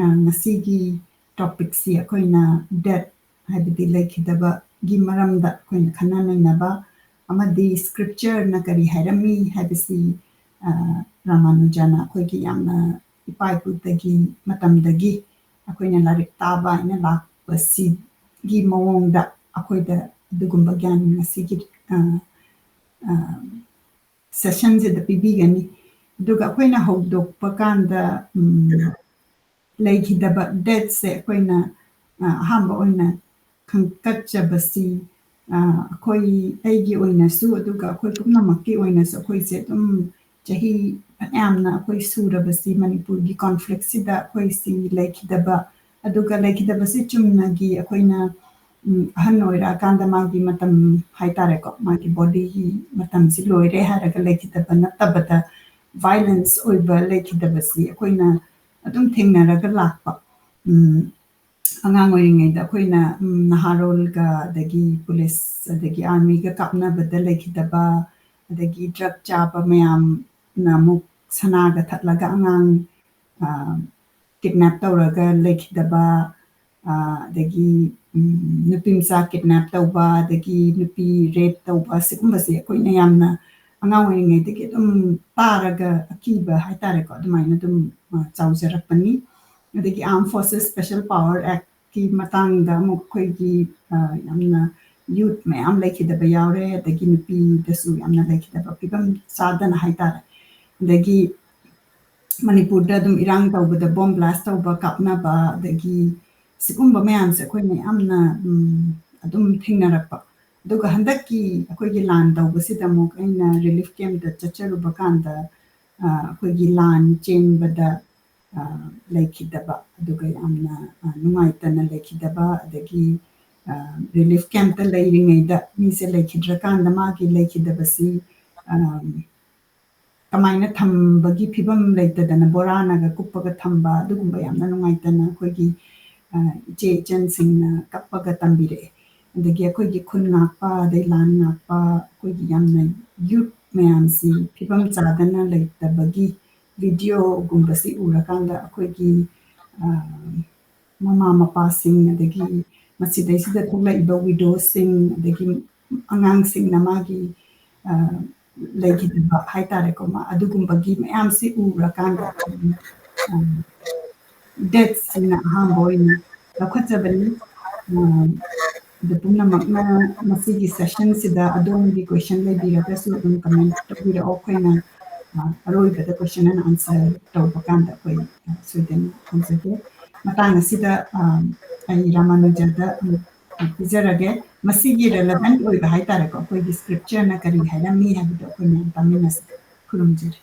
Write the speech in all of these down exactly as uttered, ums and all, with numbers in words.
ꯑ, ꯉꯁꯤꯒꯤ topicꯁꯤ ꯑꯩꯈꯣꯏꯅ death, ꯍꯥꯏꯕꯗꯤ ꯂꯩꯈꯤꯗꯕꯒꯤ ꯃꯔꯝꯗ ꯑꯩꯈꯣꯏꯅ ꯈꯟꯅ ꯅꯩꯅꯕ ꯑꯃꯗꯤ scriptureꯅ ꯀꯔꯤ ꯍꯥꯏꯔꯝꯃꯤ ꯍꯥꯏꯕꯁꯤ, ꯑ, ꯔꯥꯃꯥꯅꯨꯖꯥꯅ ꯑꯩꯈꯣꯏꯒꯤ ꯌꯥꯝꯅ ꯏꯄꯥ ꯏꯄꯨꯗꯒꯤ ꯃꯇꯝꯗꯒꯤ ꯑꯩꯈꯣꯏꯅ ꯂꯥꯏꯔꯤꯛ ꯇꯥꯕ ꯍꯥꯏꯅ ꯂꯥꯛꯄꯁꯤꯒꯤ ꯃꯑꯣꯡꯗ ꯑꯩꯈꯣꯏꯗ ꯑꯗꯨꯒꯨꯝꯕ ꯒ꯭ꯌꯥꯟ ꯉꯁꯤꯒꯤ, ꯑ, ꯑ, sessionꯁꯤꯗ ꯄꯤꯕꯤꯒꯅꯤ꯫ ꯑꯗꯨꯒ ꯑꯩꯈꯣꯏꯅ ꯍꯧꯗꯣꯛꯄ ꯀꯥꯟꯗ, ꯎꯝ, ꯂꯩꯈꯤꯗꯕ deathꯁꯦ ꯑꯩꯈꯣꯏꯅ, ꯑ, ꯑꯍꯥꯟꯕ ꯑꯣꯏꯅ ꯈꯪꯀꯠꯆꯕꯁꯤ, ꯑ, ꯑꯩꯈꯣꯏ, ꯑꯩꯒꯤ ꯑꯣꯏꯅꯁꯨ, ꯑꯗꯨꯒ ꯑꯩꯈꯣꯏ ꯄꯨꯝꯅꯃꯛꯀꯤ ꯑꯣꯏꯅꯁꯨ ꯑꯩꯈꯣꯏꯁꯦ ꯑꯗꯨꯝ ꯆꯍꯤ ꯐꯅꯌꯥꯝꯅ ꯑꯩꯈꯣꯏ ꯁꯨꯔꯕꯁꯤ ꯃꯅꯤꯄꯨꯔꯒꯤ conflictꯁꯤꯗ ꯑꯩꯈꯣꯏꯁꯤ ꯂꯩꯈꯤꯗꯕ, ꯑꯗꯨꯒ ꯂꯩꯈꯤꯗꯕꯁꯤ ꯆꯨꯝꯅꯒꯤ ꯑꯩꯈꯣꯏꯅ, ꯎꯝ, ꯑꯍꯟ ꯑꯣꯏꯔꯛꯑꯀꯥꯟꯗ ꯃꯥꯒꯤ ꯃꯇꯝ ꯍꯥꯏꯇꯥꯔꯦꯀꯣ, ꯃꯥꯒꯤ bodyꯒꯤ ꯃꯇꯝꯁꯤ ꯂꯣꯏꯔꯦ ꯍꯥꯏꯔꯒ ꯂꯩꯈꯤꯗꯕ ꯅꯠꯇꯕꯗ, violence ꯑꯣꯏꯕ ꯂꯩꯈꯤꯗꯕꯁꯤ ꯑꯩꯈꯣꯏꯅ ꯑꯗꯨꯝ ꯊꯦꯡꯅꯔꯒ ꯂꯥꯛꯄ꯫ ꯎꯝ, ꯑꯉꯥꯡ ꯑꯣꯏꯔꯤꯉꯩꯗ ꯑꯩꯈꯣꯏꯅ, ꯎꯝ, ꯅꯍꯥꯔꯣꯜꯒ, ꯑꯗꯒꯤ ꯄꯨꯂꯤꯁ, ꯑꯗꯒꯤ armyꯒ ꯀꯥꯞꯅꯕꯗ ꯂꯩꯈꯤꯗꯕ, ꯑꯗꯒꯤ drug ꯆꯥꯕ ꯃꯌꯥꯝꯅ ꯑꯃꯨꯛ ꯁꯅꯥꯒ ꯊꯠꯂꯒ ꯑꯉꯥꯡ, ꯑ, kidnap ꯇꯧꯔꯒ ꯂꯩꯈꯤꯗꯕ, ꯑ, ꯑꯗꯒꯤ, ꯎꯝ, ꯅꯨꯄꯤ ꯃꯆꯥ kidnap ꯇꯧꯕ, ꯑꯗꯒꯤ ꯅꯨꯄꯤ rape ꯇꯧꯕ, ꯁꯤꯒꯨꯝꯕꯁꯦ ꯑꯩꯈꯣꯏꯅ ꯌꯥꯝꯅ ꯑꯉꯥꯡ ꯑꯣꯏꯔꯤꯉꯩꯗꯒꯤ ꯑꯗꯨꯝ ꯇꯥꯔꯒ ꯑꯀꯤꯕ ꯍꯥꯏꯇꯥꯔꯦꯀꯣ, ꯑꯗꯨꯃꯥꯏꯅ ꯑꯗꯨꯝ, ꯑ, ꯆꯥꯎꯖꯔꯛꯄꯅꯤ꯫ ꯑꯗꯒꯤ Armed Forces Special Power Actꯀꯤ ꯃꯇꯥꯡꯗ ꯑꯃꯨꯛ ꯑꯩꯈꯣꯏꯒꯤ, ꯑ, ꯌꯥꯝꯅ youth ꯃꯌꯥꯝ ꯂꯩꯈꯤꯗꯕ ꯌꯥꯎꯔꯦ, ꯑꯗꯒꯤ ꯅꯨꯄꯤꯗꯁꯨ ꯌꯥꯝꯅ ꯂꯩꯈꯤꯗꯕ ꯐꯤꯕꯝ ꯆꯥꯗꯅ ꯍꯥꯏꯇꯥꯔꯦ꯫ ꯑꯗꯒꯤ ꯃꯅꯤꯄꯨꯔꯗ ꯑꯗꯨꯝ ꯏꯔꯥꯡ ꯇꯧꯕꯗ bomb blast ꯇꯧꯕ, ꯀꯥꯞꯅꯕ, ꯑꯗꯒꯤ ꯁꯤꯒꯨꯝꯕ ꯃꯌꯥꯝꯁꯦ ꯑꯩꯈꯣꯏꯅ ꯌꯥꯝꯅ, ꯎꯝ, ꯑꯗꯨꯝ ꯊꯦꯡꯅꯔꯛꯄ꯫ ꯑꯗꯨꯒ ꯍꯟꯗꯛꯀꯤ ꯑꯩꯈꯣꯏꯒꯤ ꯂꯥꯟ ꯇꯧꯕꯁꯤꯗ ꯑꯃꯨꯛ ꯑꯩꯅ relief campꯇ ꯆꯠꯆꯔꯨꯕ ꯀꯥꯟꯗ, ꯑ, ꯑꯩꯈꯣꯏꯒꯤ ꯂꯥꯟ ꯆꯦꯟꯕꯗ, ꯑ, ꯂꯩꯈꯤꯗꯕ, ꯑꯗꯨꯒ ꯌꯥꯝꯅ, ꯑ, ꯅꯨꯡꯉꯥꯏꯇꯅ ꯂꯩꯈꯤꯗꯕ, ꯑꯗꯒꯤ, ꯑ, relief campꯇ ꯂꯩꯔꯤꯉꯩꯗ ꯃꯤꯁꯦ ꯂꯩꯈꯤꯗ꯭ꯔꯀꯥꯟꯗ ꯃꯥꯒꯤ ꯂꯩꯈꯤꯗꯕꯁꯤ, ꯑ, ꯀꯃꯥꯏꯅ ꯊꯝꯕꯒꯤ ꯐꯤꯕꯝ ꯂꯩꯇꯗꯅ ꯕꯣꯔꯥꯅꯒ ꯀꯨꯞꯄꯒ ꯊꯝꯕ, ꯑꯗꯨꯒꯨꯝꯕ ꯌꯥꯝꯅ ꯅꯨꯡꯉꯥꯏꯇꯅ ꯑꯩꯈꯣꯏꯒꯤ, ꯑ, ꯏꯆꯦ ꯏꯆꯟꯁꯤꯡꯅ ꯀꯞꯄꯒ ꯇꯝꯕꯤꯔꯛꯑꯦ꯫ ꯑꯗꯒꯤ ꯑꯩꯈꯣꯏꯒꯤ ꯈꯨꯟ ꯉꯥꯛꯄ, ꯑꯗꯩ ꯂꯥꯟ ꯉꯥꯛꯄ, ꯑꯩꯈꯣꯏꯒꯤ ꯌꯥꯝꯅ youth ꯃꯌꯥꯝꯁꯤ ꯐꯤꯕꯝ ꯆꯥꯗꯅ ꯂꯩꯇꯕꯒꯤ videoꯒꯨꯝꯕꯁꯤ ꯎꯔꯀꯥꯟꯗ ꯑꯩꯈꯣꯏꯒꯤ, ꯃꯃꯥ ꯃꯄꯥꯁꯤꯡ, ꯑꯗꯒꯤ ꯃꯁꯤꯗꯩꯁꯤꯗ ꯊꯣꯛꯂꯛꯏꯕ widowꯁꯤꯡ, ꯑꯗꯒꯤ ꯑꯉꯥꯡꯁꯤꯡꯅ ꯃꯥꯒꯤ ꯂꯩꯈꯤꯗꯕ ꯍꯥꯏꯇꯥꯔꯦꯀꯣ, ꯑꯗꯨꯒꯨꯝꯕꯒꯤ ꯃꯌꯥꯝꯁꯤ ꯎꯔꯀꯥꯟꯗ deathꯁꯤꯅ ꯑꯍꯥꯟꯕ ꯑꯣꯏꯅ ꯂꯧꯈꯠꯆꯕꯅꯤ꯫ ꯑꯗꯨ ꯄꯨꯝꯅꯃꯛꯅ ꯃꯁꯤꯒꯤ sessionꯁꯤꯗ ꯑꯗꯣꯝꯒꯤ question ꯂꯩꯕꯤꯔꯒꯁꯨ ꯑꯗꯨꯝ comment ꯇꯧꯕꯤꯔꯛꯑꯣ꯫ ꯑꯩꯈꯣꯏꯅ ꯑꯔꯣꯏꯕꯗ question and answer ꯇꯧꯕ ꯀꯥꯟꯗ ꯑꯩꯈꯣꯏ ꯁꯣꯏꯗꯅ ꯈꯨꯝꯖꯒꯦ꯫ ꯃꯇꯥꯡ ꯑꯁꯤꯗ ꯑꯩ ꯔꯥꯃꯥꯅꯨꯖꯗ ꯄꯤꯖꯔꯒꯦ꯫ ꯃꯁꯤꯒꯤ relevant ꯑꯣꯏꯕ ꯍꯥꯏꯇꯥꯔꯦꯀꯣ, ꯑꯩꯈꯣꯏꯒꯤ scriptureꯅ ꯀꯔꯤ ꯍꯥꯏꯔꯝꯃꯤ ꯍꯥꯏꯕꯗꯣ ꯑꯩꯈꯣꯏ ꯃꯌꯥꯝ ꯇꯥꯃꯤꯟꯅꯁꯤ꯫ ꯈꯨꯔꯨꯝꯖꯔꯤ꯫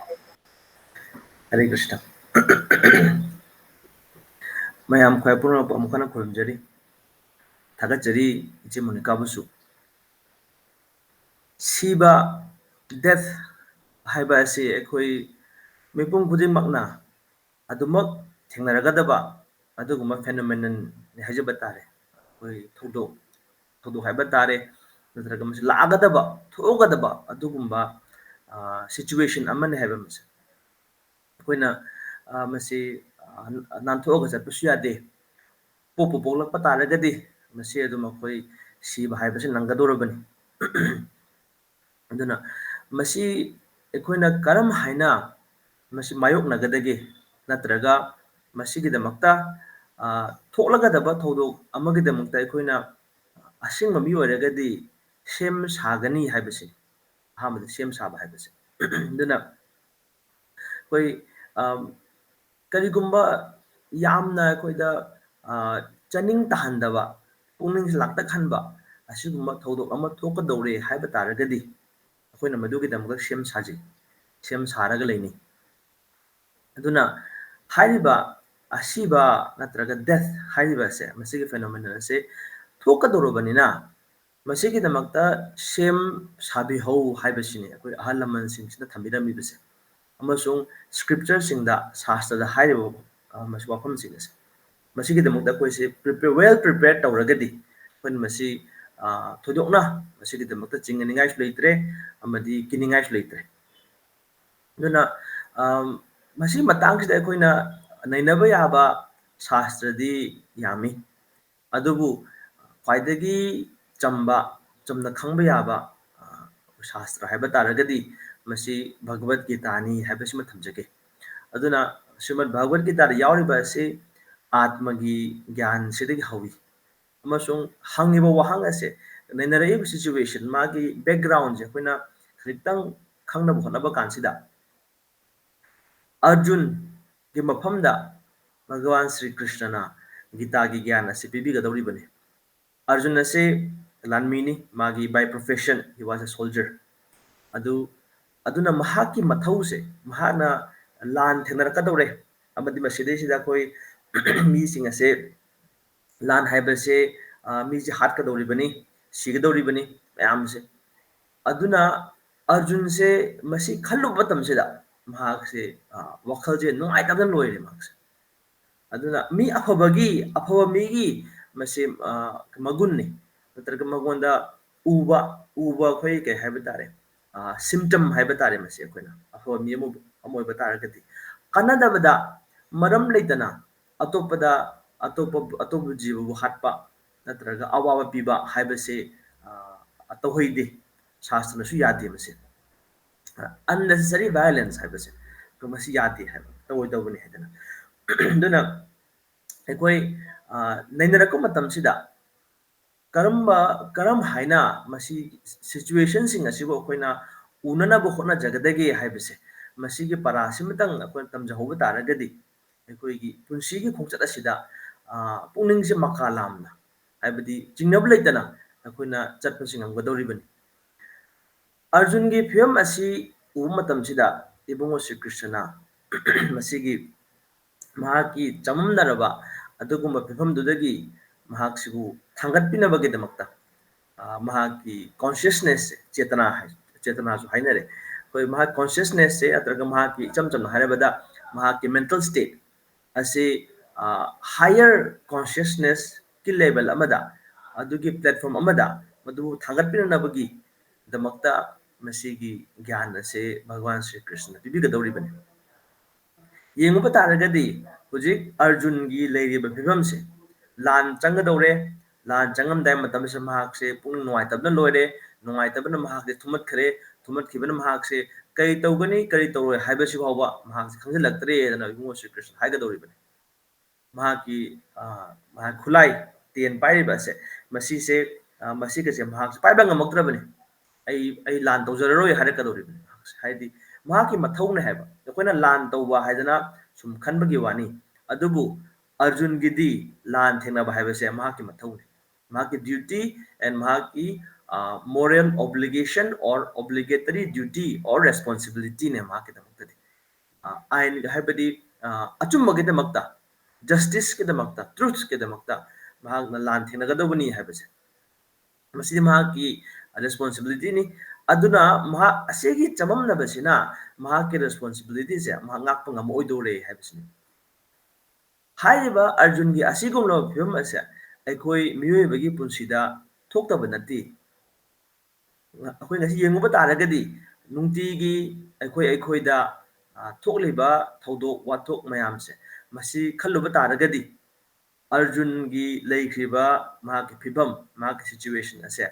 ꯍꯔꯦ ꯀ꯭ꯔꯤꯁꯅ꯫ ꯃꯌꯥꯝ ꯈ꯭ꯋꯥꯏ ꯄꯨꯝꯅꯃꯛꯄꯨ ꯑꯃꯨꯛ ꯍꯟꯅ ꯈꯨꯔꯨꯝꯖꯔꯤ, ꯊꯥꯒꯠꯆꯔꯤ ꯏꯆꯦ ꯃꯣꯅꯤꯀꯥꯕꯨꯁꯨ꯫ ꯁꯤꯕ, death ꯍꯥꯏꯕ ꯑꯁꯤ ꯑꯩꯈꯣꯏ ꯃꯤꯄꯨꯝ ꯈꯨꯗꯤꯡꯃꯛꯅ ꯑꯗꯨꯃꯛ ꯊꯦꯡꯅꯔꯒꯗꯕ ꯑꯗꯨꯒꯨꯝꯕ phenomenonꯅꯤ ꯍꯥꯏꯖꯕ ꯇꯥꯔꯦ꯫ ꯑꯩꯈꯣꯏ ꯊꯧꯗꯣꯛ ꯊꯧꯗꯣꯛ ꯍꯥꯏꯕ ꯇꯥꯔꯦ, ꯅꯠꯇ꯭ꯔꯒ ꯃꯁꯤ ꯂꯥꯛꯀꯗꯕ, ꯊꯣꯛꯀꯗꯕ ꯑꯗꯨꯒꯨꯝꯕ situation ꯑꯃꯅꯤ ꯍꯥꯏꯕ ꯃꯁꯦ꯫ ꯑꯩꯈꯣꯏꯅ ꯃꯁꯤ ꯅꯥꯟꯊꯣꯛꯑꯒ ꯆꯠꯄꯁꯨ ꯌꯥꯗꯦ꯫ ꯄꯣꯛꯄꯨ ꯄꯣꯛꯂꯛꯄ ꯇꯥꯔꯒꯗꯤ ꯃꯁꯤ ꯑꯗꯨꯝ ꯑꯩꯈꯣꯏ ꯁꯤꯕ ꯍꯥꯏꯕꯁꯤ ꯅꯪꯒꯗꯧꯔꯕꯅꯤ꯫ ꯑꯗꯨꯅ ꯃꯁꯤ ꯑꯩꯈꯣꯏꯅ ꯀꯔꯝ ꯍꯥꯏꯅ ꯃꯁꯤ ꯃꯥꯌꯣꯛꯅꯒꯗꯒꯦ, ꯅꯠꯇ꯭ꯔꯒ ꯃꯁꯤꯒꯤꯗꯃꯛꯇ ꯊꯣꯛꯂꯒꯗꯕ ꯊꯧꯗꯣꯛ ꯑꯃꯒꯤꯗꯃꯛꯇ ꯑꯩꯈꯣꯏꯅ ꯑꯁꯦꯡꯕ ꯃꯤ ꯑꯣꯏꯔꯒꯗꯤ ꯁꯦꯝ ꯁꯥꯒꯅꯤ ꯍꯥꯏꯕꯁꯤ, ꯑꯍꯥꯟꯕꯗ ꯁꯦꯝ ꯁꯥꯕ ꯍꯥꯏꯕꯁꯦ꯫ ꯑꯗꯨꯅ ꯑꯩꯈꯣꯏ ꯀꯔꯤꯒꯨꯝꯕ ꯌꯥꯝꯅ ꯑꯩꯈꯣꯏꯗ ꯆꯥꯅꯤꯡ ꯇꯥꯍꯟꯗꯕ, ꯄꯨꯛꯅꯤꯡꯁꯦ ꯂꯥꯡꯇꯛꯍꯟꯕ ꯑꯁꯤꯒꯨꯝꯕ ꯊꯧꯗꯣꯛ ꯑꯃ ꯊꯣꯛꯀꯗꯧꯔꯦ ꯍꯥꯏꯕ ꯇꯥꯔꯒꯗꯤ ꯑꯩꯈꯣꯏꯅ ꯃꯗꯨꯒꯤꯗꯃꯛꯇ ꯁꯦꯝ ꯁꯥꯖꯩ, ꯁꯦꯝ ꯁꯥꯔꯒ ꯂꯩꯅꯩ꯫ ꯑꯗꯨꯅ ꯍꯥꯏꯔꯤꯕ ꯑꯁꯤꯕ ꯅꯠꯇ꯭ꯔꯒ death ꯍꯥꯏꯔꯤꯕ ꯑꯁꯦ, ꯃꯁꯤꯒꯤ phenomenon ꯑꯁꯦ ꯊꯣꯛꯀꯗꯧꯔꯕꯅꯤꯅ ꯃꯁꯤꯒꯤꯗꯃꯛꯇ ꯁꯦꯝ ꯁꯥꯕꯤꯍꯧ ꯍꯥꯏꯕꯁꯤꯅꯤ ꯑꯩꯈꯣꯏ ꯑꯍꯜ ꯂꯃꯟꯁꯤꯡꯁꯤꯅ ꯊꯝꯕꯤꯔꯝꯃꯤꯕꯁꯦ꯫ ꯑꯃꯁꯨꯡ scriptureꯁꯤꯡꯗ, ꯁꯥꯁꯇ꯭ꯔꯗ ꯍꯥꯏꯔꯤꯕ ꯃꯁꯤ ꯋꯥꯐꯝꯁꯤꯡ ꯑꯁꯦ, ꯃꯁꯤꯒꯤꯗꯃꯛꯇ ꯑꯩꯈꯣꯏꯁꯦ prepare, well prepared ꯇꯧꯔꯒꯗꯤ ꯑꯩꯈꯣꯏꯅ ꯃꯁꯤ ꯊꯣꯏꯗꯣꯛꯅ ꯃꯁꯤꯒꯤꯗꯃꯛꯇ ꯆꯤꯡꯅꯅꯤꯡꯉꯥꯏꯁꯨ ꯂꯩꯇ꯭ꯔꯦ ꯑꯃꯗꯤ ꯀꯤꯅꯤꯡꯉꯥꯏꯁꯨ ꯂꯩꯇ꯭ꯔꯦ꯫ ꯑꯗꯨꯅ ꯃꯁꯤꯒꯤ ꯃꯇꯥꯡꯁꯤꯗ ꯑꯩꯈꯣꯏꯅ ꯅꯩꯅꯕ ꯌꯥꯕ ꯁꯥꯁꯇ꯭ꯔꯗꯤ ꯌꯥꯝꯃꯤ, ꯑꯗꯨꯕꯨ ꯈ꯭ꯋꯥꯏꯗꯒꯤ ꯆꯝꯕ, ꯆꯨꯝꯅ ꯈꯪꯕ ꯌꯥꯕ, ꯑ, ꯁꯥꯁꯇ꯭ꯔ ꯍꯥꯏꯕ ꯇꯥꯔꯒꯗꯤ ꯃꯁꯤ ꯚꯒꯕꯠ ꯒꯤꯇꯥꯅꯤ ꯍꯥꯏꯕꯁꯤꯃ ꯊꯝꯖꯒꯦ꯫ ꯑꯗꯨꯅ ꯁ꯭ꯔꯤꯃꯗ ꯚꯒꯕꯠ ꯒꯤꯇꯥꯗ ꯌꯥꯎꯔꯤꯕ ꯑꯁꯤ ꯑꯥꯠꯃꯒꯤ ꯒ꯭ꯌꯥꯟꯁꯤꯗꯒꯤ ꯍꯧꯏ꯫ ꯑꯃꯁꯨꯡ ꯍꯪꯉꯤꯕ ꯋꯥꯍꯪ ꯑꯁꯦ ꯅꯩꯅꯔꯛꯏꯕ situation, ꯃꯥꯒꯤ backgroundꯁꯦ ꯑꯩꯈꯣꯏꯅ ꯈꯖꯤꯛꯇꯪ ꯈꯪꯅꯕ ꯍꯣꯠꯅꯕ ꯀꯥꯟꯁꯤꯗ, ꯑꯔꯖꯨꯟꯒꯤ ꯃꯐꯝꯗ ꯚꯒꯋꯥꯟ ꯁ꯭ꯔꯤ ꯀ꯭ꯔꯤꯁꯅꯅ ꯒꯤꯇꯥꯒꯤ ꯒ꯭ꯌꯥꯟ ꯑꯁꯤ ꯄꯤꯕꯤꯒꯗꯧꯔꯤꯕꯅꯤ꯫ ꯑꯔꯖꯨꯟ ꯑꯁꯤ ꯂꯥꯟꯃꯤꯅꯤ, ꯃꯥꯒꯤ by profession he was a soldier꯫ ꯑꯗꯨ, ꯑꯗꯨꯅ ꯃꯍꯥꯛꯀꯤ ꯃꯊꯧꯁꯦ, ꯃꯍꯥꯛꯅ ꯂꯥꯟ ꯊꯦꯡꯅꯔꯛꯀꯗꯧꯔꯦ, ꯑꯃꯗꯤ ꯃꯁꯤꯗꯩꯁꯤꯗ ꯑꯩꯈꯣꯏ ꯃꯤꯁꯤꯡ ꯑꯁꯦ, ꯂꯥꯟ ꯍꯥꯏꯕꯁꯦ, ꯑ, ꯃꯤꯁꯦ ꯍꯥꯠꯀꯗꯧꯔꯤꯕꯅꯤ, ꯁꯤꯒꯗꯧꯔꯤꯕꯅꯤ ꯃꯌꯥꯝꯁꯦ꯫ ꯑꯗꯨꯅ ꯑꯔꯖꯨꯟꯁꯦ ꯃꯁꯤ ꯈꯜꯂꯨꯕ ꯃꯇꯝꯁꯤꯗ ꯃꯍꯥꯛꯁꯦ, ꯑ, ꯋꯥꯈꯜꯁꯦ ꯅꯨꯡꯉꯥꯏꯇꯕꯅ ꯂꯣꯏꯔꯦ ꯃꯍꯥꯛꯁꯦ꯫ ꯑꯗꯨꯅ ꯃꯤ ꯑꯐꯕꯒꯤ, ꯑꯐꯕ ꯃꯤꯒꯤ ꯃꯁꯤ, ꯑ, ꯃꯒꯨꯟꯅꯤ, ꯅꯠꯇ꯭ꯔꯒ ꯃꯉꯣꯟꯗ ꯎꯕ, ꯎꯕ ꯑꯩꯈꯣꯏ ꯀꯩ ꯍꯥꯏꯕ ꯇꯥꯔꯦ, ꯑ, symptom ꯍꯥꯏꯕ ꯇꯥꯔꯦ ꯃꯁꯤ ꯑꯩꯈꯣꯏꯅ, ꯑꯐꯕ ꯃꯤ ꯑꯃ, ꯑꯃ ꯑꯣꯏꯕ ꯇꯥꯔꯒꯗꯤ꯫ ꯀꯥꯟꯅꯗꯕꯗ ꯃꯔꯝ ꯂꯩꯇꯅ ꯑꯇꯣꯞꯄꯗ, ꯑꯇꯣꯞꯄ, ꯑꯇꯣꯞꯄ ꯖꯤꯕꯕꯨ ꯍꯥꯠꯄ ꯅꯠꯇ꯭ꯔꯒ ꯑꯋꯥꯕ ꯄꯤꯕ ꯍꯥꯏꯕꯁꯤ, ꯑ, ꯇꯧꯍꯩꯗꯦ, ꯁꯥꯁꯇ꯭ꯔꯅꯁꯨ ꯌꯥꯗꯦ ꯃꯁꯤ꯫ Unnecessary violence ꯍꯥꯏꯕꯁꯦ, ꯑꯗꯣ ꯃꯁꯤ ꯌꯥꯗꯦ ꯍꯥꯏꯕ, ꯇꯧꯔꯣꯏꯗꯧꯕꯅꯤ ꯍꯥꯏꯗꯅ꯫ ꯑꯗꯨꯅ ꯑꯩꯈꯣꯏ, ꯑ, ꯅꯩꯅꯔꯛꯄ ꯃꯇꯝꯁꯤꯗ ꯀꯔꯝꯕ, ꯀꯔꯝ ꯍꯥꯏꯅ ꯃꯁꯤ situationꯁꯤꯡ ꯑꯁꯤꯕꯨ ꯑꯩꯈꯣꯏꯅ ꯎꯅꯅꯕ ꯍꯣꯠꯅꯖꯒꯗꯒꯦ ꯍꯥꯏꯕꯁꯦ, ꯃꯁꯤꯒꯤ ꯄꯔꯥꯁꯤꯃꯇꯪ ꯑꯩꯈꯣꯏꯅ ꯇꯝꯖꯍꯧꯕ ꯇꯥꯔꯒꯗꯤ ꯑꯩꯈꯣꯏꯒꯤ ꯄꯨꯟꯁꯤꯒꯤ ꯈꯣꯡꯆꯠ ꯑꯁꯤꯗ, ꯑ, ꯄꯨꯛꯅꯤꯡꯁꯦ ꯃꯀꯥ ꯂꯥꯝꯅ, ꯍꯥꯏꯕꯗꯤ ꯆꯤꯡꯅꯕ ꯂꯩꯇꯅ ꯑꯩꯈꯣꯏꯅ ꯆꯠꯄꯁꯤ ꯉꯝꯒꯗꯧꯔꯤꯕꯅꯤ꯫ ꯑꯔꯖꯨꯟꯒꯤ ꯐꯤꯕꯝ ꯑꯁꯤ ꯎꯕ ꯃꯇꯝꯁꯤꯗ ꯏꯕꯨꯡꯉꯣ ꯁ꯭ꯔꯤ ꯀ꯭ꯔꯤꯁꯅꯅ ꯃꯁꯤꯒꯤ ꯃꯍꯥꯛꯀꯤ ꯆꯃꯝꯅꯔꯕ ꯑꯗꯨꯒꯨꯝꯕ ꯐꯤꯕꯝꯗꯨꯗꯒꯤ ꯃꯍꯥꯛꯁꯤꯕꯨ ꯊꯥꯡꯒꯠꯄꯤꯅꯕꯒꯤꯗꯃꯛꯇ, ꯑ, ꯃꯍꯥꯛꯀꯤ consciousness, ꯆꯦꯇꯅꯥ ꯍꯥꯏ, ꯆꯦꯇꯅꯥꯁꯨ ꯍꯥꯏꯅꯔꯦ꯫ ꯑꯩꯈꯣꯏ ꯃꯍꯥꯛ consciousnessꯁꯦ ꯅꯠꯇ꯭ꯔꯒ ꯃꯍꯥꯛꯀꯤ, ꯏꯆꯝ ꯆꯝꯅ ꯍꯥꯏꯔꯕꯗ, ꯃꯍꯥꯛꯀꯤ mental state ꯑꯁꯤ, ꯑ, higher consciousnessꯀꯤ level ꯑꯃꯗ, ꯑꯗꯨꯒꯤ platform ꯑꯃꯗ ꯃꯗꯨꯕꯨ ꯊꯥꯡꯒꯠꯄꯤꯅꯅꯕꯒꯤꯗꯃꯛꯇ ꯃꯁꯤꯒꯤ ꯒ꯭ꯌꯥꯟ ꯑꯁꯤ ꯚꯒꯋꯥꯟ ꯁ꯭ꯔꯤ ꯀ꯭ꯔꯤꯁꯅꯅ ꯄꯤꯕꯤꯒꯗꯧꯔꯤꯕꯅꯤ꯫ ꯌꯦꯡꯉꯨꯕ ꯇꯥꯔꯒꯗꯤ ꯍꯧꯖꯤꯛ ꯑꯔꯖꯨꯟꯒꯤ ꯂꯩꯔꯤꯕ ꯐꯤꯕꯝꯁꯦ, ꯂꯥꯟ ꯆꯪꯒꯗꯧꯔꯦ, ꯂꯥꯟ ꯆꯪꯉꯝꯗꯥꯏ ꯃꯇꯝꯁꯤꯗ ꯃꯍꯥꯛꯁꯦ ꯄꯨꯛꯅꯤꯡ ꯅꯨꯡꯉꯥꯏꯇꯕꯅ ꯂꯣꯏꯔꯦ, ꯅꯨꯡꯉꯥꯏꯇꯕꯅ ꯃꯍꯥꯛꯁꯦ ꯊꯨꯝꯃꯠꯈ꯭ꯔꯦ, ꯊꯨꯝꯃꯠꯈꯤꯕꯅ ꯃꯍꯥꯛꯁꯦ ꯀꯔꯤ ꯇꯧꯒꯅꯤ ꯀꯔꯤ ꯇꯧꯔꯣꯏ ꯍꯥꯏꯕꯁꯤ ꯐꯥꯎꯕ ꯃꯍꯥꯛꯁꯦ ꯈꯪꯖꯤꯜꯂꯛꯇ꯭ꯔꯦꯗꯅ ꯏꯕꯨꯡꯉꯣ ꯁ꯭ꯔꯤ ꯀ꯭ꯔꯤꯁꯅ ꯍꯥꯏꯒꯗꯧꯔꯤꯕꯅꯤ꯫ ꯃꯍꯥꯛꯀꯤ ꯃꯍꯥꯛ ꯈꯨꯠꯂꯥꯏ ꯇꯦꯟ ꯄꯥꯏꯔꯤꯕ ꯑꯁꯦ, ꯃꯁꯤꯁꯦ ꯃꯁꯤꯒꯁꯦ ꯃꯍꯥꯛꯁꯦ ꯄꯥꯏꯕ ꯉꯝꯃꯛꯇ꯭ꯔꯕꯅꯤ꯫ ꯑꯩ ꯑꯩ ꯂꯥꯟ ꯇꯧꯖꯔꯔꯣꯏ ꯍꯥꯏꯔꯛꯀꯗꯧꯔꯤꯕꯅꯤ꯫ ꯍꯥꯏꯗꯤ ꯃꯍꯥꯛꯀꯤ ꯃꯊꯧꯅꯦ ꯍꯥꯏꯕ, ꯑꯩꯈꯣꯏꯅ ꯂꯥꯟ ꯇꯧꯕ ꯍꯥꯏꯗꯅ ꯁꯨꯝ ꯈꯟꯕꯒꯤ ꯋꯥꯅꯤ꯫ ꯑꯗꯨꯕꯨ ꯑꯔꯖꯨꯟꯒꯤꯗꯤ ꯂꯥꯟ ꯊꯦꯡꯅꯕ ꯍꯥꯏꯕꯁꯦ ꯃꯍꯥꯛꯀꯤ ꯃꯊꯧꯅꯤ꯫ ꯃꯍꯥꯛꯀꯤ duty and ꯃꯍꯥꯛꯀꯤ moral obligation or obligatory duty or responsibilityꯅꯦ ꯃꯍꯥꯛꯀꯤꯗꯃꯛꯇꯗꯤ꯫ ꯑꯥꯏꯟ ꯍꯥꯏꯕꯗꯤ ꯑꯆꯨꯝꯕꯒꯤꯗꯃꯛꯇ, justiceꯀꯤꯗꯃꯛꯇ, truthꯀꯤꯗꯃꯛꯇ ꯃꯍꯥꯛꯅ ꯂꯥꯟ ꯊꯦꯡꯅꯒꯗꯧꯕꯅꯤ ꯍꯥꯏꯕꯁꯦ, ꯃꯁꯤꯗꯤ ꯃꯍꯥꯛꯀꯤ responsibilityꯅꯤ꯫ ꯑꯗꯨꯅ ꯃꯍꯥꯛ ꯑꯁꯤꯒꯤ ꯆꯃꯝꯅꯕꯁꯤꯅ ꯃꯍꯥꯛꯀꯤ responsibilityꯁꯦ ꯃꯍꯥꯛ ꯉꯥꯛꯄ ꯉꯝꯃꯛꯑꯣꯏꯗꯧꯔꯦ ꯍꯥꯏꯕꯁꯤꯅꯤ꯫ ꯍꯥꯏꯔꯤꯕ ꯑꯔꯖꯨꯟꯒꯤ ꯑꯁꯤꯒꯨꯝꯂꯕ ꯐꯤꯕꯝ ꯑꯁꯦ ꯑꯩꯈꯣꯏ ꯃꯤꯑꯣꯏꯕꯒꯤ ꯄꯨꯟꯁꯤꯗ ꯊꯣꯛꯇꯕ ꯅꯠꯇꯦ꯫ ꯑꯩꯈꯣꯏ ꯉꯁꯤ ꯌꯦꯡꯉꯨꯕ ꯇꯥꯔꯒꯗꯤ ꯅꯨꯡꯇꯤꯒꯤ ꯑꯩꯈꯣꯏ ꯑꯩꯈꯣꯏꯗ ꯊꯣꯛꯂꯤꯕ ꯊꯧꯗꯣꯛ ꯋꯥꯊꯣꯛ ꯃꯌꯥꯝꯁꯦ, ꯃꯁꯤ ꯈꯜꯂꯨꯕ ꯇꯥꯔꯒꯗꯤ ꯑꯔꯖꯨꯟꯒꯤ ꯂꯩꯈ꯭ꯔꯤꯕ ꯃꯍꯥꯛꯀꯤ ꯐꯤꯕꯝ, ꯃꯍꯥꯛꯀꯤ situation ꯑꯁꯦ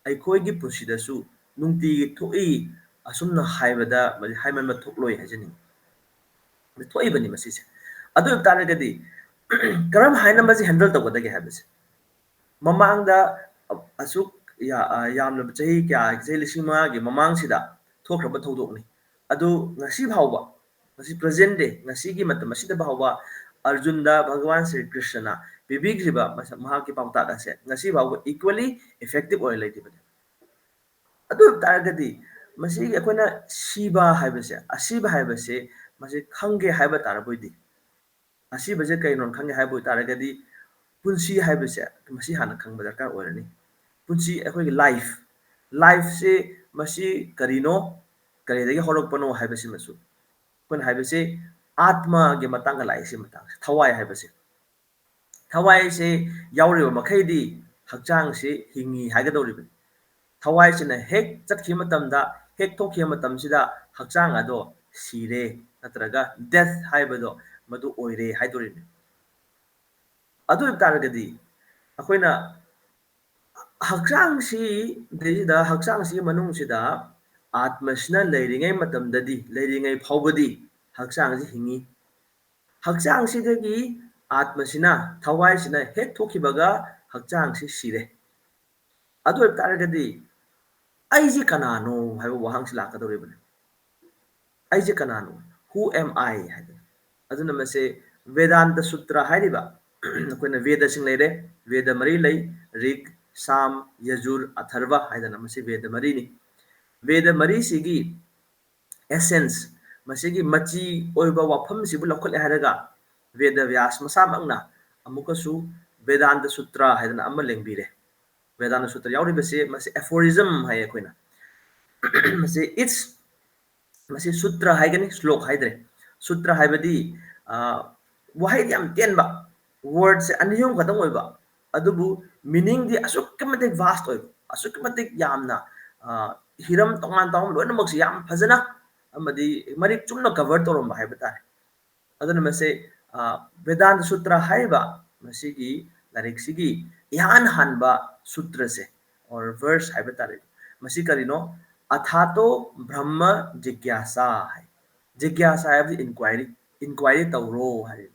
ꯑꯩꯈꯣꯏꯒꯤ ꯄꯨꯟꯁꯤꯗꯁꯨ ꯅꯨꯡꯇꯤꯒꯤ ꯊꯣꯛꯏ꯫ ꯑꯁꯨꯝꯅ ꯍꯥꯏꯕꯗ ꯍꯥꯏꯃꯟꯕ ꯊꯣꯛꯂꯣꯏ ꯍꯥꯏꯖꯅꯤꯡꯉꯤ꯫ ꯊꯣꯛꯏꯕꯅꯤ ꯃꯁꯤꯁꯦ꯫ ꯑꯗꯨ ꯑꯣꯏꯕ ꯇꯥꯔꯒꯗꯤ ꯀꯔꯝ ꯍꯥꯏꯅ ꯃꯁꯤ handle ꯇꯧꯒꯗꯒꯦ ꯍꯥꯏꯕꯁꯦ, ꯃꯃꯥꯡꯗ ꯑꯁꯨꯛ ꯌꯥꯝꯂꯕ ꯆꯍꯤ ꯀꯌꯥ, ꯆꯍꯤ ꯂꯤꯁꯤꯡ ꯃꯉꯥꯒꯤ ꯃꯃꯥꯡꯁꯤꯗ ꯊꯣꯛꯈ꯭ꯔꯕ ꯊꯧꯗꯣꯛꯅꯤ꯫ ꯑꯗꯨ ꯉꯁꯤ ꯐꯥꯎꯕ, ꯉꯁꯤ present day, ꯉꯁꯤꯒꯤ ꯃꯇꯝ ꯑꯁꯤꯗ ꯐꯥꯎꯕ ꯑꯔꯖꯨꯟꯗ ꯚꯒꯋꯥꯟ ꯁ꯭ꯔꯤ ꯀ꯭ꯔꯤꯁꯅꯅ ꯄꯤꯕꯤꯈ꯭ꯔꯤꯕ ꯃꯍꯥꯛꯀꯤ ꯄꯥꯎꯇꯥꯛ ꯑꯁꯦ ꯉꯁꯤ ꯐꯥꯎꯕ equally effective ꯑꯣꯏꯅ ꯂꯩꯔꯤꯕꯅꯤ꯫ ꯑꯗꯨ ꯑꯣꯏꯕ ꯇꯥꯔꯒꯗꯤ ꯃꯁꯤꯒꯤ ꯑꯩꯈꯣꯏꯅ ꯁꯤꯕ ꯍꯥꯏꯕꯁꯦ, ꯑꯁꯤꯕ ꯍꯥꯏꯕꯁꯦ ꯃꯁꯤ ꯈꯪꯒꯦ ꯍꯥꯏꯕ ꯇꯥꯔꯕ ꯑꯣꯏꯗꯤ, ꯑꯁꯤꯕꯁꯦ ꯀꯩꯅꯣ ꯈꯪꯒꯦ ꯍꯥꯏꯕ ꯑꯣꯏꯇꯥꯔꯒꯗꯤ ꯄꯨꯟꯁꯤ ꯍꯥꯏꯕꯁꯦ ꯃꯁꯤ ꯍꯥꯟꯅ ꯈꯪꯕ ꯗꯔꯀꯥꯔ ꯑꯣꯏꯔꯅꯤ꯫ ꯄꯨꯟꯁꯤ ꯑꯩꯈꯣꯏꯒꯤ life, lifeꯁꯦ ꯃꯁꯤ ꯀꯔꯤꯅꯣ, ꯀꯔꯤꯗꯒꯤ ꯍꯧꯔꯛꯄꯅꯣ ꯍꯥꯏꯕꯁꯤꯃꯁꯨ ꯑꯩꯈꯣꯏꯅ ꯍꯥꯏꯕꯁꯦ ꯑꯥꯠꯃꯒꯤ ꯃꯇꯥꯡꯗ ꯂꯥꯛꯏꯁꯦ, ꯃꯇꯥꯡꯁꯦ ꯊꯋꯥꯏ ꯍꯥꯏꯕꯁꯦ꯫ ꯊꯋꯥꯏꯁꯦ ꯌꯥꯎꯔꯤꯕ ꯃꯈꯩꯗꯤ ꯍꯛꯆꯥꯡꯁꯦ ꯍꯤꯡꯉꯤ ꯍꯥꯏꯒꯗꯧꯔꯤꯕꯅꯤ꯫ ꯊꯋꯥꯏꯁꯤꯅ ꯍꯦꯛ ꯆꯠꯈꯤꯕ ꯃꯇꯝꯗ, ꯍꯦꯛ ꯊꯣꯛꯈꯤꯕ ꯃꯇꯝꯁꯤꯗ ꯍꯛꯆꯥꯡ ꯑꯗꯣ ꯁꯤꯔꯦ, ꯅꯠꯇ꯭ꯔꯒ death ꯍꯥꯏꯕꯗꯣ ꯃꯗꯨ ꯑꯣꯏꯔꯦ ꯍꯥꯏꯗꯣꯔꯤꯕꯅꯤ꯫ ꯑꯗꯨ ꯑꯣꯏꯕ ꯇꯥꯔꯒꯗꯤ ꯑꯩꯈꯣꯏꯅ ꯍꯛꯆꯥꯡꯁꯤꯗꯩꯁꯤꯗ, ꯍꯛꯆꯥꯡꯁꯤꯒꯤ ꯃꯅꯨꯡꯁꯤꯗ ꯑꯥꯠꯃꯁꯤꯅ ꯂꯩꯔꯤꯉꯩ ꯃꯇꯝꯗꯗꯤ, ꯂꯩꯔꯤꯉꯩ ꯐꯥꯎꯕꯗꯤ ꯍꯛꯆꯥꯡꯁꯤ ꯍꯤꯡꯉꯤ꯫ ꯍꯛꯆꯥꯡꯁꯤꯗꯒꯤ ꯑꯥꯠꯃꯁꯤꯅ, ꯊꯋꯥꯏꯁꯤꯅ ꯍꯦꯛ ꯊꯣꯛꯈꯤꯕꯒ ꯍꯛꯆꯥꯡꯁꯤ ꯁꯤꯔꯦ꯫ ꯑꯗꯨ ꯑꯣꯏꯕ ꯇꯥꯔꯒꯗꯤ ꯑꯩꯁꯤ ꯀꯅꯥꯅꯣ ꯍꯥꯏꯕ ꯋꯥꯍꯪꯁꯤ ꯂꯥꯛꯀꯗꯧꯔꯤꯕꯅꯤ꯫ ꯑꯩꯁꯦ ꯀꯅꯥꯅꯣ? Who am I? ꯍꯥꯏꯗꯅ꯫ ꯑꯗꯨꯅ ꯃꯁꯦ ꯕꯦꯗꯥꯟꯇ ꯁꯨꯇ꯭ꯔ ꯍꯥꯏꯔꯤꯕ, ꯑꯩꯈꯣꯏꯅ ꯕꯦꯗꯁꯤꯡ ꯂꯩꯔꯦ, ꯕꯦꯗ ꯃꯔꯤ ꯂꯩ, ꯔꯤꯛ, ꯁꯥꯝ, ꯌꯖꯨꯔ, ꯑꯊꯔꯕ ꯍꯥꯏꯗꯅ ꯃꯁꯤ ꯕꯦꯗ ꯃꯔꯤꯅꯤ꯫ ꯕꯦꯗ ꯃꯔꯤꯁꯤꯒꯤ essence, ꯃꯁꯤꯒꯤ ꯃꯆꯤ ꯑꯣꯏꯕ ꯋꯥꯐꯝꯁꯤꯕꯨ ꯂꯧꯈꯠꯂꯦ ꯍꯥꯏꯔꯒ ꯕꯦꯗ ꯕ꯭ꯌꯥꯁ ꯃꯁꯥꯃꯛꯅ ꯑꯃꯨꯛꯀꯁꯨ ꯕꯦꯗꯥꯟꯇ ꯁꯨꯇ꯭ꯔ ꯍꯥꯏꯗꯅ ꯑꯃ ꯂꯦꯡꯕꯤꯔꯦ꯫ ꯕꯦꯗꯥꯟꯇ ꯁꯨꯇ꯭ꯔ ꯌꯥꯎꯔꯤꯕꯁꯦ ꯃꯁꯤ aphorism ꯍꯥꯏ ꯑꯩꯈꯣꯏꯅ꯫ ꯃꯁꯤ each, ꯃꯁꯤ ꯁꯨꯇ꯭ꯔ ꯍꯥꯏꯒꯅꯤ, ꯁ꯭ꯂꯣꯛ ꯍꯥꯏꯗ꯭ꯔꯦ꯫ ꯁꯨꯇ꯭ꯔ ꯍꯥꯏꯕꯗꯤ, ꯑ, ꯋꯥꯍꯩꯗꯤ ꯌꯥꯝ ꯇꯦꯟꯕ, wordꯁꯦ ꯑꯅꯤ ꯑꯍꯨꯝ ꯈꯛꯇꯪ ꯑꯣꯏꯕ, ꯑꯗꯨꯕꯨ meaningꯗꯤ ꯑꯁꯨꯛꯀꯤ ꯃꯇꯤꯛ vast ꯑꯣꯏꯕ, ꯑꯁꯨꯛꯀꯤ ꯃꯇꯤꯛ ꯌꯥꯝꯅ, ꯑ, ꯍꯤꯔꯝ ꯇꯣꯉꯥꯟ ꯇꯣꯉꯥꯟꯕ ꯂꯣꯏꯅꯃꯛꯁꯦ ꯌꯥꯝ ꯐꯖꯅ ꯑꯃꯗꯤ ꯃꯔꯤꯛ ꯆꯨꯝꯅ cover ꯇꯧꯔꯝꯕ ꯍꯥꯏꯕ ꯇꯥꯔꯦ꯫ ꯑꯗꯨꯅ ꯃꯁꯤ, ꯑ, ꯕꯦꯗꯥꯟꯇ ꯁꯨꯇ꯭ꯔ ꯍꯥꯏꯔꯤꯕ ꯃꯁꯤꯒꯤ ꯂꯥꯏꯔꯤꯛꯁꯤꯒꯤ ꯏꯍꯥꯟ ꯍꯥꯟꯕ ꯁꯨꯇ꯭ꯔꯁꯦ, or verse ꯍꯥꯏꯕ ꯇꯥꯔꯦ, ꯃꯁꯤ ꯀꯔꯤꯅꯣ? ꯑꯊꯥꯇꯣ ꯕ꯭ꯔꯍ꯭ꯃ ꯖꯤꯒ꯭ꯌꯥꯁꯥ ꯍꯥꯏ꯫ ꯖꯤꯒ꯭ꯌꯥꯁꯥ ꯍꯥꯏꯕꯗꯤ inquiry, inquiry ꯇꯧꯔꯣ ꯍꯥꯏ꯫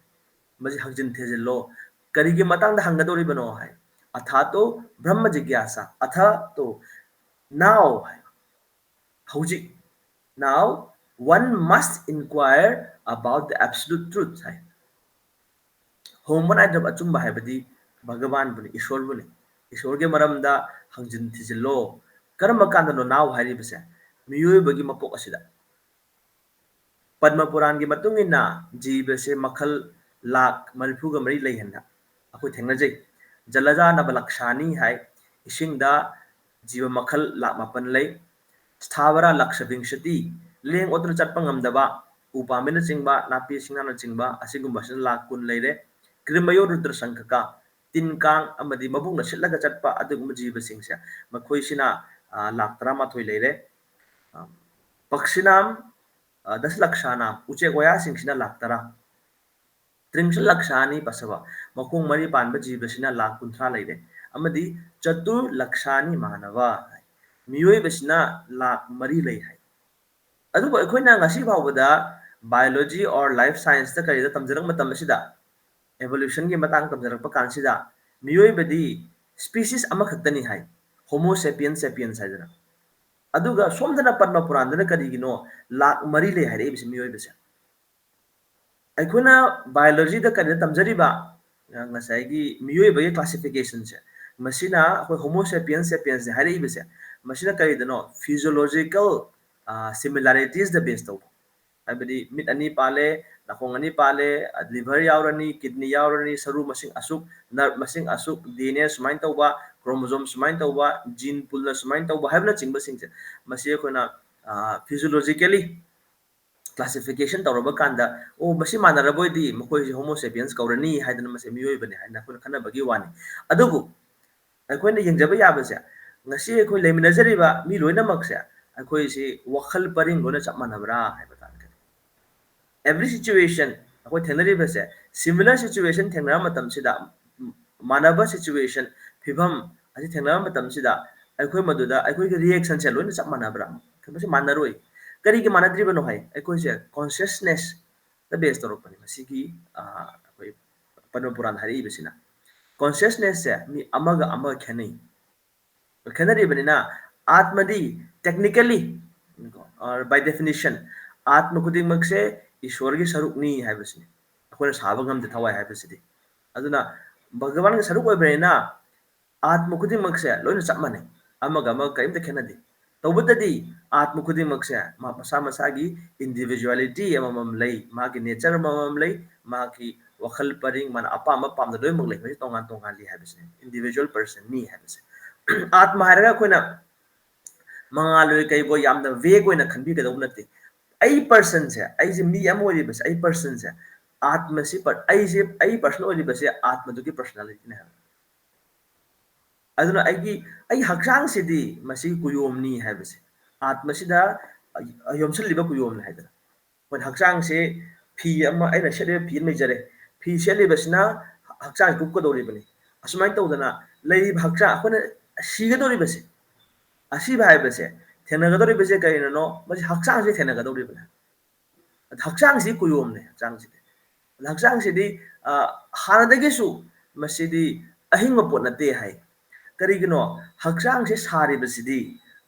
ꯃꯁꯤ ꯍꯪꯖꯤꯟ ꯊꯤꯖꯤꯜꯂꯣ꯫ ꯀꯔꯤꯒꯤ ꯃꯇꯥꯡꯗ ꯍꯪꯒꯗꯧꯔꯤꯕꯅꯣ ꯍꯥꯏ꯫ ꯑꯊꯥꯇꯣ ꯕ꯭ꯔꯍ꯭ꯃ ꯖꯤꯒ꯭ꯌꯥꯁꯥ, ꯑꯊꯥꯇꯣ, now ꯍꯥꯏ꯫ ꯍꯧꯖꯤꯛ, now one must inquire about the absolute truth ꯍꯥꯏ꯫ ꯍꯣꯡꯕ ꯅꯥꯏꯗ꯭ꯔꯕ ꯑꯆꯨꯝꯕ ꯍꯥꯏꯕꯗꯤ ꯚꯒꯕꯥꯟꯕꯨꯅꯤ, ꯏꯁꯣꯔꯕꯨꯅꯤ꯫ ꯏꯁꯣꯔꯒꯤ ꯃꯔꯝꯗ ꯍꯪꯖꯤꯟ ꯊꯤꯖꯤꯜꯂꯣ꯫ ꯀꯔꯝꯕ ꯀꯥꯟꯗꯅꯣ now ꯍꯥꯏꯔꯤꯕꯁꯦ? ꯃꯤꯑꯣꯏꯕꯒꯤ ꯃꯄꯣꯛ ꯑꯁꯤꯗ꯫ ꯄꯗꯃ ꯄꯨꯔꯥꯟꯒꯤ ꯃꯇꯨꯡ ꯏꯟꯅ ꯖꯤꯕꯁꯦ ꯃꯈꯜ ꯂꯥꯈ ꯃꯔꯤꯐꯨꯒ ꯃꯔꯤ ꯂꯩ ꯍꯥꯏꯅ ꯑꯩꯈꯣꯏ ꯊꯦꯡꯅꯖꯩ꯫ ꯖꯂꯖꯥ ꯅꯕ ꯂꯛꯁꯥꯅꯤ ꯍꯥꯏ, ꯏꯁꯤꯡꯗ ꯖꯤꯕ ꯃꯈꯜ ꯂꯥꯈ ꯃꯥꯄꯟ ꯂꯩ꯫ ꯁ꯭ꯊꯥꯕꯔꯥ ꯂꯛꯁ ꯕꯤꯡꯁꯇꯤ, ꯂꯦꯡ ꯑꯣꯠꯇꯨꯅ ꯆꯠꯄ ꯉꯝꯗꯕ ꯎ ꯄꯥꯝꯕꯤꯅꯆꯤꯡꯕ, ꯅꯥꯄꯤ ꯁꯤꯡꯅꯥꯅꯆꯤꯡꯕ, ꯑꯁꯤꯒꯨꯝꯕꯁꯤꯅ ꯂꯥꯈ ꯀꯨꯟ ꯂꯩꯔꯦ꯫ ꯀ꯭ꯔꯤꯃꯌꯣ ꯔꯨꯗ꯭ꯔ ꯁꯪꯈꯀ, ꯇꯤꯟ ꯀꯥꯡ ꯑꯃꯗꯤ ꯃꯕꯨꯛꯅ ꯁꯤꯠꯂꯒ ꯆꯠꯄ ꯑꯗꯨꯒꯨꯝꯕ ꯖꯤꯕꯁꯤꯡꯁꯦ, ꯃꯈꯣꯏꯁꯤꯅ, ꯑ, ꯂꯥꯈ ꯇꯔꯥꯃꯥꯊꯣꯏ ꯂꯩꯔꯦ꯫ ꯑ, ꯄꯛꯁꯤꯅꯥꯝ, ꯑ, ꯗꯁ ꯂꯛꯁꯥꯅꯥꯝ, ꯎꯆꯦꯛ ꯋꯥꯌꯥꯁꯤꯡꯁꯤꯅ ꯂꯥꯈ ꯇꯔꯥ꯫ ꯇ꯭ꯔꯤꯡꯁ ꯂꯛꯁꯥꯅꯤ ꯄꯁꯕ, ꯃꯈꯣꯡ ꯃꯔꯤ ꯄꯥꯟꯕ ꯖꯤꯕꯁꯤꯅ ꯂꯥꯛ ꯀꯨꯟꯊ꯭ꯔꯥ ꯂꯩꯔꯦ꯫ ꯑꯃꯗꯤ ꯆꯇꯨꯔ ꯂꯛꯁꯥꯅꯤ ꯃꯥꯅꯕ ꯍꯥꯏ, ꯃꯤꯑꯣꯏꯕꯁꯤꯅ ꯂꯥꯛ ꯃꯔꯤ ꯂꯩ ꯍꯥꯏ꯫ ꯑꯗꯨꯕꯨ ꯑꯩꯈꯣꯏꯅ ꯉꯁꯤ ꯐꯥꯎꯕꯗ biology or life scienceꯇ ꯀꯔꯤꯗ ꯇꯝꯖꯔꯛꯄ ꯃꯇꯝ ꯑꯁꯤꯗ, evolutionꯒꯤ ꯃꯇꯥꯡ ꯇꯝꯖꯔꯛꯄ ꯀꯥꯟꯁꯤꯗ, ꯃꯤꯑꯣꯏꯕꯗꯤ species ꯑꯃꯈꯛꯇꯅꯤ ꯍꯥꯏ, Homo sapiens sapiens ꯍꯥꯏꯗꯅ꯫ ꯑꯗꯨꯒ ꯁꯣꯝꯗꯅ ꯄꯗꯃ ꯄꯨꯔꯥꯟꯗꯅ ꯀꯔꯤꯒꯤꯅꯣ ꯂꯥꯛ ꯃꯔꯤ ꯂꯩ ꯍꯥꯏꯔꯛꯏꯕꯁꯤ ꯃꯤꯑꯣꯏꯕꯁꯦ? ꯑꯩꯈꯣꯏꯅ biologyꯗ ꯀꯔꯤꯗ ꯇꯝꯖꯔꯤꯕ, ꯑ, ꯉꯁꯥꯏꯒꯤ ꯃꯤꯑꯣꯏꯕꯒꯤ classificationꯁꯦ, ꯃꯁꯤꯅ ꯑꯩꯈꯣꯏ Homo sapiens sapiensꯅꯦ ꯍꯥꯏꯔꯛꯏꯕꯁꯦ, ꯃꯁꯤꯅ ꯀꯔꯤꯗꯅꯣ? Physiological, ꯑ, similaritiesꯇ base ꯇꯧꯕ꯫ ꯍꯥꯏꯕꯗꯤ ꯃꯤꯠ ꯑꯅꯤ ꯄꯥꯜꯂꯦ, ꯅꯥꯀꯣꯡ ꯑꯅꯤ ꯄꯥꯜꯂꯦ, liver ꯌꯥꯎꯔꯅꯤ, kidney ꯌꯥꯎꯔꯅꯤ, ꯁꯔꯨ ꯃꯁꯤꯡ ꯑꯁꯨꯛ, nerve ꯃꯁꯤꯡ ꯑꯁꯨꯛ, DNA ꯁꯨꯃꯥꯏꯅ ꯇꯧꯕ, chromosome ꯁꯨꯃꯥꯏꯅ ꯇꯧꯕ, gene poolꯅ ꯁꯨꯃꯥꯏꯅ ꯇꯧꯕ ꯍꯥꯏꯕꯅꯆꯤꯡꯕꯁꯤꯡꯁꯦ, ꯃꯁꯤ ꯑꯩꯈꯣꯏꯅ, ꯑ, physiologically classification ꯇꯧꯔꯕ ꯀꯥꯟꯗ, ꯑꯣ, ꯃꯁꯤ ꯃꯥꯟꯅꯔꯕ ꯑꯣꯏꯗꯤ ꯃꯈꯣꯏꯁꯦ Homo sapiens ꯀꯧꯔꯅꯤ ꯍꯥꯏꯗꯅ ꯃꯁꯦ ꯃꯤꯑꯣꯏꯕꯅꯤ ꯍꯥꯏꯅ ꯑꯩꯈꯣꯏꯅ ꯈꯟꯅꯕꯒꯤ ꯋꯥꯅꯤ꯫ ꯑꯗꯨꯕꯨ ꯑꯩꯈꯣꯏꯅ ꯌꯦꯡꯖꯕ ꯌꯥꯕꯁꯦ, ꯉꯁꯤ ꯑꯩꯈꯣꯏ ꯂꯩꯃꯤꯟꯅꯖꯔꯤꯕ ꯃꯤ ꯂꯣꯏꯅꯃꯛꯁꯦ ꯑꯩꯈꯣꯏꯁꯤ ꯋꯥꯈꯜ ꯄꯔꯤꯡ ꯂꯣꯏꯅ ꯆꯞ ꯃꯥꯟꯅꯕ꯭ꯔꯥ ꯍꯥꯏꯕ ꯇꯥꯔꯒꯗꯤ, every situation ꯑꯩꯈꯣꯏ ꯊꯦꯡꯅꯔꯤꯕꯁꯦ, similar situation ꯊꯦꯡꯅꯔ ꯃꯇꯝꯁꯤꯗ, ꯃꯥꯟꯅꯕ situation, ꯐꯤꯕꯝ ꯑꯁꯤ ꯊꯦꯡꯅꯔ ꯃꯇꯝꯁꯤꯗ ꯑꯩꯈꯣꯏ ꯃꯗꯨꯗ ꯑꯩꯈꯣꯏꯒꯤ reactionꯁꯦ ꯂꯣꯏꯅ ꯆꯞ ꯃꯥꯟꯅꯕ꯭ꯔꯥ? ꯃꯁꯤ ꯃꯥꯟꯅꯔꯣꯏ꯫ ꯀꯔꯤꯒꯤ ꯃꯥꯟꯅꯗ꯭ꯔꯤꯕꯅꯣ ꯍꯥꯏ, ꯑꯩꯈꯣꯏꯁꯦ consciousnessꯇ base ꯇꯧꯔꯛꯄꯅꯤ꯫ ꯃꯁꯤꯒꯤ, ꯑ, ꯑꯩꯈꯣꯏ ꯄꯗꯃ ꯄꯨꯔꯥꯟ ꯍꯥꯏꯔꯛꯏꯕꯁꯤꯅ, consciousnessꯁꯦ ꯃꯤ ꯑꯃꯒ ꯑꯃꯒ ꯈꯦꯠꯅꯩ꯫ ꯈꯦꯠꯅꯔꯤꯕꯅꯤꯅ, ꯑꯥꯠꯃꯗꯤ technically, or by definition, ꯑꯥꯠꯃ ꯈꯨꯗꯤꯡꯃꯛꯁꯦ ꯏꯁꯣꯔꯒꯤ ꯁꯔꯨꯛꯅꯤ ꯍꯥꯏꯕꯁꯤꯅꯤ꯫ ꯑꯩꯈꯣꯏꯅ ꯁꯥꯕ ꯉꯝꯗꯦ ꯊꯋꯥꯏ ꯍꯥꯏꯕꯁꯤꯗꯤ꯫ ꯑꯗꯨꯅ ꯚꯒꯋꯥꯟꯒꯤ ꯁꯔꯨꯛ ꯑꯣꯏꯕꯅꯤꯅ ꯑꯥꯠꯃ ꯈꯨꯗꯤꯡꯃꯛꯁꯦ ꯂꯣꯏꯅ ꯆꯞ ꯃꯥꯟꯅꯩ, ꯑꯃꯒ ꯑꯃꯒ ꯀꯔꯤꯝꯇ ꯈꯦꯠꯅꯗꯦ꯫ ꯇꯧꯕꯇꯗꯤ ꯑꯥꯠꯃ ꯈꯨꯗꯤꯡꯃꯛꯁꯦ ꯃꯥ-, ꯃꯁꯥ ꯃꯁꯥꯒꯤ individuality ꯑꯃꯃꯝ ꯂꯩ, ꯃꯥꯒꯤ nature ꯑꯃꯃꯝ ꯂꯩ, ꯃꯥꯒꯤ ꯋꯥꯈꯜ ꯄꯔꯤꯡ, ꯃꯥꯅ ꯑꯄꯥꯝꯕ ꯄꯥꯝꯗ ꯂꯣꯏꯅꯃꯛ ꯂꯩ, ꯃꯁꯤ ꯇꯣꯉꯥꯟ ꯇꯣꯉꯥꯟꯂꯤ ꯍꯥꯏꯕꯁꯤꯅꯤ, individual personꯅꯤ ꯍꯥꯏꯕꯁꯦ꯫ ꯑꯥꯠꯃ ꯍꯥꯏꯔꯒ ꯑꯩꯈꯣꯏꯅ ꯃꯉꯥꯜ ꯑꯣꯏ ꯀꯩꯕꯣꯏ ꯌꯥꯝꯅ vague ꯑꯣꯏꯅ ꯈꯟꯕꯤꯒꯗꯧꯕ ꯅꯠꯇꯦ꯫ ꯑꯩ personꯁꯦ, ꯑꯩꯁꯦ ꯃꯤ ꯑꯃ ꯑꯣꯏꯔꯤꯕꯁꯦ, ꯑꯩ personꯁꯦ, ꯑꯥꯠꯃꯁꯤ per-, ꯑꯩꯁꯦ, ꯑꯩ person ꯑꯣꯏꯔꯤꯕꯁꯦ ꯑꯥꯠꯃꯗꯨꯒꯤ personalityꯅꯦ ꯍꯥꯏꯕ꯫ ꯑꯗꯨꯅ ꯑꯩꯒꯤ, ꯑꯩꯒꯤ ꯍꯛꯆꯥꯡꯁꯤꯗꯤ ꯃꯁꯤ ꯀꯨꯌꯣꯝꯅꯤ ꯍꯥꯏꯕꯁꯦ, ꯑꯥꯠꯃꯁꯤꯗ ꯌꯣꯝꯁꯤꯜꯂꯤꯕ ꯀꯨꯌꯣꯝꯅꯤ ꯍꯥꯏꯗꯅ꯫ ꯑꯩꯈꯣꯏꯅ ꯍꯛꯆꯥꯡꯁꯦ ꯐꯤ ꯑꯃ, ꯑꯩꯅ ꯁꯦꯠꯂꯤꯕ ꯐꯤ ꯑꯃ ꯂꯩꯖꯔꯦ, ꯐꯤ ꯁꯦꯠꯂꯤꯕꯁꯤꯅ ꯍꯛꯆꯥꯡ ꯀꯨꯞꯀꯗꯧꯔꯤꯕꯅꯤ꯫ ꯑꯁꯨꯃꯥꯏꯅ ꯇꯧꯗꯅ ꯂꯩꯔꯤꯕ ꯍꯛꯆꯥꯡ, ꯑꯩꯈꯣꯏꯅ ꯁꯤꯒꯗꯧꯔꯤꯕꯁꯦ, ꯑꯁꯤꯕ ꯍꯥꯏꯕꯁꯦ ꯊꯦꯡꯅꯒꯗꯧꯔꯤꯕꯁꯦ ꯀꯔꯤꯅꯅꯣ? ꯃꯁꯤ ꯍꯛꯆꯥꯡꯁꯦ ꯊꯦꯡꯅꯒꯗꯧꯔꯤꯕꯅꯦ꯫ ꯍꯛꯆꯥꯡꯁꯤ ꯀꯨꯌꯣꯝꯅꯦ, ꯍꯛꯆꯥꯡꯁꯤꯗꯤ꯫ ꯍꯛꯆꯥꯡꯁꯤꯗꯤ, ꯑ, ꯍꯥꯟꯅꯗꯒꯤꯁꯨ ꯃꯁꯤꯗꯤ ꯑꯍꯤꯡꯕ ꯄꯣꯠ ꯅꯠꯇꯦ ꯍꯥꯏ꯫ ꯀꯔꯤꯒꯤꯅꯣ? ꯍꯛꯆꯥꯡꯁꯦ ꯁꯥꯔꯤꯕꯁꯤꯗꯤ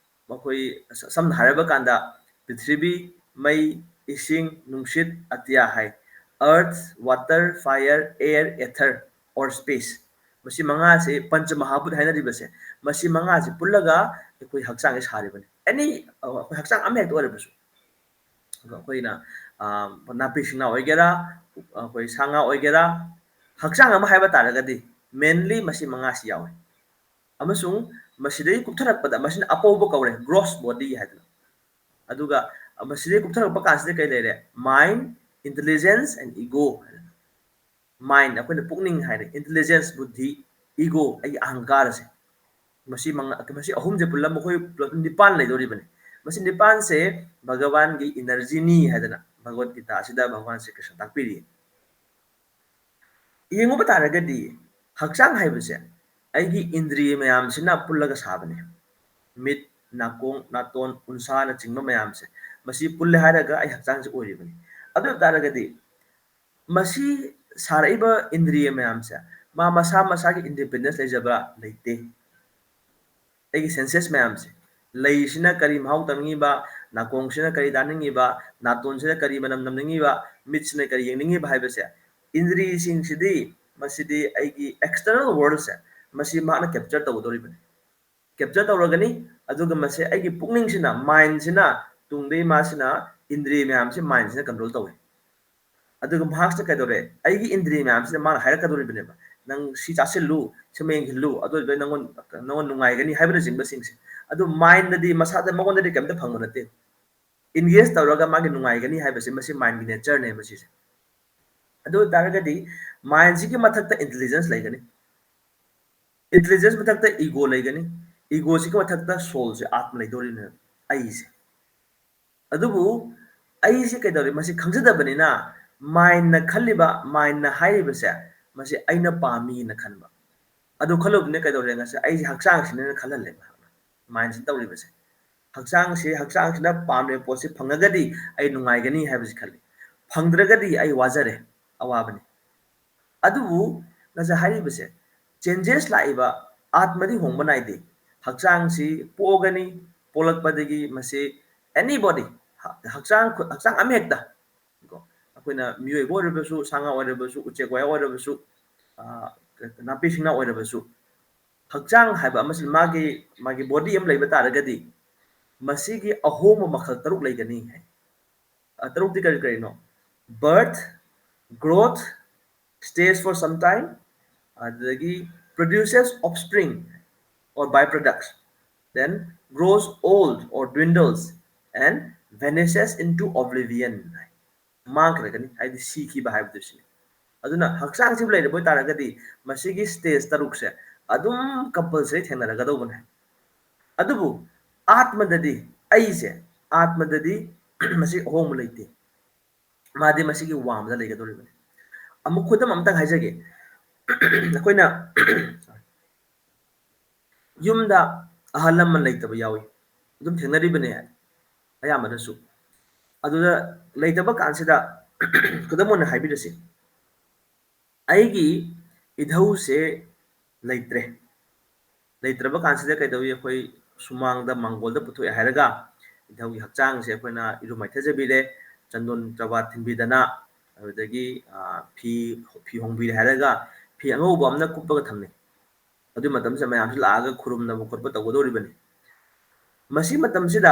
ꯃꯈꯣꯏ ꯁ-, ꯁꯝꯅ ꯍꯥꯏꯔꯕ ꯀꯥꯟꯗ ꯄ꯭ꯔꯤꯊꯤꯕꯤ, ꯃꯩ, ꯏꯁꯤꯡ, ꯅꯨꯡꯁꯤꯠ, ꯑꯇꯤꯌꯥ ꯍꯥꯏ꯫ Earth, water, fire, air, ether or space꯫ ꯃꯁꯤ ꯃꯉꯥꯁꯤ ꯄꯟꯆ ꯃꯍꯥꯚꯨꯠ ꯍꯥꯏꯅꯔꯤꯕꯁꯦ꯫ ꯃꯁꯤ ꯃꯉꯥꯁꯤ ꯄꯨꯜꯂꯒ ꯑꯩꯈꯣꯏ ꯍꯛꯆꯥꯡꯁꯦ ꯁꯥꯔꯤꯕꯅꯤ꯫ Any, ꯑ, ꯑꯩꯈꯣꯏ ꯍꯛꯆꯥꯡ ꯑꯃ ꯍꯦꯛꯇ ꯑꯣꯏꯔꯕꯁꯨ꯫ ꯑꯗꯣ ꯑꯩꯈꯣꯏꯅ, ꯑ, ꯅꯥꯄꯤ ꯁꯤꯡꯅꯥ ꯑꯣꯏꯒꯦꯔꯥ, ꯑꯩꯈꯣꯏ ꯁꯥ ꯉꯥ ꯑꯣꯏꯒꯦꯔꯥ, ꯍꯛꯆꯥꯡ ꯑꯃ ꯍꯥꯏꯕ ꯇꯥꯔꯒꯗꯤ mainly ꯃꯁꯤ ꯃꯉꯥꯁꯤ ꯌꯥꯎꯏ꯫ ꯑꯃꯁꯨꯡ ꯃꯁꯤꯗꯒꯤ ꯀꯨꯞꯊꯔꯛꯄꯗ, ꯃꯁꯤꯅ ꯑꯄꯧꯕ ꯀꯧꯔꯦ, gross body ꯍꯥꯏꯗꯅ꯫ ꯑꯗꯨꯒ ꯃꯁꯤꯗꯒꯤ ꯀꯨꯞꯊꯔꯛꯄ ꯀꯥꯟꯁꯤꯗ ꯀꯩ ꯂꯩꯔꯦ? Mind, intelligence and ego ꯍꯥꯏꯗꯅ꯫ Mind, ꯑꯩꯈꯣꯏꯅ ꯄꯨꯛꯅꯤꯡ ꯍꯥꯏꯔꯦ, intelligence, ꯕꯨꯙꯤ, ego, ꯑꯩꯒꯤ ꯑꯍꯪꯀꯥꯔ ꯑꯁꯦ꯫ ꯃꯁꯤ ꯃꯉꯥ, ꯃꯁꯤ ꯑꯍꯨꯝꯁꯦ ꯄꯨꯜꯂꯞ ꯃꯈꯣꯏ ꯄꯨꯂꯞ ꯅꯤꯄꯥꯟ ꯂꯩꯗꯧꯔꯤꯕꯅꯤ꯫ ꯃꯁꯤ ꯅꯤꯄꯥꯟꯁꯦ ꯚꯒꯋꯥꯟꯒꯤ energyꯅꯤ ꯍꯥꯏꯗꯅ ꯚꯒꯋꯠ ꯒꯤꯇꯥ ꯑꯁꯤꯗ ꯚꯒꯋꯥꯟ ꯁ꯭ꯔꯤ ꯀ꯭ꯔꯤꯁꯅ ꯇꯥꯛꯄꯤꯔꯤ꯫ ꯌꯦꯡꯉꯨꯕ ꯇꯥꯔꯒꯗꯤ ꯍꯛꯆꯥꯡ ꯍꯥꯏꯕꯁꯦ ꯑꯩꯒꯤ ꯏꯟꯗ꯭ꯔꯤꯌ ꯃꯌꯥꯝꯁꯤꯅ ꯄꯨꯜꯂꯒ ꯁꯥꯕꯅꯤ꯫ ꯃꯤꯠ, ꯅꯥꯀꯣꯡ, ꯅꯥꯇꯣꯟ, ꯎꯟꯁꯥꯅꯆꯤꯡꯕ ꯃꯌꯥꯝꯁꯦ, ꯃꯁꯤ ꯄꯨꯜꯂꯦ ꯍꯥꯏꯔꯒ ꯑꯩ ꯍꯛꯆꯥꯡꯁꯦ ꯑꯣꯏꯔꯤꯕꯅꯤ꯫ ꯑꯗꯨ ꯑꯣꯏꯕ ꯇꯥꯔꯒꯗꯤ ꯃꯁꯤ ꯁꯥꯔꯛꯏꯕ ꯏꯟꯗ꯭ꯔꯤꯌ ꯃꯌꯥꯝꯁꯦ ꯃꯥ ꯃꯁꯥ ꯃꯁꯥꯒꯤ independence ꯂꯩꯖꯕ ꯂꯩꯇꯦ꯫ ꯑꯩꯒꯤ senses ꯃꯌꯥꯝꯁꯦ, ꯂꯩꯁꯤꯅ ꯀꯔꯤ ꯃꯍꯥꯎ ꯇꯪꯉꯤꯕ, ꯅꯥꯀꯣꯡꯁꯤꯅ ꯀꯔꯤ ꯇꯥꯅꯤꯡꯉꯤꯕ, ꯅꯥꯇꯣꯟꯁꯤꯅ ꯀꯔꯤ ꯃꯅꯝ ꯅꯝꯅꯤꯡꯉꯤꯕ, ꯃꯤꯠꯁꯤꯅ ꯀꯔꯤ ꯌꯦꯡꯅꯤꯡꯉꯤꯕ ꯍꯥꯏꯕꯁꯦ, ꯏꯟꯗ꯭ꯔꯤꯁꯤꯡꯁꯤꯗꯤ, ꯃꯁꯤꯗꯤ ꯑꯩꯒꯤ external worldꯁꯦ, ꯃꯁꯤ ꯃꯍꯥꯛꯅ capture ꯇꯧꯒꯗꯧꯔꯤꯕꯅꯤ꯫ Capture ꯇꯧꯔꯒꯅꯤ, ꯑꯗꯨꯒ ꯃꯁꯦ ꯑꯩꯒꯤ ꯄꯨꯛꯅꯤꯡꯁꯤꯅ, mindꯁꯤꯅ, ꯇꯨꯡꯗꯩ ꯃꯥꯁꯤꯅ ꯏꯟꯗ꯭ꯔꯤ ꯃꯌꯥꯝꯁꯦ mindꯁꯤꯅ control ꯇꯧꯏ꯫ ꯑꯗꯨꯒ ꯃꯍꯥꯛꯁꯤꯅ ꯀꯩꯗꯧꯔꯦ? ꯑꯩꯒꯤ ꯏꯟꯗ꯭ꯔꯤ ꯃꯌꯥꯝꯁꯤꯅ ꯃꯥꯅ ꯍꯥꯏꯔꯛꯀꯗꯧꯔꯤꯕꯅꯦꯕ, "ꯅꯪ ꯁꯤ ꯆꯥꯁꯤꯜꯂꯨ, ꯁꯤꯃ ꯌꯦꯡꯁꯤꯜꯂꯨ, ꯑꯗꯨ ꯑꯣꯏꯔꯗꯤ ꯅꯪꯉꯣꯟ-, ꯅꯪꯉꯣꯟ ꯅꯨꯡꯉꯥꯏꯒꯅꯤ" ꯍꯥꯏꯕꯅꯆꯤꯡꯕꯁꯤꯡꯁꯦ꯫ ꯑꯗꯨ mindꯗꯗꯤ ꯃꯁꯥꯗ, ꯃꯉꯣꯟꯗꯗꯤ ꯀꯩꯝꯇ ꯐꯪꯕ ꯅꯠꯇꯦ꯫ Engage ꯇꯧꯔꯒ ꯃꯥꯒꯤ ꯅꯨꯡꯉꯥꯏꯒꯅꯤ ꯍꯥꯏꯕꯁꯦ, ꯃꯁꯤ mindꯒꯤ natureꯅꯦ ꯃꯁꯤꯁꯦ꯫ ꯑꯗꯨ ꯑꯣꯏ ꯇꯥꯔꯒꯗꯤ mindꯁꯤꯒꯤ ꯃꯊꯛꯇ intelligence ꯂꯩꯒꯅꯤ, intelligence ꯃꯊꯛꯇ ego ꯂꯩꯒꯅꯤ, egoꯁꯤꯒꯤ ꯃꯊꯛꯇ soulꯁꯦ, ꯑꯥꯠꯃ ꯂꯩꯗꯧꯔꯤꯕꯅꯦꯕ, ꯑꯩꯁꯦ꯫ ꯑꯗꯨꯕꯨ ꯑꯩꯁꯦ ꯀꯩꯗꯧꯔꯦ? ꯃꯁꯤ ꯈꯪꯖꯗꯕꯅꯤꯅ ꯃꯥꯏꯟꯅ ꯈꯜꯂꯤꯕ, ꯃꯥꯏꯟꯅ ꯍꯥꯏꯔꯤꯕꯁꯦ, ꯃꯁꯤ ꯑꯩꯅ ꯄꯥꯝꯃꯤꯅ ꯈꯟꯕ꯫ ꯑꯗꯨ ꯈꯜꯂꯨꯕꯅꯦ ꯀꯩꯗꯧꯔꯦ? ꯉꯁꯤ ꯑꯩꯁꯦ ꯍꯛꯆꯥꯡꯁꯤꯅꯅ ꯈꯜꯍꯜꯂꯦ ꯃꯍꯥꯛꯅ꯫ ꯃꯥꯏꯟꯁꯤꯅ ꯇꯧꯔꯤꯕꯁꯦ, ꯍꯛꯆꯥꯡꯁꯤ, ꯍꯛꯆꯥꯡꯁꯤꯅ ꯄꯥꯝꯂꯤꯕ ꯄꯣꯠꯁꯤ ꯐꯪꯉꯒꯗꯤ ꯑꯩ ꯅꯨꯡꯉꯥꯏꯒꯅꯤ ꯍꯥꯏꯕꯁꯤ ꯈꯜꯂꯤ꯫ ꯐꯪꯗ꯭ꯔꯒꯗꯤ ꯑꯩ ꯋꯥꯖꯔꯦ, ꯑꯋꯥꯕꯅꯤ꯫ ꯑꯗꯨꯕꯨ ꯉꯁꯥꯏ ꯍꯥꯏꯔꯤꯕꯁꯦ, ꯆꯦꯟꯖꯦꯁ ꯂꯥꯛꯏꯕ, ꯑꯥꯠꯃꯗꯤ ꯍꯣꯡꯕ ꯅꯥꯏꯗꯦ꯫ ꯍꯛꯆꯥꯡꯁꯤ ꯄꯣꯛꯑꯒꯅꯤ, ꯄꯣꯛꯂꯛꯄꯗꯒꯤ ꯃꯁꯤ anybody, ꯍ-, ꯍꯛꯆꯥꯡ, ꯍꯛꯆꯥꯡ ꯑꯃꯍꯦꯛꯇ, ꯀꯣ, ꯑꯩꯈꯣꯏꯅ ꯃꯤꯑꯣꯏꯕ ꯑꯣꯏꯔꯕꯁꯨ, ꯁꯥ ꯉꯥ ꯑꯣꯏꯔꯕꯁꯨ, ꯎꯆꯦꯛ ꯋꯥꯌꯥ ꯑꯣꯏꯔꯕꯁꯨ, ꯑ, ꯅꯥꯄꯤ ꯁꯤꯡꯅꯥ ꯑꯣꯏꯔꯕꯁꯨ, ꯍꯛꯆꯥꯡ ꯍꯥꯏꯕ ꯑꯃꯁꯤ ꯃꯥꯒꯤ, ꯃꯥꯒꯤ ꯕꯣꯗꯤ ꯑꯃ ꯂꯩꯕ ꯇꯥꯔꯒꯗꯤ, ꯃꯁꯤꯒꯤ ꯑꯍꯣꯡꯕ ꯃꯈꯜ ꯇꯔꯨꯛ ꯂꯩꯒꯅꯤ ꯍꯥꯏ꯫ ꯑ, ꯇꯔꯨꯛꯇꯤ ꯀꯔꯤ ꯀꯔꯤꯅꯣ? Birth, growth, stays for some time, ꯑꯗꯨꯗꯒꯤ produces offspring or byproducts, then grows old or dwindles and vanishes into oblivion ꯍꯥꯏ꯫ ꯃꯥꯡꯈ꯭ꯔꯒꯅꯤ, ꯍꯥꯏꯗꯤ ꯁꯤꯈꯤꯕ ꯍꯥꯏꯕꯗꯨ ꯁꯤꯅꯤ꯫ ꯑꯗꯨꯅ ꯍꯛꯆꯥꯡꯁꯤꯕꯨ ꯂꯩꯔꯕ ꯑꯣꯏꯇꯥꯔꯒꯗꯤ ꯃꯁꯤꯒꯤ ꯁ꯭ꯇꯦꯖ ꯇꯔꯨꯛꯁꯦ ꯑꯗꯨꯝ ꯀꯝꯄꯜꯁꯔꯤ ꯊꯦꯡꯅꯔꯒꯗꯧꯕꯅꯦ꯫ ꯑꯗꯨꯕꯨ ꯑꯥꯠꯃꯗꯗꯤ, ꯑꯩꯁꯦ, ꯑꯥꯠꯃꯗꯗꯤ ꯃꯁꯤ ꯑꯍꯣꯡꯕ ꯂꯩꯇꯦ꯫ ꯃꯥꯗꯤ ꯃꯁꯤꯒꯤ ꯋꯥꯡꯃꯗ ꯂꯩꯒꯗꯧꯔꯤꯕꯅꯤ꯫ ꯑꯃꯨꯛ ꯈꯨꯗꯝ ꯑꯝꯇꯪ ꯍꯥꯏꯖꯒꯦ꯫ ꯑꯩꯈꯣꯏꯅ ꯌꯨꯝꯗ ꯑꯍꯜ ꯂꯃꯟ ꯂꯩꯇꯕ ꯌꯥꯎꯏ, ꯑꯗꯨꯝ ꯊꯦꯡꯅꯔꯤꯕꯅꯦ ꯑꯌꯥꯝꯕꯅꯁꯨ꯫ ꯑꯗꯨꯗ ꯂꯩꯇꯕ ꯀꯥꯟꯁꯤꯗ ꯈꯨꯗꯝ ꯑꯣꯏꯅ ꯍꯥꯏꯕꯤꯔꯁꯤ, ꯑꯩꯒꯤ ꯏꯙꯧꯁꯦ ꯂꯩꯇ꯭ꯔꯦ꯫ ꯂꯩꯇ꯭ꯔꯕ ꯀꯥꯟꯁꯤꯗ ꯀꯩꯗꯧꯏ? ꯑꯩꯈꯣꯏ ꯁꯨꯃꯥꯡꯗ ꯃꯥꯡꯒꯣꯜꯗ ꯄꯨꯊꯣꯛꯑꯦ ꯍꯥꯏꯔꯒ ꯏꯙꯧꯒꯤ ꯍꯛꯆꯥꯡꯁꯦ ꯑꯩꯈꯣꯏꯅ ꯏꯔꯨ ꯃꯥꯏꯊꯖꯕꯤꯔꯦ, ꯆꯟꯗꯣꯟ ꯆꯕꯥ ꯊꯤꯟꯕꯤꯗꯅ, ꯑꯗꯨꯗꯒꯤ, ꯑ, ꯐꯤ, ꯐꯤ ꯍꯣꯡꯕꯤꯔꯦ ꯍꯥꯏꯔꯒ ꯐꯤ ꯑꯉꯧꯕ ꯑꯃꯅ ꯀꯨꯞꯄꯒ ꯊꯝꯃꯦ꯫ ꯑꯗꯨꯒꯤ ꯃꯇꯝꯁꯤꯗ ꯃꯌꯥꯝꯁꯤ ꯂꯥꯛꯑꯒ ꯈꯨꯔꯨꯝꯅꯕ ꯈꯣꯠꯄ ꯇꯧꯒꯗꯧꯔꯤꯕꯅꯤ꯫ ꯃꯁꯤ ꯃꯇꯝꯁꯤꯗ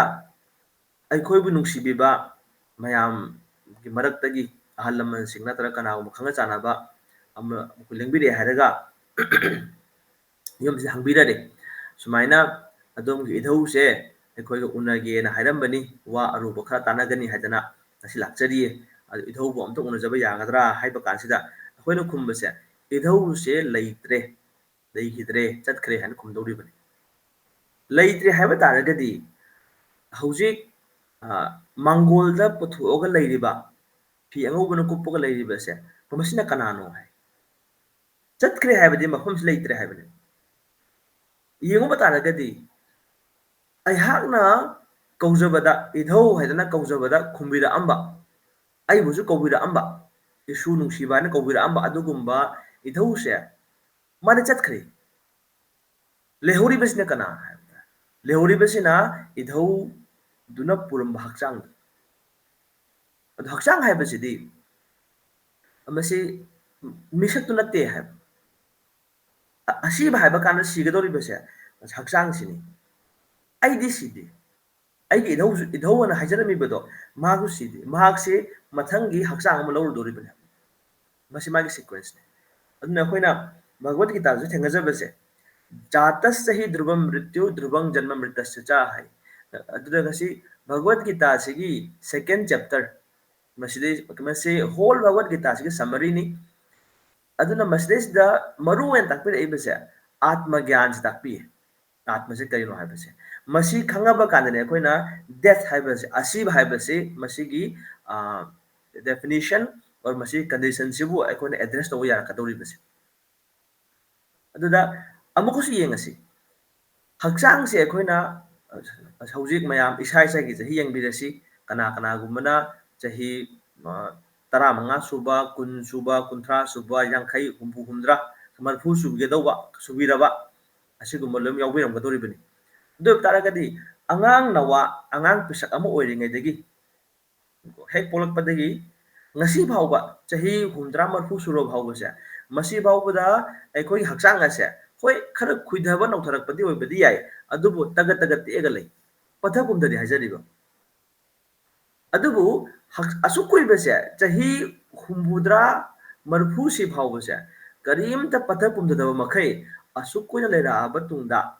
ꯑꯩꯈꯣꯏꯕꯨ ꯅꯨꯡꯁꯤꯕꯤꯕ ꯃꯌꯥꯝꯒꯤ ꯃꯔꯛꯇꯒꯤ ꯑꯍꯜ ꯂꯃꯟꯁꯤꯡ ꯅꯠꯇ꯭ꯔꯒ ꯀꯅꯥꯒꯨꯝꯕ ꯈꯪꯅ ꯆꯥꯟꯅꯕ ꯑꯃ ꯑꯩꯈꯣꯏ ꯂꯦꯡꯕꯤꯔꯛꯑꯦ ꯍꯥꯏꯔꯒ ꯌꯨꯝꯁꯤꯗ ꯍꯪꯕꯤꯔꯔꯦ, "ꯁꯨꯃꯥꯏꯅ ꯑꯗꯣꯝꯒꯤ ꯏꯙꯧꯁꯦ ꯑꯩꯈꯣꯏꯒ ꯎꯅꯒꯦꯅ ꯍꯥꯏꯔꯝꯕꯅꯤ, ꯋꯥ ꯑꯔꯨꯕ ꯈꯔ ꯇꯥꯟꯅꯒꯅꯤ ꯍꯥꯏꯗꯅ ꯉꯁꯤ ꯂꯥꯛꯆꯔꯤꯌꯦ꯫ ꯑꯗꯨ ꯏꯙꯧꯕꯨ ꯑꯝꯇ ꯎꯅꯖꯕ ꯌꯥꯒꯗ꯭ꯔꯥ?" ꯍꯥꯏꯕ ꯀꯥꯟꯁꯤꯗ ꯑꯩꯈꯣꯏꯅ ꯈꯨꯝꯕꯁꯦ, "ꯏꯙꯧꯁꯦ ꯂꯩꯇ꯭ꯔꯦ, ꯂꯩꯈꯤꯗ꯭ꯔꯦ, ꯆꯠꯈ꯭ꯔꯦ" ꯍꯥꯏꯅ ꯈꯨꯝꯗꯧꯔꯤꯕꯅꯤ꯫ ꯂꯩꯇ꯭ꯔꯦ ꯍꯥꯏꯕ ꯇꯥꯔꯒꯗꯤ ꯍꯧꯖꯤꯛ, ꯑ, ꯃꯥꯡꯒꯣꯜꯗ ꯄꯨꯊꯣꯛꯑꯒ ꯂꯩꯔꯤꯕ ꯐꯤ ꯑꯉꯧꯕꯅ ꯀꯨꯞꯄꯒ ꯂꯩꯔꯤꯕꯁꯦ, ꯃꯁꯤꯅ ꯀꯅꯥꯅꯣ ꯍꯥꯏ꯫ ꯆꯠꯈ꯭ꯔꯦ ꯍꯥꯏꯕꯗꯤ ꯃꯐꯝꯁꯤ ꯂꯩꯇ꯭ꯔꯦ ꯍꯥꯏꯕꯅꯤ꯫ ꯌꯦꯡꯉꯨꯕ ꯇꯥꯔꯒꯗꯤ, ꯑꯩꯍꯥꯛꯅ ꯀꯧꯖꯕꯗ, ꯏꯙꯧ ꯍꯥꯏꯗꯅ ꯀꯧꯖꯕꯗ ꯈꯨꯝꯕꯤꯔꯛꯑꯝꯕ, ꯑꯩꯕꯨꯁꯨ ꯀꯧꯕꯤꯔꯛꯑꯝꯕ, ꯏꯁꯨ ꯅꯨꯡꯁꯤꯕ ꯍꯥꯏꯅ ꯀꯧꯕꯤꯔꯛꯑꯝꯕ ꯑꯗꯨꯒꯨꯝꯕ ꯏꯙꯧꯁꯦ ꯃꯥꯗꯤ ꯆꯠꯈ꯭ꯔꯦ꯫ ꯂꯩꯍꯧꯔꯤꯕꯁꯤꯅ ꯀꯅꯥ ꯍꯥꯏꯕꯗ, ꯂꯩꯍꯧꯔꯤꯕꯁꯤꯅ ꯏꯙꯧꯗꯨꯅ ꯄꯨꯔꯝꯕ ꯍꯛꯆꯥꯡꯗꯣ꯫ ꯑꯗꯣ ꯍꯛꯆꯥꯡ ꯍꯥꯏꯕꯁꯤꯗꯤ ꯃꯁꯤ ꯃꯤꯁꯛꯇꯨ ꯅꯠꯇꯦ ꯍꯥꯏꯕ꯫ ꯑ-, ꯑꯁꯤꯕ ꯍꯥꯏꯕ ꯀꯥꯟꯗ ꯁꯤꯒꯗꯧꯔꯤꯕꯁꯦ ꯍꯛꯆꯥꯡꯁꯤꯅꯤ꯫ ꯑꯩꯗꯤ ꯁꯤꯗꯦ꯫ ꯑꯩꯒꯤ ꯏꯙꯧꯁꯨ, ꯏꯙꯧ ꯑꯅ ꯍꯥꯏꯖꯔꯝꯃꯤꯕꯗꯣ, ꯃꯍꯥꯛꯁꯨ ꯁꯤꯗꯦ꯫ ꯃꯍꯥꯛꯁꯦ ꯃꯊꯪꯒꯤ ꯍꯛꯆꯥꯡ ꯑꯃ ꯂꯧꯔꯨꯗꯧꯔꯤꯕꯅꯦ꯫ ꯃꯁꯤ ꯃꯥꯒꯤ sequence ꯅꯦ꯫ ꯑꯗꯨꯅ ꯑꯩꯈꯣꯏꯅ ꯚꯒꯋꯠ ꯒꯤꯇꯥꯗꯁꯨ ꯊꯦꯡꯅꯖꯕꯁꯦ, "ꯖꯥꯇꯁ ꯍꯤ ꯙ꯭ꯔꯨꯕꯝ ꯃ꯭ꯔꯤꯇ꯭ꯌꯨ ꯙ꯭ꯔꯨꯕꯪ ꯖꯟꯃ ꯃ꯭ꯔꯤꯇꯁ꯭ꯌ ꯆ" ꯍꯥꯏ꯫ ꯑꯗꯨꯅ ꯉꯁꯤ ꯚꯒꯋꯠ ꯒꯤꯇꯥꯁꯤꯒꯤ second chapter, ꯃꯁꯤꯗꯩ, ꯃꯁꯤ whole ꯚꯒꯋꯠ ꯒꯤꯇꯥꯁꯤꯒꯤ summary ꯅꯤ꯫ ꯑꯗꯨꯅ ꯃꯁꯤꯗꯩꯁꯤꯗ ꯃꯔꯨ ꯑꯣꯏꯅ ꯇꯥꯛꯄꯤꯔꯛꯏꯕꯁꯦ ꯑꯥꯠꯃ ꯒ꯭ꯌꯥꯟꯁꯤ ꯇꯥꯛꯄꯤꯌꯦ꯫ ꯑꯥꯠꯃꯁꯦ ꯀꯔꯤꯅꯣ ꯍꯥꯏꯕꯁꯦ꯫ ꯃꯁꯤ ꯈꯪꯉꯕ ꯀꯥꯟꯗꯅꯦ ꯑꯩꯈꯣꯏꯅ death ꯍꯥꯏꯕꯁꯦ, ꯑꯁꯤꯕ ꯍꯥꯏꯕꯁꯤ, ꯃꯁꯤꯒꯤ, ꯑ, definition or ꯃꯁꯤ condition ꯁꯤꯕꯨ ꯑꯩꯈꯣꯏꯅ address ꯇꯧꯕ ꯌꯥꯔꯛꯀꯗꯧꯔꯤꯕꯁꯦ꯫ ꯑꯗꯨꯗ ꯑꯃꯨꯛꯀꯁꯨ ꯌꯦꯡꯉꯁꯤ꯫ ꯍꯛꯆꯥꯡꯁꯦ ꯑꯩꯈꯣꯏꯅ, ꯑ, ꯍꯧꯖꯤꯛ ꯃꯌꯥꯝ ꯏꯁꯥ ꯏꯁꯥꯒꯤ ꯆꯍꯤ ꯌꯦꯡꯕꯤꯔꯁꯤ꯫ ꯀꯅꯥ ꯀꯅꯥꯒꯨꯝꯕꯅ ꯆꯍꯤ, ꯑ, ꯇꯔꯥꯃꯉꯥ ꯁꯨꯕ, ꯀꯨꯟ ꯁꯨꯕ, ꯀꯨꯟꯊ꯭ꯔꯥ ꯁꯨꯕ, ꯌꯥꯡꯈꯩ, ꯍꯨꯝꯐꯨ, ꯍꯨꯝꯗ꯭ꯔꯥ, ꯃꯔꯤꯐꯨ ꯁꯨꯕꯤꯒꯗꯧꯕ, ꯁꯨꯕꯤꯔꯕ, ꯑꯁꯤꯒꯨꯝꯕ ꯂꯣꯏꯅ ꯌꯥꯎꯕꯤꯔꯝꯒꯗꯧꯔꯤꯕꯅꯤ꯫ ꯑꯗꯨ ꯑꯣꯏꯕ ꯇꯥꯔꯒꯗꯤ ꯑꯉꯥꯡ ꯅꯋꯥ, ꯑꯉꯥꯡ ꯄꯤꯁꯛ ꯑꯃ ꯑꯣꯏꯔꯤꯉꯩꯗꯒꯤ, ꯍꯦꯛ ꯄꯣꯛꯂꯛꯄꯗꯒꯤ ꯉꯁꯤ ꯐꯥꯎꯕ, ꯆꯍꯤ ꯍꯨꯝꯗ꯭ꯔꯥ ꯃꯔꯤꯐꯨ ꯁꯨꯔꯕ ꯐꯥꯎꯕꯁꯦ, ꯃꯁꯤ ꯐꯥꯎꯕꯗ ꯑꯩꯈꯣꯏꯒꯤ ꯍꯛꯆꯥꯡ ꯑꯁꯦ, ꯍꯣꯏ, ꯈꯔ ꯈꯨꯏꯊꯕ ꯅꯧꯊꯔꯛꯄꯗꯤ ꯑꯣꯏꯕꯗꯤ ꯌꯥꯏ, ꯑꯗꯨꯕꯨ ꯇꯒꯠ ꯇꯒꯠ ꯇꯦꯛꯑꯒ ꯂꯩ, ꯄꯠꯊ ꯄꯨꯝꯊꯗꯦ ꯍꯥꯏꯖꯔꯤꯕ꯫ ꯑꯗꯨꯕꯨ ꯍꯛ-, ꯑꯁꯨꯛ ꯀꯨꯏꯕꯁꯦ, ꯆꯍꯤ ꯍꯨꯝꯐꯨꯇꯔꯥ, ꯃꯔꯤꯐꯨꯁꯤ ꯐꯥꯎꯕꯁꯦ, ꯀꯔꯤꯝꯇ ꯄꯠꯊ ꯄꯨꯝꯊꯗꯕ ꯃꯈꯩ, ꯑꯁꯨꯛ ꯀꯨꯏꯅ ꯂꯩꯔꯛꯑꯕ ꯇꯨꯡꯗ,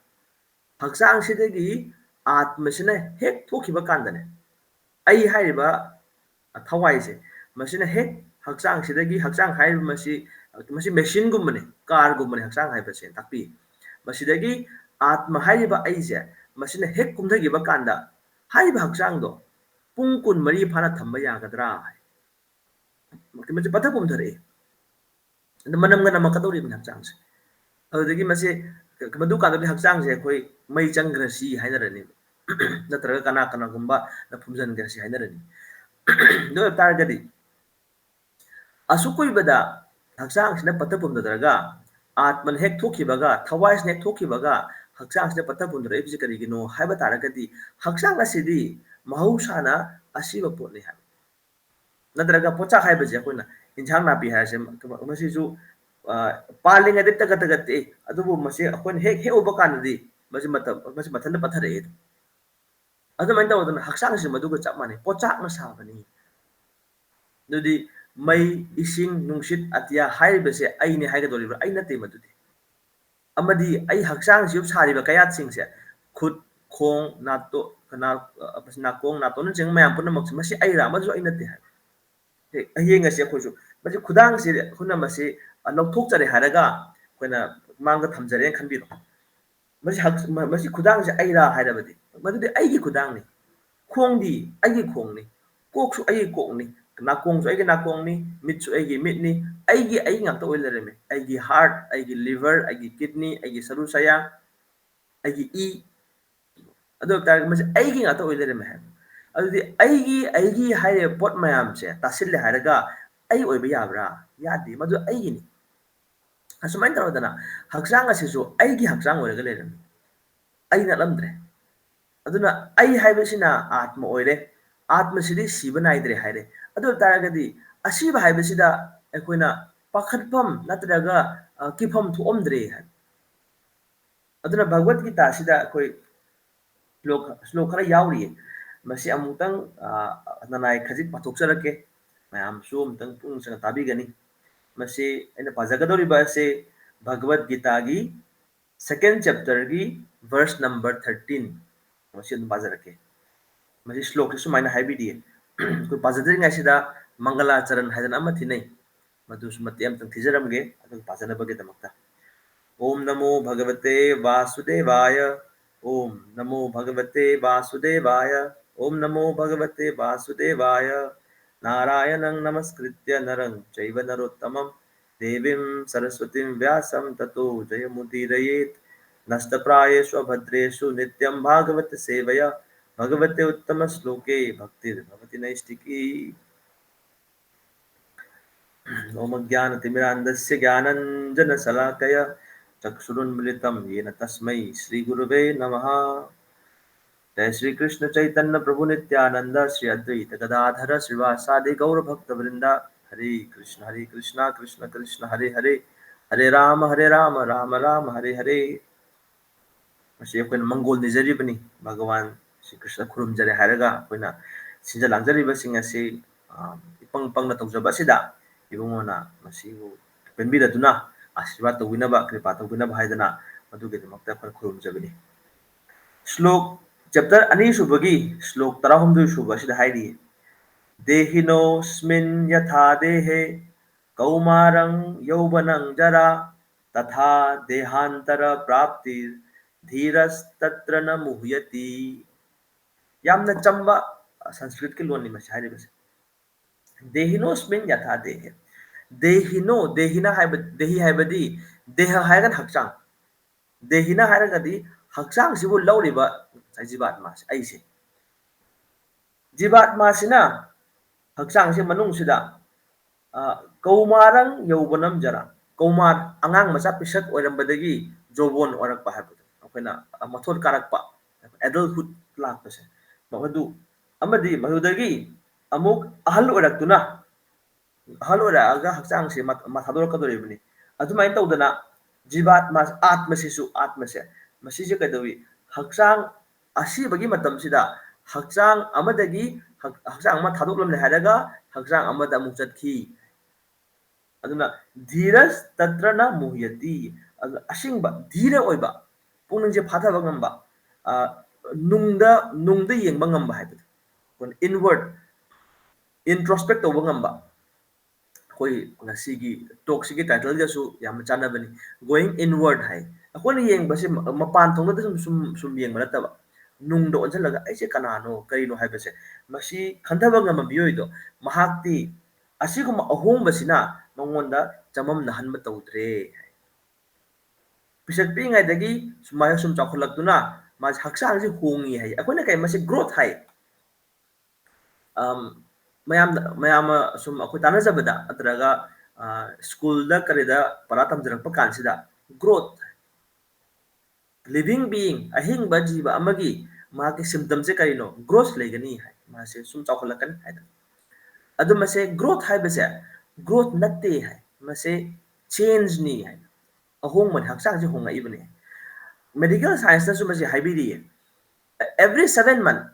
ꯍꯛꯆꯥꯡꯁꯤꯗꯒꯤ ꯑꯥꯠꯃꯁꯤꯅ ꯍꯦꯛ ꯊꯣꯛꯈꯤꯕ ꯀꯥꯟꯗꯅꯦ, ꯑꯩ ꯍꯥꯏꯔꯤꯕ ꯊꯋꯥꯏꯁꯦ, ꯃꯁꯤꯅ ꯍꯦꯛ ꯍꯛꯆꯥꯡꯁꯤꯗꯒꯤ, ꯍꯛꯆꯥꯡ ꯍꯥꯏꯔꯤꯕ ꯃꯁꯤ, ꯃꯁꯤ machine ꯒꯨꯝꯕꯅꯤ, car ꯒꯨꯝꯕꯅꯤ ꯍꯛꯆꯥꯡ ꯍꯥꯏꯕꯁꯦ ꯇꯥꯛꯄꯤ꯫ ꯃꯁꯤꯗꯒꯤ ꯑꯥꯠꯃ ꯍꯥꯏꯔꯤꯕ ꯑꯩꯁꯦ, ꯃꯁꯤꯅ ꯍꯦꯛ ꯀꯨꯝꯊꯈꯤꯕ ꯀꯥꯟꯗ, ꯍꯥꯏꯔꯤꯕ ꯍꯛꯆꯥꯡꯗꯣ ꯄꯨꯡ ꯀꯨꯟꯃꯔꯤ ꯐꯥꯅ ꯊꯝꯕ ꯌꯥꯒꯗ꯭ꯔꯥ ꯍꯥꯏ꯫ ꯃꯁꯤ ꯄꯠꯊ ꯄꯨꯝꯊꯔꯛꯏ꯫ ꯑꯗꯨ ꯃꯅꯝꯒ ꯅꯝꯃꯛꯀꯗꯧꯔꯤꯕꯅꯤ ꯍꯛꯆꯥꯡꯁꯦ꯫ ꯑꯗꯨꯗꯒꯤ ꯃꯁꯤ ꯃꯗꯨ ꯀꯥꯟꯗꯗꯤ ꯍꯛꯆꯥꯡꯁꯦ ꯑꯩꯈꯣꯏ ꯃꯩ ꯆꯪꯈ꯭ꯔꯁꯤ ꯍꯥꯏꯅꯔꯅꯤ, ꯅꯠꯇ꯭ꯔꯒ ꯀꯅꯥ ꯀꯅꯥꯒꯨꯝꯕꯅ ꯐꯨꯝꯖꯤꯟꯈ꯭ꯔꯁꯤ ꯍꯥꯏꯅꯔꯅꯤ꯫ ꯑꯗꯨ ꯑꯣꯏꯕ ꯇꯥꯔꯒꯗꯤ ꯑꯁꯨꯛ ꯀꯨꯏꯕꯗ ꯍꯛꯆꯥꯡꯁꯤꯅ ꯄꯠꯊ ꯄꯨꯝꯊꯗ꯭ꯔꯒ ꯑꯥꯠꯃꯅ ꯍꯦꯛ ꯊꯣꯛꯈꯤꯕꯒ, ꯊꯋꯥꯏꯁꯤꯅ ꯍꯦꯛ ꯊꯣꯛꯈꯤꯕꯒ ꯍꯛꯆꯥꯡꯁꯤꯗ ꯄꯠꯊ ꯄꯨꯝꯊꯔꯛꯏꯕꯁꯤ ꯀꯔꯤꯒꯤꯅꯣ ꯍꯥꯏꯕ ꯇꯥꯔꯒꯗꯤ, ꯍꯛꯆꯥꯡ ꯑꯁꯤꯗꯤ ꯃꯍꯧꯁꯥꯅ ꯑꯁꯤꯕ ꯄꯣꯠꯅꯤ ꯍꯥꯏꯕ꯫ ꯅꯠꯇ꯭ꯔꯒ ꯄꯣꯠꯆꯥꯛ ꯍꯥꯏꯕꯁꯦ ꯑꯩꯈꯣꯏꯅ ꯏꯟꯁꯥꯡ ꯅꯥꯄꯤ ꯍꯥꯏꯔꯁꯦ, ꯃꯁꯤꯁꯨ, ꯑ, ꯄꯥꯜꯂꯤꯉꯩꯗ ꯇꯒꯠ ꯇꯒꯠ ꯇꯦꯛꯏ, ꯑꯗꯨꯕꯨ ꯃꯁꯤ ꯑꯩꯈꯣꯏꯅ ꯍꯦꯛ ꯍꯦꯛꯎꯕ ꯀꯥꯟꯗꯗꯤ ꯃꯁꯤ ꯃꯇꯝ, ꯃꯁꯤ ꯃꯊꯟꯇ ꯄꯠꯊꯔꯛꯑꯦ꯫ ꯑꯗꯨꯃꯥꯏꯅ ꯇꯧꯗꯅ ꯍꯛꯆꯥꯡꯁꯤ ꯃꯗꯨꯒ ꯆꯞ ꯃꯥꯟꯅꯩ, ꯄꯣꯠꯆꯥꯛꯅ ꯁꯥꯕꯅꯤ꯫ ꯑꯗꯨꯗꯤ ꯃꯩ, ꯏꯁꯤꯡ, ꯅꯨꯡꯁꯤꯠ, ꯑꯇꯤꯌꯥ ꯍꯥꯏꯔꯤꯕꯁꯦ ꯑꯩꯅꯦ ꯍꯥꯏꯒꯗꯧꯔꯤꯕ꯭ꯔꯥ? ꯑꯩ ꯅꯠꯇꯦ ꯃꯗꯨꯗꯤ꯫ ꯑꯃꯗꯤ ꯑꯩ ꯍꯛꯆꯥꯡꯁꯤꯕꯨ ꯁꯥꯔꯤꯕ ꯀꯌꯥꯠꯁꯤꯡꯁꯦ, ꯈꯨꯠ, ꯈꯣꯡ, ꯅꯥꯇꯣ-, ꯅꯥ-, ꯑ, ꯅꯥꯀꯣꯡ, ꯅꯥꯇꯣꯟꯅꯆꯤꯡꯕ ꯃꯌꯥꯝ ꯄꯨꯝꯅꯃꯛꯁꯦ, ꯃꯁꯤ ꯑꯩꯔꯥ? ꯑꯃꯁꯨ ꯑꯩ ꯅꯠꯇꯦ ꯍꯥꯏꯕ꯫ ꯍꯦꯛ ꯍꯌꯦꯡ ꯑꯁꯤ ꯑꯩꯈꯣꯏꯁꯨ ꯃꯁꯤ ꯈꯨꯗꯥꯡꯁꯤ ꯑꯩꯈꯣꯏꯅ ꯃꯁꯤ, ꯑ, ꯂꯧꯊꯣꯛꯆꯔꯦ ꯍꯥꯏꯔꯒ ꯑꯩꯈꯣꯏꯅ ꯃꯥꯡꯗ ꯊꯝꯖꯔꯦꯅ ꯈꯟꯕꯤꯔꯣ꯫ ꯃꯁꯤ ꯍꯛ-, ꯃ-, ꯃꯁꯤ ꯈꯨꯗꯥꯡꯁꯦ ꯑꯩꯔꯥ ꯍꯥꯏꯔꯕꯗꯤ, ꯃꯗꯨꯗꯤ ꯑꯩꯒꯤ ꯈꯨꯗꯥꯡꯅꯤ꯫ ꯈꯣꯡꯗꯤ ꯑꯩꯒꯤ ꯈꯣꯡꯅꯤ, ꯀꯣꯛꯁꯨ ꯑꯩꯒꯤ ꯀꯣꯛꯅꯤ, ꯅꯥꯀꯣꯡꯁꯨ ꯑꯩꯒꯤ ꯅꯥꯀꯣꯡꯅꯤ, ꯃꯤꯠꯁꯨ ꯑꯩꯒꯤ ꯃꯤꯠꯅꯤ, ꯑꯩꯒꯤ, ꯑꯩꯒꯤ ꯉꯥꯛꯇ ꯑꯣꯏ ꯂꯩꯔꯝꯃꯤ꯫ ꯑꯩꯒꯤ heart, ꯑꯩꯒꯤ liver, ꯑꯩꯒꯤ kidney, ꯑꯩꯒꯤ ꯁꯔꯨ ꯁꯌꯥꯡ, ꯑꯩꯒꯤ ꯏ, ꯑꯗꯨ ꯑꯣꯏꯕ ꯇꯥꯔꯒꯗꯤ ꯃꯁꯤ ꯑꯩꯒꯤ ꯉꯥꯛꯇ ꯑꯣꯏ ꯂꯩꯔꯝꯃꯦ ꯍꯥꯏꯕ꯫ ꯑꯗꯨꯗꯤ ꯑꯩꯒꯤ, ꯑꯩꯒꯤ ꯍꯥꯏꯔꯤꯕ ꯄꯣꯠ ꯃꯌꯥꯝꯁꯦ ꯇꯥꯁꯤꯜꯂꯦ ꯍꯥꯏꯔꯒ ꯑꯩ ꯑꯣꯏꯕ ꯌꯥꯕ꯭ꯔꯥ? ꯌꯥꯗꯦ, ꯃꯗꯨ ꯑꯩꯒꯤꯅꯤ꯫ ꯑꯁꯨꯃꯥꯏꯅ ꯇꯧꯔꯗꯅ ꯍꯛꯆꯥꯡ ꯑꯁꯤꯁꯨ ꯑꯩꯒꯤ ꯍꯛꯆꯥꯡ ꯑꯣꯏꯔꯒ ꯂꯩꯔꯝꯃꯤ, ꯑꯩ ꯅꯠꯂꯝꯗ꯭ꯔꯦ꯫ ꯑꯗꯨꯅ ꯑꯩ ꯍꯥꯏꯕꯁꯤꯅ ꯑꯥꯠꯃ ꯑꯣꯏꯔꯦ, ꯑꯥꯠꯃꯁꯤꯗꯤ ꯁꯤꯕ ꯅꯥꯏꯗ꯭ꯔꯦ ꯍꯥꯏꯔꯦ꯫ ꯑꯗꯨ ꯑꯣꯏꯕ ꯇꯥꯔꯒꯗꯤ ꯑꯁꯤꯕ ꯍꯥꯏꯕꯁꯤꯗ ꯑꯩꯈꯣꯏꯅ ꯄꯥꯈꯠꯐꯝ ꯅꯠꯇ꯭ꯔꯒ, ꯑ, ꯀꯤꯐꯝ ꯊꯣꯛꯑꯝꯗ꯭ꯔꯦ ꯍꯥꯏ꯫ ꯑꯗꯨꯅ ꯚꯒꯋꯠ ꯒꯤꯇꯥꯁꯤꯗ ꯑꯩꯈꯣꯏ ꯁ꯭ꯂꯣꯛ, ꯁ꯭ꯂꯣꯛ ꯈꯔ ꯌꯥꯎꯔꯤꯌꯦ, ꯃꯁꯤ ꯑꯃꯨꯛꯇꯪ, ꯑ, ꯅꯅꯥꯏ ꯈꯖꯤꯛ ꯄꯥꯊꯣꯛꯆꯔꯛꯀꯦ, ꯃꯌꯥꯝꯁꯨ ꯑꯃꯨꯛꯇꯪ ꯄꯨꯛꯅꯤꯡ ꯆꯪꯅ ꯇꯥꯕꯤꯒꯅꯤ꯫ ꯃꯁꯤ ꯑꯩꯅ ꯄꯥꯖꯒꯗꯧꯔꯤꯕ ꯑꯁꯤ ꯚꯒꯋꯠ ꯒꯤꯇꯥꯒꯤ second chapter ꯒꯤ verse number thirteen, ꯃꯁꯤ ꯑꯗꯨꯝ ꯄꯥꯖꯔꯛꯀꯦ꯫ ꯃꯁꯤ ꯁ꯭ꯂꯣꯛꯁꯤ ꯁꯨꯃꯥꯏꯅ ꯍꯥꯏꯕꯤꯔꯤꯌꯦ꯫ ꯑꯩꯈꯣꯏ ꯄꯥꯖꯗ꯭ꯔꯤꯉꯩꯁꯤꯗ ꯃꯪꯒꯂꯥꯆꯔꯟ ꯍꯥꯏꯗꯅ ꯑꯃ ꯊꯤꯅꯩ, ꯃꯗꯨꯁꯨ ꯃꯇꯦꯛ ꯑꯃꯇꯪ ꯊꯤꯖꯔꯝꯒꯦ ꯑꯗꯨꯒ ꯄꯥꯖꯅꯕꯒꯤꯗꯃꯛꯇ꯫ ॐ नमो भगवते वासुदेवाय। ॐ नमो भगवते वासुदेवाय। ॐ नमो भगवते वासुदेवाय। नारायणं नमस्कृत्य नरं चैव नरोत्तमम्। देवीं सरस्वतीं व्यासं ततो जयमुदीरयेत्। नष्टप्रायेषु अभद्रेषु नित्यं भागवतसेवया। भगवते उत्तमश्लोके भक्तिर्भवति नैष्ठिकी। ॐ अज्ञानतिमिरान्धस्य ज्ञानाञ्जनशलाकया चक्षुरुन्मीलितं येन तस्मै श्रीगुरवे नमः। जय श्री कृष्ण चैतन्य प्रभु नित्यानंद, श्री अद्वैत गदाधर श्रीवासादि गौर भक्त वृंदा। हरे कृष्ण हरे कृष्ण कृष्ण कृष्ण हरे हरे, हरे राम हरे राम राम राम हरे हरे। ꯃꯁꯤ ꯑꯩꯈꯣꯏꯅ ꯃꯪꯒꯣꯜ ꯅꯤꯖꯔꯤꯕꯅꯤ꯫ ꯚꯒꯋꯥꯟ ꯁ꯭ꯔꯤ ꯀ꯭ꯔꯤꯁꯅ ꯈꯨꯔꯨꯝꯖꯔꯦ ꯍꯥꯏꯔꯒ ꯑꯩꯈꯣꯏꯅ ꯁꯤꯟꯖ ꯂꯥꯡꯖꯔꯤꯕꯁꯤꯡ ꯑꯁꯤ, ꯑ, ꯏꯄꯪ ꯄꯪꯅ ꯇꯧꯖꯕ ꯑꯁꯤꯗ ꯏꯕꯨꯡꯉꯣꯅ ꯃꯁꯤꯕꯨ ꯄꯦꯟꯕꯤꯔꯗꯨꯅ ꯑꯥꯁꯤꯔꯕꯥꯗ ꯇꯧꯕꯤꯅꯕ, ꯀ꯭ꯔꯤꯄꯥ ꯇꯧꯕꯤꯅꯕ ꯍꯥꯏꯗꯅ ꯃꯗꯨꯒꯤꯗꯃꯛꯇ ꯑꯩꯈꯣꯏꯅ ꯈꯨꯔꯨꯝꯖꯕꯅꯤ꯫ ꯁ꯭ꯂꯣꯛ, ꯆꯦꯞꯇꯔ ꯑꯅꯤ ꯁꯨꯕꯒꯤ ꯁ꯭ꯂꯣꯛ ꯇꯔꯥꯍꯨꯝꯗꯣꯏ ꯁꯨꯕ ꯑꯁꯤꯗ ꯍꯥꯏꯔꯤ, "ꯗꯦꯍꯤꯅꯣꯁ꯭ꯃꯤꯟ ꯌꯊꯥ ꯗꯦꯍꯦ ꯀꯧꯃꯥꯔꯪ ꯌꯧꯕꯅꯪ ꯖꯔꯥ ꯇꯊꯥ ꯗꯦꯍꯥꯟꯇꯔ ꯄ꯭ꯔꯥꯞꯇꯤꯔ ꯙꯤꯔꯁ ꯇꯇ꯭ꯔ ꯅ ꯃꯨꯍ꯭ꯌꯇꯤ"꯫ ꯌꯥꯝꯅ ꯆꯝꯕ, ꯑ, ꯁꯪꯁꯀ꯭ꯔꯤꯠꯀꯤ ꯂꯣꯟꯅꯤ ꯃꯁꯤ ꯍꯥꯏꯔꯤꯕꯁꯦ꯫ "ꯗꯦꯍꯤꯅꯣꯁ꯭ꯃꯤꯟ ꯌꯊꯥ ꯗꯦꯍꯦ"꯫ ꯗꯦꯍꯤꯅꯣ, ꯗꯦꯍꯤꯅ ꯍꯥꯏꯕ, ꯗꯦꯍꯤ ꯍꯥꯏꯕꯗꯤ ꯗꯦꯍ ꯍꯥꯏꯔꯒꯅ ꯍꯛꯆꯥꯡ, ꯗꯦꯍꯤꯅ ꯍꯥꯏꯔꯒꯗꯤ ꯍꯛꯆꯥꯡꯁꯤꯕꯨ ꯂꯧꯔꯤꯕ ꯉꯁꯥꯏ ꯖꯤꯕꯥꯠꯃꯥꯁꯦ, ꯑꯩꯁꯦ꯫ ꯖꯤꯕꯥꯠꯃꯥꯁꯤꯅ ꯍꯛꯆꯥꯡꯁꯤ ꯃꯅꯨꯡꯁꯤꯗ, ꯑ, ꯀꯧꯃꯥꯔꯪ ꯌꯧꯕꯅꯝ ꯖꯔꯥ, ꯀꯧꯃꯥꯔ, ꯑꯉꯥꯡ ꯃꯆꯥ ꯄꯤꯁꯛ ꯑꯣꯏꯔꯝꯕꯗꯒꯤ ꯖꯣꯕꯣꯟ ꯑꯣꯏꯔꯛꯄ ꯍꯥꯏꯕꯗꯣ, ꯑꯩꯈꯣꯏꯅ, ꯑ, ꯃꯊꯣꯠ ꯀꯥꯔꯛꯄ, adulthood ꯂꯥꯛꯄꯁꯦ, ꯃꯗꯨ, ꯑꯃꯗꯤ ꯃꯗꯨꯗꯒꯤ ꯑꯃꯨꯛ ꯑꯍꯜ ꯑꯣꯏꯔꯛꯇꯨꯅ, ꯑꯍꯜ ꯑꯣꯏꯔꯛꯑꯒ ꯍꯛꯆꯥꯡꯁꯦ ꯃ-, ꯃ-, ꯊꯥꯗꯣꯔꯛꯀꯗꯧꯔꯤꯕꯅꯤ꯫ ꯑꯗꯨꯃꯥꯏꯅ ꯇꯧꯗꯅ ꯖꯤꯕꯥꯠꯃꯥ, ꯑꯥꯠꯃꯁꯤꯁꯨ, ꯑꯥꯠꯃꯁꯦ, ꯃꯁꯤꯁꯦ ꯀꯩꯗꯧꯏ? ꯍꯛꯆꯥꯡ ꯑꯁꯤꯕꯒꯤ ꯃꯇꯝꯁꯤꯗ ꯍꯛꯆꯥꯡ ꯑꯃꯗꯒꯤ ꯍꯛ-, ꯍꯛꯆꯥꯡ ꯑꯃ ꯊꯥꯗꯣꯛꯂꯝꯂꯦ ꯍꯥꯏꯔꯒ ꯍꯛꯆꯥꯡ ꯑꯃꯗ ꯑꯃꯨꯛ ꯆꯠꯈꯤ꯫ ꯑꯗꯨꯅ ꯙꯤꯔꯁ ꯇꯇ꯭ꯔꯅ ꯃꯨꯍ꯭ꯌꯇꯤ꯫ ꯑꯗꯨꯅ ꯑꯁꯦꯡꯕ ꯙꯤꯔ ꯑꯣꯏꯕ, ꯄꯨꯛꯅꯤꯡꯁꯦ ꯐꯥꯊꯕ ꯉꯝꯕ, ꯑ, ꯅꯨꯡꯗ, ꯅꯨꯡꯗ ꯌꯦꯡꯕ ꯉꯝꯕ ꯍꯥꯏꯕꯗꯣ꯫ ꯑꯩꯈꯣꯏꯅ inward, introspect ꯇꯧꯕ ꯉꯝꯕ꯫ ꯑꯩꯈꯣꯏ ꯉꯁꯤꯒꯤ ꯇꯣꯛꯁꯤꯒꯤ ꯇꯥꯏꯇꯜꯒꯁꯨ ꯌꯥꯝꯅ ꯆꯥꯟꯅꯕꯅꯤ, "Going Inward" ꯍꯥꯏ꯫ ꯑꯩꯈꯣꯏꯅ ꯌꯦꯡꯕꯁꯦ ꯃ-, ꯃꯄꯥꯟ ꯊꯣꯡꯗ ꯁꯨꯝ, ꯁꯨꯝ, ꯁꯨꯝ ꯌꯦꯡꯕ ꯅꯠꯇꯕ, ꯅꯨꯡꯗ ꯑꯣꯟꯁꯤꯜꯂꯒ ꯑꯩꯁꯦ ꯀꯅꯥꯅꯣ, ꯀꯔꯤꯅꯣ ꯍꯥꯏꯕꯁꯦ ꯃꯁꯤ ꯈꯟꯊꯕ ꯉꯝꯕ ꯃꯤꯑꯣꯏꯗꯣ, ꯃꯍꯥꯛꯇꯤ ꯑꯁꯤꯒꯨꯝꯕ ꯑꯍꯣꯡꯕꯁꯤꯅ ꯃꯉꯣꯟꯗ ꯆꯃꯝꯅꯍꯟꯕ ꯇꯧꯗ꯭ꯔꯦ ꯍꯥꯏ꯫ ꯄꯤꯁꯛ ꯄꯤꯛꯏꯉꯩꯗꯒꯤ ꯁꯨꯃꯥꯏꯅ ꯁꯨꯝ ꯆꯥꯎꯈꯠꯂꯛꯇꯨꯅ ꯃꯥꯁꯦ ꯍꯛꯆꯥꯡꯁꯦ ꯍꯣꯡꯉꯤ ꯍꯥꯏ꯫ ꯑꯩꯈꯣꯏꯅ ꯀꯩ ꯃꯁꯤ growth ꯍꯥꯏ꯫ ꯑꯝ, ꯃꯌꯥꯝꯗ, ꯃꯌꯥꯝ ꯑꯃ ꯁꯨꯝ ꯑꯩꯈꯣꯏ ꯇꯥꯟꯅꯖꯕꯗ ꯅꯠꯇ꯭ꯔꯒ, ꯑ, ꯁ꯭ꯀꯨꯜꯗ ꯀꯔꯤꯗ ꯄꯔꯥ ꯇꯝꯖꯔꯛꯄ ꯀꯥꯟꯁꯤꯗ growth, living being, ꯑꯍꯤꯡꯕ ꯖꯤꯕ ꯑꯃꯒꯤ ꯃꯍꯥꯛꯀꯤ symptomꯁꯦ ꯀꯔꯤꯅꯣ? Growth ꯂꯩꯒꯅꯤ ꯍꯥꯏ꯫ ꯃꯥꯁꯦ ꯁꯨꯝ ꯆꯥꯎꯈꯠꯂꯛꯀꯅꯤ ꯍꯥꯏꯗꯅ꯫ ꯑꯗꯨ ꯃꯁꯦ growth ꯍꯥꯏꯕꯁꯦ growth ꯅꯠꯇꯦ ꯍꯥꯏ, ꯃꯁꯦ changeꯅꯤ ꯍꯥꯏ꯫ ꯑꯍꯣꯡꯕꯅꯤ, ꯍꯛꯆꯥꯡꯁꯦ ꯍꯣꯡꯉꯛꯏꯕꯅꯤ꯫ Medical scienceꯅꯁꯨ ꯃꯁꯤ ꯍꯥꯏꯕꯤꯔꯤꯌꯦ, every seven month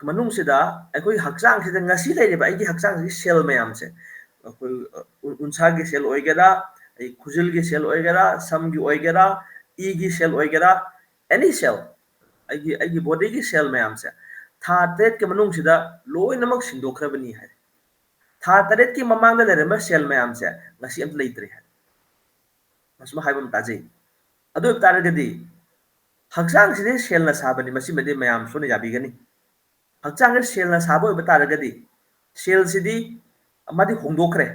ꯃꯅꯨꯡꯁꯤꯗ ꯑꯩꯈꯣꯏ ꯍꯛꯆꯥꯡꯁꯤꯗ ꯉꯁꯤ ꯂꯩꯔꯤꯕ ꯑꯩꯒꯤ ꯍꯛꯆꯥꯡꯁꯤꯒꯤ cell ꯃꯌꯥꯝꯁꯦ, ꯑꯩꯈꯣꯏ, ꯑ, ꯎ-, ꯎꯟꯁꯥꯒꯤ cell ꯑꯣꯏꯒꯦꯔꯥ, ꯑꯩ ꯈꯨꯖꯤꯜꯒꯤ cell ꯑꯣꯏꯒꯦꯔꯥ, ꯁꯝꯒꯤ ꯑꯣꯏꯒꯦꯔꯥ, ꯏꯒꯤ cell ꯑꯣꯏꯒꯦꯔꯥ, any cell, ꯑꯩꯒꯤ, ꯑꯩꯒꯤ bodyꯒꯤ cell ꯃꯌꯥꯝꯁꯦ ꯊꯥ ꯇꯔꯦꯠꯀꯤ ꯃꯅꯨꯡꯁꯤꯗ ꯂꯣꯏꯅꯃꯛ ꯁꯤꯟꯗꯣꯛꯈ꯭ꯔꯕꯅꯤ ꯍꯥꯏ꯫ ꯊꯥ ꯇꯔꯦꯠꯀꯤ ꯃꯃꯥꯡꯗ ꯂꯩꯔꯝꯕ cell ꯃꯌꯥꯝꯁꯦ ꯉꯁꯤ ꯑꯝꯇ ꯂꯩꯇ꯭ꯔꯦ ꯍꯥꯏ꯫ ꯑꯁꯨꯝ ꯍꯥꯏꯕ ꯑꯃ ꯇꯥꯖꯩ꯫ ꯑꯗꯨ ꯑꯣꯏꯕ ꯇꯥꯔꯒꯗꯤ ꯍꯛꯆꯥꯡꯁꯤꯗꯤ cellꯅ ꯁꯥꯕꯅꯤ, ꯃꯁꯤꯃꯗꯤ ꯃꯌꯥꯝ ꯁꯣꯏꯅ ꯌꯥꯕꯤꯒꯅꯤ꯫ ꯍꯛꯆꯥꯡꯁꯤ cellꯅ ꯁꯥꯕ ꯑꯣꯏꯕ ꯇꯥꯔꯒꯗꯤ cellꯁꯤꯗꯤ ꯃꯥꯗꯤ ꯍꯣꯡꯗꯣꯛꯈ꯭ꯔꯦ꯫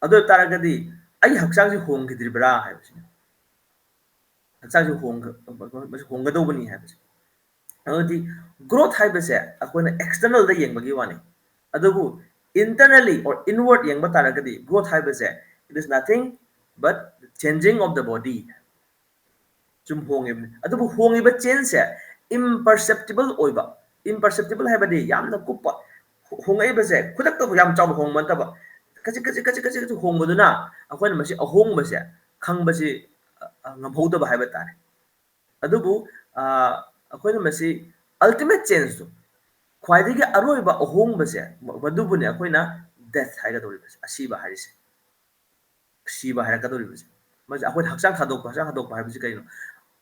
ꯑꯗꯨ ꯑꯣꯏꯕ ꯇꯥꯔꯒꯗꯤ ꯑꯩ ꯍꯛꯆꯥꯡꯁꯤ ꯍꯣꯡꯈꯤꯗ꯭ꯔꯤꯕ꯭ꯔꯥ ꯍꯥꯏꯕꯁꯤꯅꯤ꯫ ꯍꯛꯆꯥꯡꯁꯤ ꯍꯣꯡꯒ-, ꯃꯁꯤ ꯍꯣꯡꯒꯗꯧꯕꯅꯤ ꯍꯥꯏꯕꯁꯦ꯫ ꯑꯗꯨꯗꯤ growth ꯍꯥꯏꯕꯁꯦ ꯑꯩꯈꯣꯏꯅ externalꯗ ꯌꯦꯡꯕꯒꯤ ꯋꯥꯅꯤ꯫ ꯑꯗꯨꯕꯨ internally or inward ꯌꯦꯡꯕ ꯇꯥꯔꯒꯗꯤ growth ꯍꯥꯏꯕꯁꯦ, it is nothing but the changing of the body꯫ ꯁꯨꯝ ꯍꯣꯡꯉꯤꯕꯅꯤ꯫ ꯑꯗꯨꯕꯨ ꯍꯣꯡꯉꯤꯕ changeꯁꯦ imperceptible ꯑꯣꯏꯕ, imperceptible ꯍꯥꯏꯕꯗꯤ ꯌꯥꯝꯅ ꯀꯨꯞꯄ, ꯍꯣ-, ꯍꯣꯡꯉꯛꯏꯕꯁꯦ ꯈꯨꯗꯛꯇ ꯌꯥꯝ ꯆꯥꯎꯅ ꯍꯣꯡꯕ ꯅꯠꯇꯕ, ꯈꯖꯤꯛ ꯈꯖꯤꯛ ꯈꯖꯤꯛ ꯈꯖꯤꯛ ꯈꯖꯤꯛ ꯍꯣꯡꯕꯗꯨꯅ ꯑꯩꯈꯣꯏꯅ ꯃꯁꯤ ꯑꯍꯣꯡꯕꯁꯦ ꯈꯪꯕꯁꯤ, ꯑ, ꯑ, ꯉꯝꯍꯧꯗꯕ ꯍꯥꯏꯕ ꯇꯥꯔꯦ꯫ ꯑꯗꯨꯕꯨ, ꯑ, ꯑꯩꯈꯣꯏꯅ ꯃꯁꯤ ultimate changeꯇꯣ, ꯈ꯭ꯋꯥꯏꯗꯒꯤ ꯑꯔꯣꯏꯕ ꯑꯍꯣꯡꯕꯁꯦ, ꯃ-, ꯃꯗꯨꯕꯨꯅꯦ ꯑꯩꯈꯣꯏꯅ death ꯍꯥꯏꯒꯗꯧꯔꯤꯕꯁꯦ, ꯑꯁꯤꯕ ꯍꯥꯏꯔꯤꯁꯦ꯫ ꯁꯤꯕ ꯍꯥꯏꯔꯛꯀꯗꯧꯔꯤꯕꯁꯦ꯫ ꯃꯁꯤ ꯑꯩꯈꯣꯏꯅ ꯍꯛꯆꯥꯡ ꯊꯥꯗꯣꯛꯄ, ꯍꯛꯆꯥꯡ ꯊꯥꯗꯣꯛꯄ ꯍꯥꯏꯕꯁꯤ ꯀꯔꯤꯅꯣ?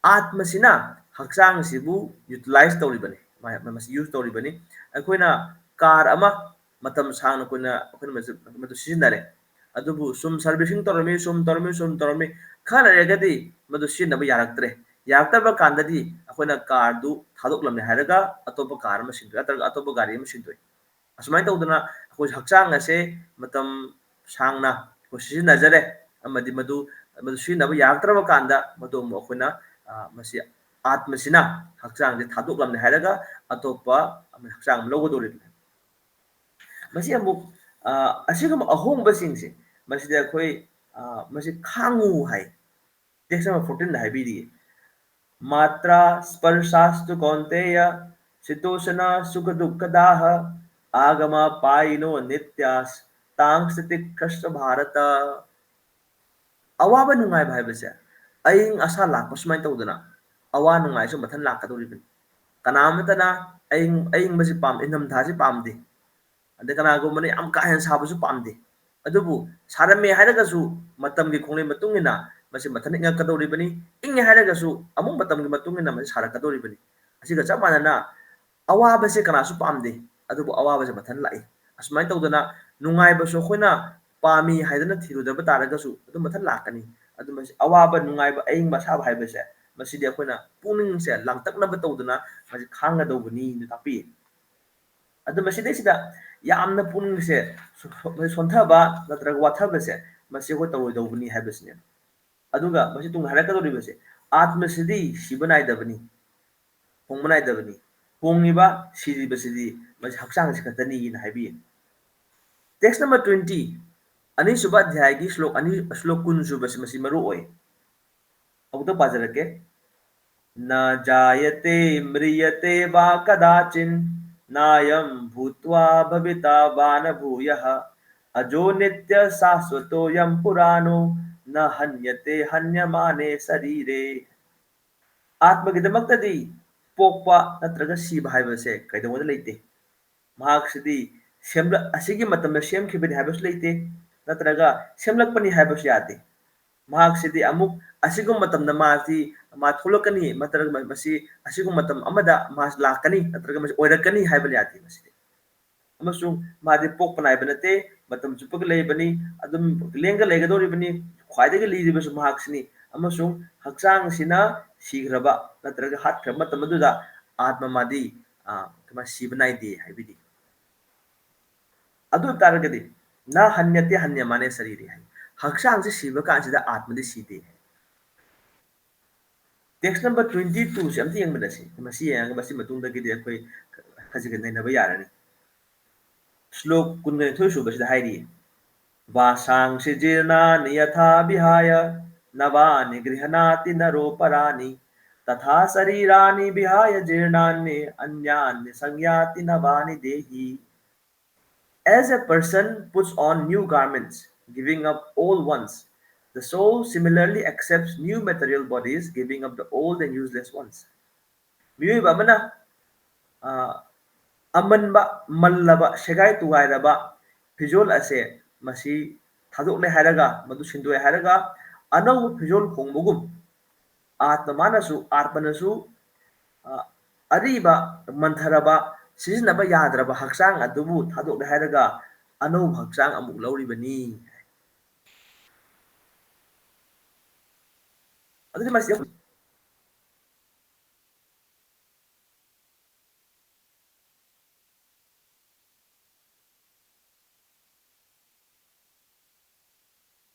ꯑꯥꯠꯃꯁꯤꯅ ꯍꯛꯆꯥꯡꯁꯤꯕꯨ utilize ꯇꯧꯔꯤꯕꯅꯤ, ꯃꯥ-, ꯃꯁꯤ use ꯇꯧꯔꯤꯕꯅꯤ꯫ ꯑꯩꯈꯣꯏꯅ car ꯑꯃ ꯃꯇꯝ ꯁꯥꯡꯅ ꯀꯨꯏꯅ ꯑꯩꯈꯣꯏꯅ ꯃꯁꯤ, ꯃꯗꯨ ꯁꯤꯖꯤꯟꯅꯔꯦ, ꯑꯗꯨꯕꯨ ꯁꯨꯝ servicing ꯇꯧꯔꯝꯃꯤ, ꯁꯨꯝ ꯇꯧꯔꯝꯃꯤ, ꯁꯨꯝ ꯇꯧꯔꯝꯃꯤ, ꯈꯔ ꯂꯩꯔꯒꯗꯤ ꯃꯗꯨ ꯁꯤꯖꯤꯟꯅꯕ ꯌꯥꯔꯛꯇ꯭ꯔꯦ꯫ ꯌꯥꯔꯛꯇꯕ ꯀꯥꯟꯗꯗꯤ ꯑꯩꯈꯣꯏꯅ ꯀꯥꯔꯗꯨ ꯊꯥꯗꯣꯛꯂꯝꯃꯦ ꯍꯥꯏꯔꯒ ꯑꯇꯣꯞꯄ ꯀꯥꯔ ꯑꯃ ꯁꯤꯟꯗꯣꯛꯏ, ꯅꯠꯇ꯭ꯔꯒ ꯑꯇꯣꯞꯄ ꯒꯥꯔꯤ ꯑꯃ ꯁꯤꯟꯗꯣꯛꯏ꯫ ꯑꯁꯨꯃꯥꯏꯅ ꯇꯧꯗꯅ ꯑꯩꯈꯣꯏ ꯍꯛꯆꯥꯡ ꯑꯁꯦ ꯃꯇꯝ ꯁꯥꯡꯅ ꯑꯩꯈꯣꯏ ꯁꯤꯖꯤꯟꯅꯖꯔꯦ, ꯑꯃꯗꯤ ꯃꯗꯨ, ꯃꯗꯨ ꯁꯤꯖꯤꯟꯅꯕ ꯌꯥꯔꯛꯇ꯭ꯔꯕ ꯀꯥꯟꯗ ꯃꯗꯨ ꯑꯃꯨꯛ ꯑꯩꯈꯣꯏꯅ, ꯑ, ꯃꯁꯤ ꯑꯥꯠꯃꯁꯤꯅ ꯍꯛꯆꯥꯡꯁꯦ ꯊꯥꯗꯣꯛꯂꯝꯃꯦ ꯍꯥꯏꯔꯒ ꯑꯇꯣꯞꯄ ꯑꯃ ꯍꯛꯆꯥꯡ ꯑꯃ ꯂꯧꯒꯗꯧꯔꯤꯕꯅꯤ꯫ ꯃꯁꯤ ꯑꯃꯨꯛ, ꯑ, ꯑꯁꯤꯒꯨꯝꯕ ꯑꯍꯣꯡꯕꯁꯤꯡꯁꯦ, ꯃꯁꯤꯗ ꯑꯩꯈꯣꯏ, ꯑ, ꯃꯁꯤ ꯈꯥꯡꯉꯨ ꯍꯥꯏ꯫ Text number fourteen ꯗ ꯍꯥꯏꯕꯤꯔꯤ, "ꯃꯥꯇ꯭ꯔꯥ ꯁ꯭ꯄꯔꯁꯥꯁꯇꯨ ꯀꯧꯟꯇꯦꯌ ꯁꯤꯇꯣꯁꯅ ꯁꯨꯈ ꯗꯨꯈꯗꯥꯍ, ꯑꯥꯒꯃ ꯄꯥꯌꯤꯅꯣ ꯅꯤꯇ꯭ꯌꯥꯁ ꯇꯥꯡ ꯁ꯭ꯊꯤꯇꯤꯈ꯭ꯔꯁ ꯚꯥꯔꯇ"꯫ ꯑꯋꯥꯕ ꯅꯨꯡꯉꯥꯏꯕ ꯍꯥꯏꯕꯁꯦ, ꯑꯏꯪ ꯑꯁꯥ ꯂꯥꯛꯄ ꯁꯨꯃꯥꯏꯅ ꯇꯧꯗꯅ ꯑꯋꯥ ꯅꯨꯡꯉꯥꯏꯁꯨ ꯃꯊꯟ ꯂꯥꯛꯀꯗꯧꯔꯤꯕꯅꯤ꯫ ꯀꯅꯥ ꯑꯃꯠꯇꯅ ꯑꯏꯪ-, ꯑꯏꯪꯕꯁꯤ ꯄꯥꯝ-, ꯏꯪꯊꯝꯊꯥꯁꯤ ꯄꯥꯝꯗꯦ꯫ ꯑꯗꯩ ꯀꯅꯥꯒꯨꯝꯕꯅ ꯌꯥꯝ ꯀꯥ ꯍꯦꯟꯅ ꯁꯥꯕꯁꯨ ꯄꯥꯝꯗꯦ꯫ ꯑꯗꯨꯕꯨ ꯁꯥꯔꯝꯃꯦ ꯍꯥꯏꯔꯒꯁꯨ ꯃꯇꯝꯒꯤ ꯈꯣꯡꯂꯩ ꯃꯇꯨꯡ ꯏꯟꯅ ꯃꯁꯤ ꯃꯊꯟ ꯏꯪꯉꯛꯀꯗꯧꯔꯤꯕꯅꯤ꯫ ꯏꯪꯉꯦ ꯍꯥꯏꯔꯒꯁꯨ ꯑꯃꯨꯛ ꯃꯇꯝꯒꯤ ꯃꯇꯨꯡ ꯏꯟꯅ ꯃꯁꯤ ꯁꯥꯔꯛꯀꯗꯧꯔꯤꯕꯅꯤ꯫ ꯑꯁꯤꯒ ꯆꯞ ꯃꯥꯟꯅꯅ ꯑꯋꯥꯕꯁꯦ ꯀꯅꯥꯁꯨ ꯄꯥꯝꯗꯦ, ꯑꯗꯨꯕꯨ ꯑꯋꯥꯕꯁꯦ ꯃꯊꯟ ꯂꯥꯛꯏ꯫ ꯑꯁꯨꯃꯥꯏꯅ ꯇꯧꯗꯅ ꯅꯨꯡꯉꯥꯏꯕꯁꯨ ꯑꯩꯈꯣꯏꯅ ꯄꯥꯝꯃꯤ ꯍꯥꯏꯗꯅ ꯊꯤꯔꯨꯗꯕ ꯇꯥꯔꯒꯁꯨ ꯑꯗꯨꯝ ꯃꯊꯟ ꯂꯥꯛꯀꯅꯤ꯫ ꯑꯗꯨ ꯃꯁꯤ ꯑꯋꯥꯕ, ꯅꯨꯡꯉꯥꯏꯕ, ꯑꯏꯪꯕ, ꯑꯁꯥꯕ ꯍꯥꯏꯕꯁꯦ ꯃꯁꯤꯗꯤ ꯑꯩꯈꯣꯏꯅ ꯄꯨꯛꯅꯤꯡꯁꯦ ꯂꯥꯡꯇꯛꯅꯕ ꯇꯧꯗꯅ ꯃꯁꯤ ꯈꯥꯡꯒꯗꯧꯕꯅꯤ ꯇꯥꯛꯄꯤ꯫ ꯑꯗꯨ ꯃꯁꯤꯗꯩꯁꯤꯗ ꯌꯥꯝꯅ ꯄꯨꯛꯅꯤꯡꯁꯦ ꯁꯣꯟꯊꯕ ꯅꯠꯇ꯭ꯔꯒ ꯋꯥꯊꯕꯁꯦ ꯃꯁꯤ ꯑꯩꯈꯣꯏ ꯇꯧꯔꯣꯏꯗꯧꯕꯅꯤ ꯍꯥꯏꯕꯁꯤꯅꯦ꯫ ꯑꯗꯨꯒ ꯃꯁꯤ ꯇꯨꯡꯗ ꯍꯥꯏꯔꯛꯀꯗꯧꯔꯤꯕꯁꯦ, "ꯑꯥꯠꯃꯁꯤꯗꯤ ꯁꯤꯕ ꯅꯥꯏꯗꯕꯅꯤ, ꯍꯣꯡꯕ ꯅꯥꯏꯗꯕꯅꯤ, ꯍꯣꯡꯉꯤꯕ, ꯁꯤꯔꯤꯕꯁꯤꯗꯤ ꯃꯁꯤ ꯍꯛꯆꯥꯡꯁꯤ ꯈꯛꯇꯅꯤꯅ" ꯍꯥꯏꯕꯤ꯫ Text number twenty, ꯑꯅꯤꯁꯨꯕ ꯑꯙ꯭ꯌꯥꯏꯒꯤ ꯁ꯭ꯂꯣꯛ ꯑꯅꯤ, ꯁ꯭ꯂꯣꯛ ꯀꯨꯟ ꯁꯨꯕꯁꯤ ꯃꯁꯤ ꯃꯔꯨ ꯑꯣꯏ꯫ ꯑꯃꯨꯛꯇ ꯄꯥꯖꯔꯛꯀꯦ꯫ "ꯅ ꯖꯥꯌꯇꯦ ꯃ꯭ꯔꯤꯌꯇꯦ ꯋꯥ ꯀꯗꯥꯆꯤꯟ, ꯅꯥꯌꯝ ꯚꯨꯠꯋꯥ ꯚꯕꯤꯇꯥ ꯋꯥ ꯅ ꯚꯨꯌ, ꯑꯖꯣ ꯅꯤꯇ꯭ꯌ ꯁꯥꯁ꯭ꯋꯇꯣ ꯌꯝ ꯄꯨꯔꯥꯅꯣ, ꯅ ꯍꯟꯌꯇꯦ ꯍꯟꯌꯃꯥꯅꯦ ꯁꯔꯤꯔꯦ"꯫ ꯑꯥꯠꯃꯒꯤꯗꯃꯛꯇꯗꯤ ꯄꯣꯛꯄ ꯅꯠꯇ꯭ꯔꯒ ꯁꯤꯕ ꯍꯥꯏꯕꯁꯦ ꯀꯩꯗꯧꯉꯩꯗ ꯂꯩꯇꯦ꯫ ꯃꯍꯥꯛꯁꯤꯗꯤ ꯁꯦꯝꯂ-, ꯑꯁꯤꯒꯤ ꯃꯇꯝꯗ ꯁꯦꯝꯈꯤꯕꯅꯤ ꯍꯥꯏꯕꯁꯨ ꯂꯩꯇꯦ, ꯅꯠꯇ꯭ꯔꯒ ꯁꯦꯝꯂꯛꯄꯅꯤ ꯍꯥꯏꯕꯁꯨ ꯌꯥꯗꯦ꯫ ꯃꯍꯥꯛꯁꯤꯗꯤ ꯑꯃꯨꯛ ꯑꯁꯤꯒꯨꯝꯕ ꯃꯇꯝꯗ ꯃꯥꯁꯤ, ꯃꯥ ꯊꯣꯛꯂꯛꯀꯅꯤ, ꯅꯠꯇ꯭ꯔꯒ ꯃꯁꯤ ꯑꯁꯤꯒꯨꯝꯕ ꯃꯇꯝ ꯑꯃꯗ ꯃꯥ ꯂꯥꯛꯀꯅꯤ, ꯅꯠꯇ꯭ꯔꯒ ꯃꯁꯤ ꯑꯣꯏꯔꯛꯀꯅꯤ ꯍꯥꯏꯕ ꯌꯥꯗꯦ꯫ ꯃꯁꯤꯗꯤ ꯑꯃꯁꯨꯡ ꯃꯥꯗꯤ ꯄꯣꯛꯄ ꯅꯥꯏꯕ ꯅꯠꯇꯦ, ꯃꯇꯝ ꯆꯨꯞꯄꯒꯤ ꯂꯩꯕꯅꯤ, ꯑꯗꯨꯝ ꯂꯦꯡꯒ ꯂꯩꯒꯗꯧꯔꯤꯕꯅꯤ, ꯈ꯭ꯋꯥꯏꯗꯒꯤ ꯂꯤꯔꯤꯕꯁꯨ ꯃꯍꯥꯛꯁꯤꯅꯤ, ꯑꯃꯁꯨꯡ ꯍꯛꯆꯥꯡꯁꯤꯅ ꯁꯤꯈ꯭ꯔꯕ ꯅꯠꯇ꯭ꯔꯒ ꯍꯥꯠꯈ꯭ꯔꯕ ꯃꯇꯝ ꯑꯗꯨꯗ ꯑꯥꯠꯃ ꯃꯥꯗꯤ, ꯑ, ꯀꯃꯥꯏ, ꯁꯤꯕ ꯅꯥꯏꯗꯦ ꯍꯥꯏꯕꯤꯔꯤ꯫ ꯑꯗꯨ ꯑꯣꯏ ꯇꯥꯔꯒꯗꯤ "ꯅ ꯍꯟꯌꯇꯦ ꯍꯟꯌꯃꯥꯅꯦ ꯁꯔꯤꯔꯦ" ꯍꯥꯏ꯫ ꯍꯛꯆꯥꯡꯁꯦ ꯁꯤꯕ ꯀꯥꯟꯁꯤꯗ ꯑꯥꯠꯃꯗꯤ ꯁꯤꯗꯦ ꯍꯥꯏ꯫ Text number twenty two ꯁꯦ ꯑꯝꯇ ꯌꯦꯡꯃꯤꯟꯅꯁꯤ꯫ ꯃꯁꯤ ꯌꯦꯡꯉꯒ ꯃꯁꯤ ꯃꯇꯨꯡꯗꯒꯤꯗꯤ ꯑꯩꯈꯣꯏ ꯈꯖꯤꯛ ꯈꯖꯤꯛ ꯅꯩꯅꯕ ꯌꯥꯔꯅꯤ꯫ ꯁ꯭ꯂꯣꯛ ꯀꯨꯟꯒ ꯅꯤꯊꯣꯏ ꯁꯨꯕꯁꯤꯗ ꯍꯥꯏꯔꯤ, "ꯚꯥꯁꯥꯡꯁꯤ ꯖꯤꯔꯅꯥꯅꯤ ꯌꯊꯥ ꯚꯤꯍꯥꯌ ꯅꯚꯥꯅꯤ ꯒ꯭ꯔꯤꯍꯅꯥꯇꯤ ꯅꯔꯣ ꯄꯔꯥꯅꯤ ꯇꯊꯥ ꯁꯔꯤꯔꯥꯅꯤ ꯚꯤꯍꯥꯌ ꯖꯤꯔꯅꯥꯅꯤ ꯑꯟꯌꯥꯅꯤ ꯁꯪꯌꯥꯇꯤ ꯅꯚꯥꯅꯤ ꯗꯦꯍꯤ." As a person puts on new garments, giving up old ones, the soul similarly accepts new material bodies, giving up the old and useless ones. ꯃꯤꯑꯣꯏꯕ ꯑꯃꯅ, ꯑ, ꯑꯃꯟꯕ, ꯃꯜꯂꯕ, ꯁꯦꯒꯥꯏ ꯇꯨꯒꯥꯏꯔꯕ ꯐꯤꯖꯣꯜ ꯑꯁꯦ ꯃꯁꯤ ꯊꯥꯗꯣꯛꯂꯦ ꯍꯥꯏꯔꯒ, ꯃꯗꯨ ꯁꯤꯟꯗꯣꯛꯑꯦ ꯍꯥꯏꯔꯒ, ꯑꯅꯧꯕ ꯐꯤꯖꯣꯜ ꯍꯣꯡꯕꯒꯨꯝ, ꯑꯥꯠꯃ ꯃꯥꯅꯁꯨ, ꯑꯥꯠꯃꯅꯁꯨ, ꯑ, ꯑꯔꯤꯕ, ꯃꯟꯊꯔꯕ, ꯁꯤꯖꯤꯟꯅꯕ ꯌꯥꯗ꯭ꯔꯕ ꯍꯛꯆꯥꯡ ꯑꯗꯨꯕꯨ ꯊꯥꯗꯣꯛꯂꯦ ꯍꯥꯏꯔꯒ ꯑꯅꯧꯕ ꯍꯛꯆꯥꯡ ꯑꯃꯨꯛ ꯂꯧꯔꯤꯕꯅꯤ꯫ ꯑꯗꯨꯗꯤ ꯃꯁꯤ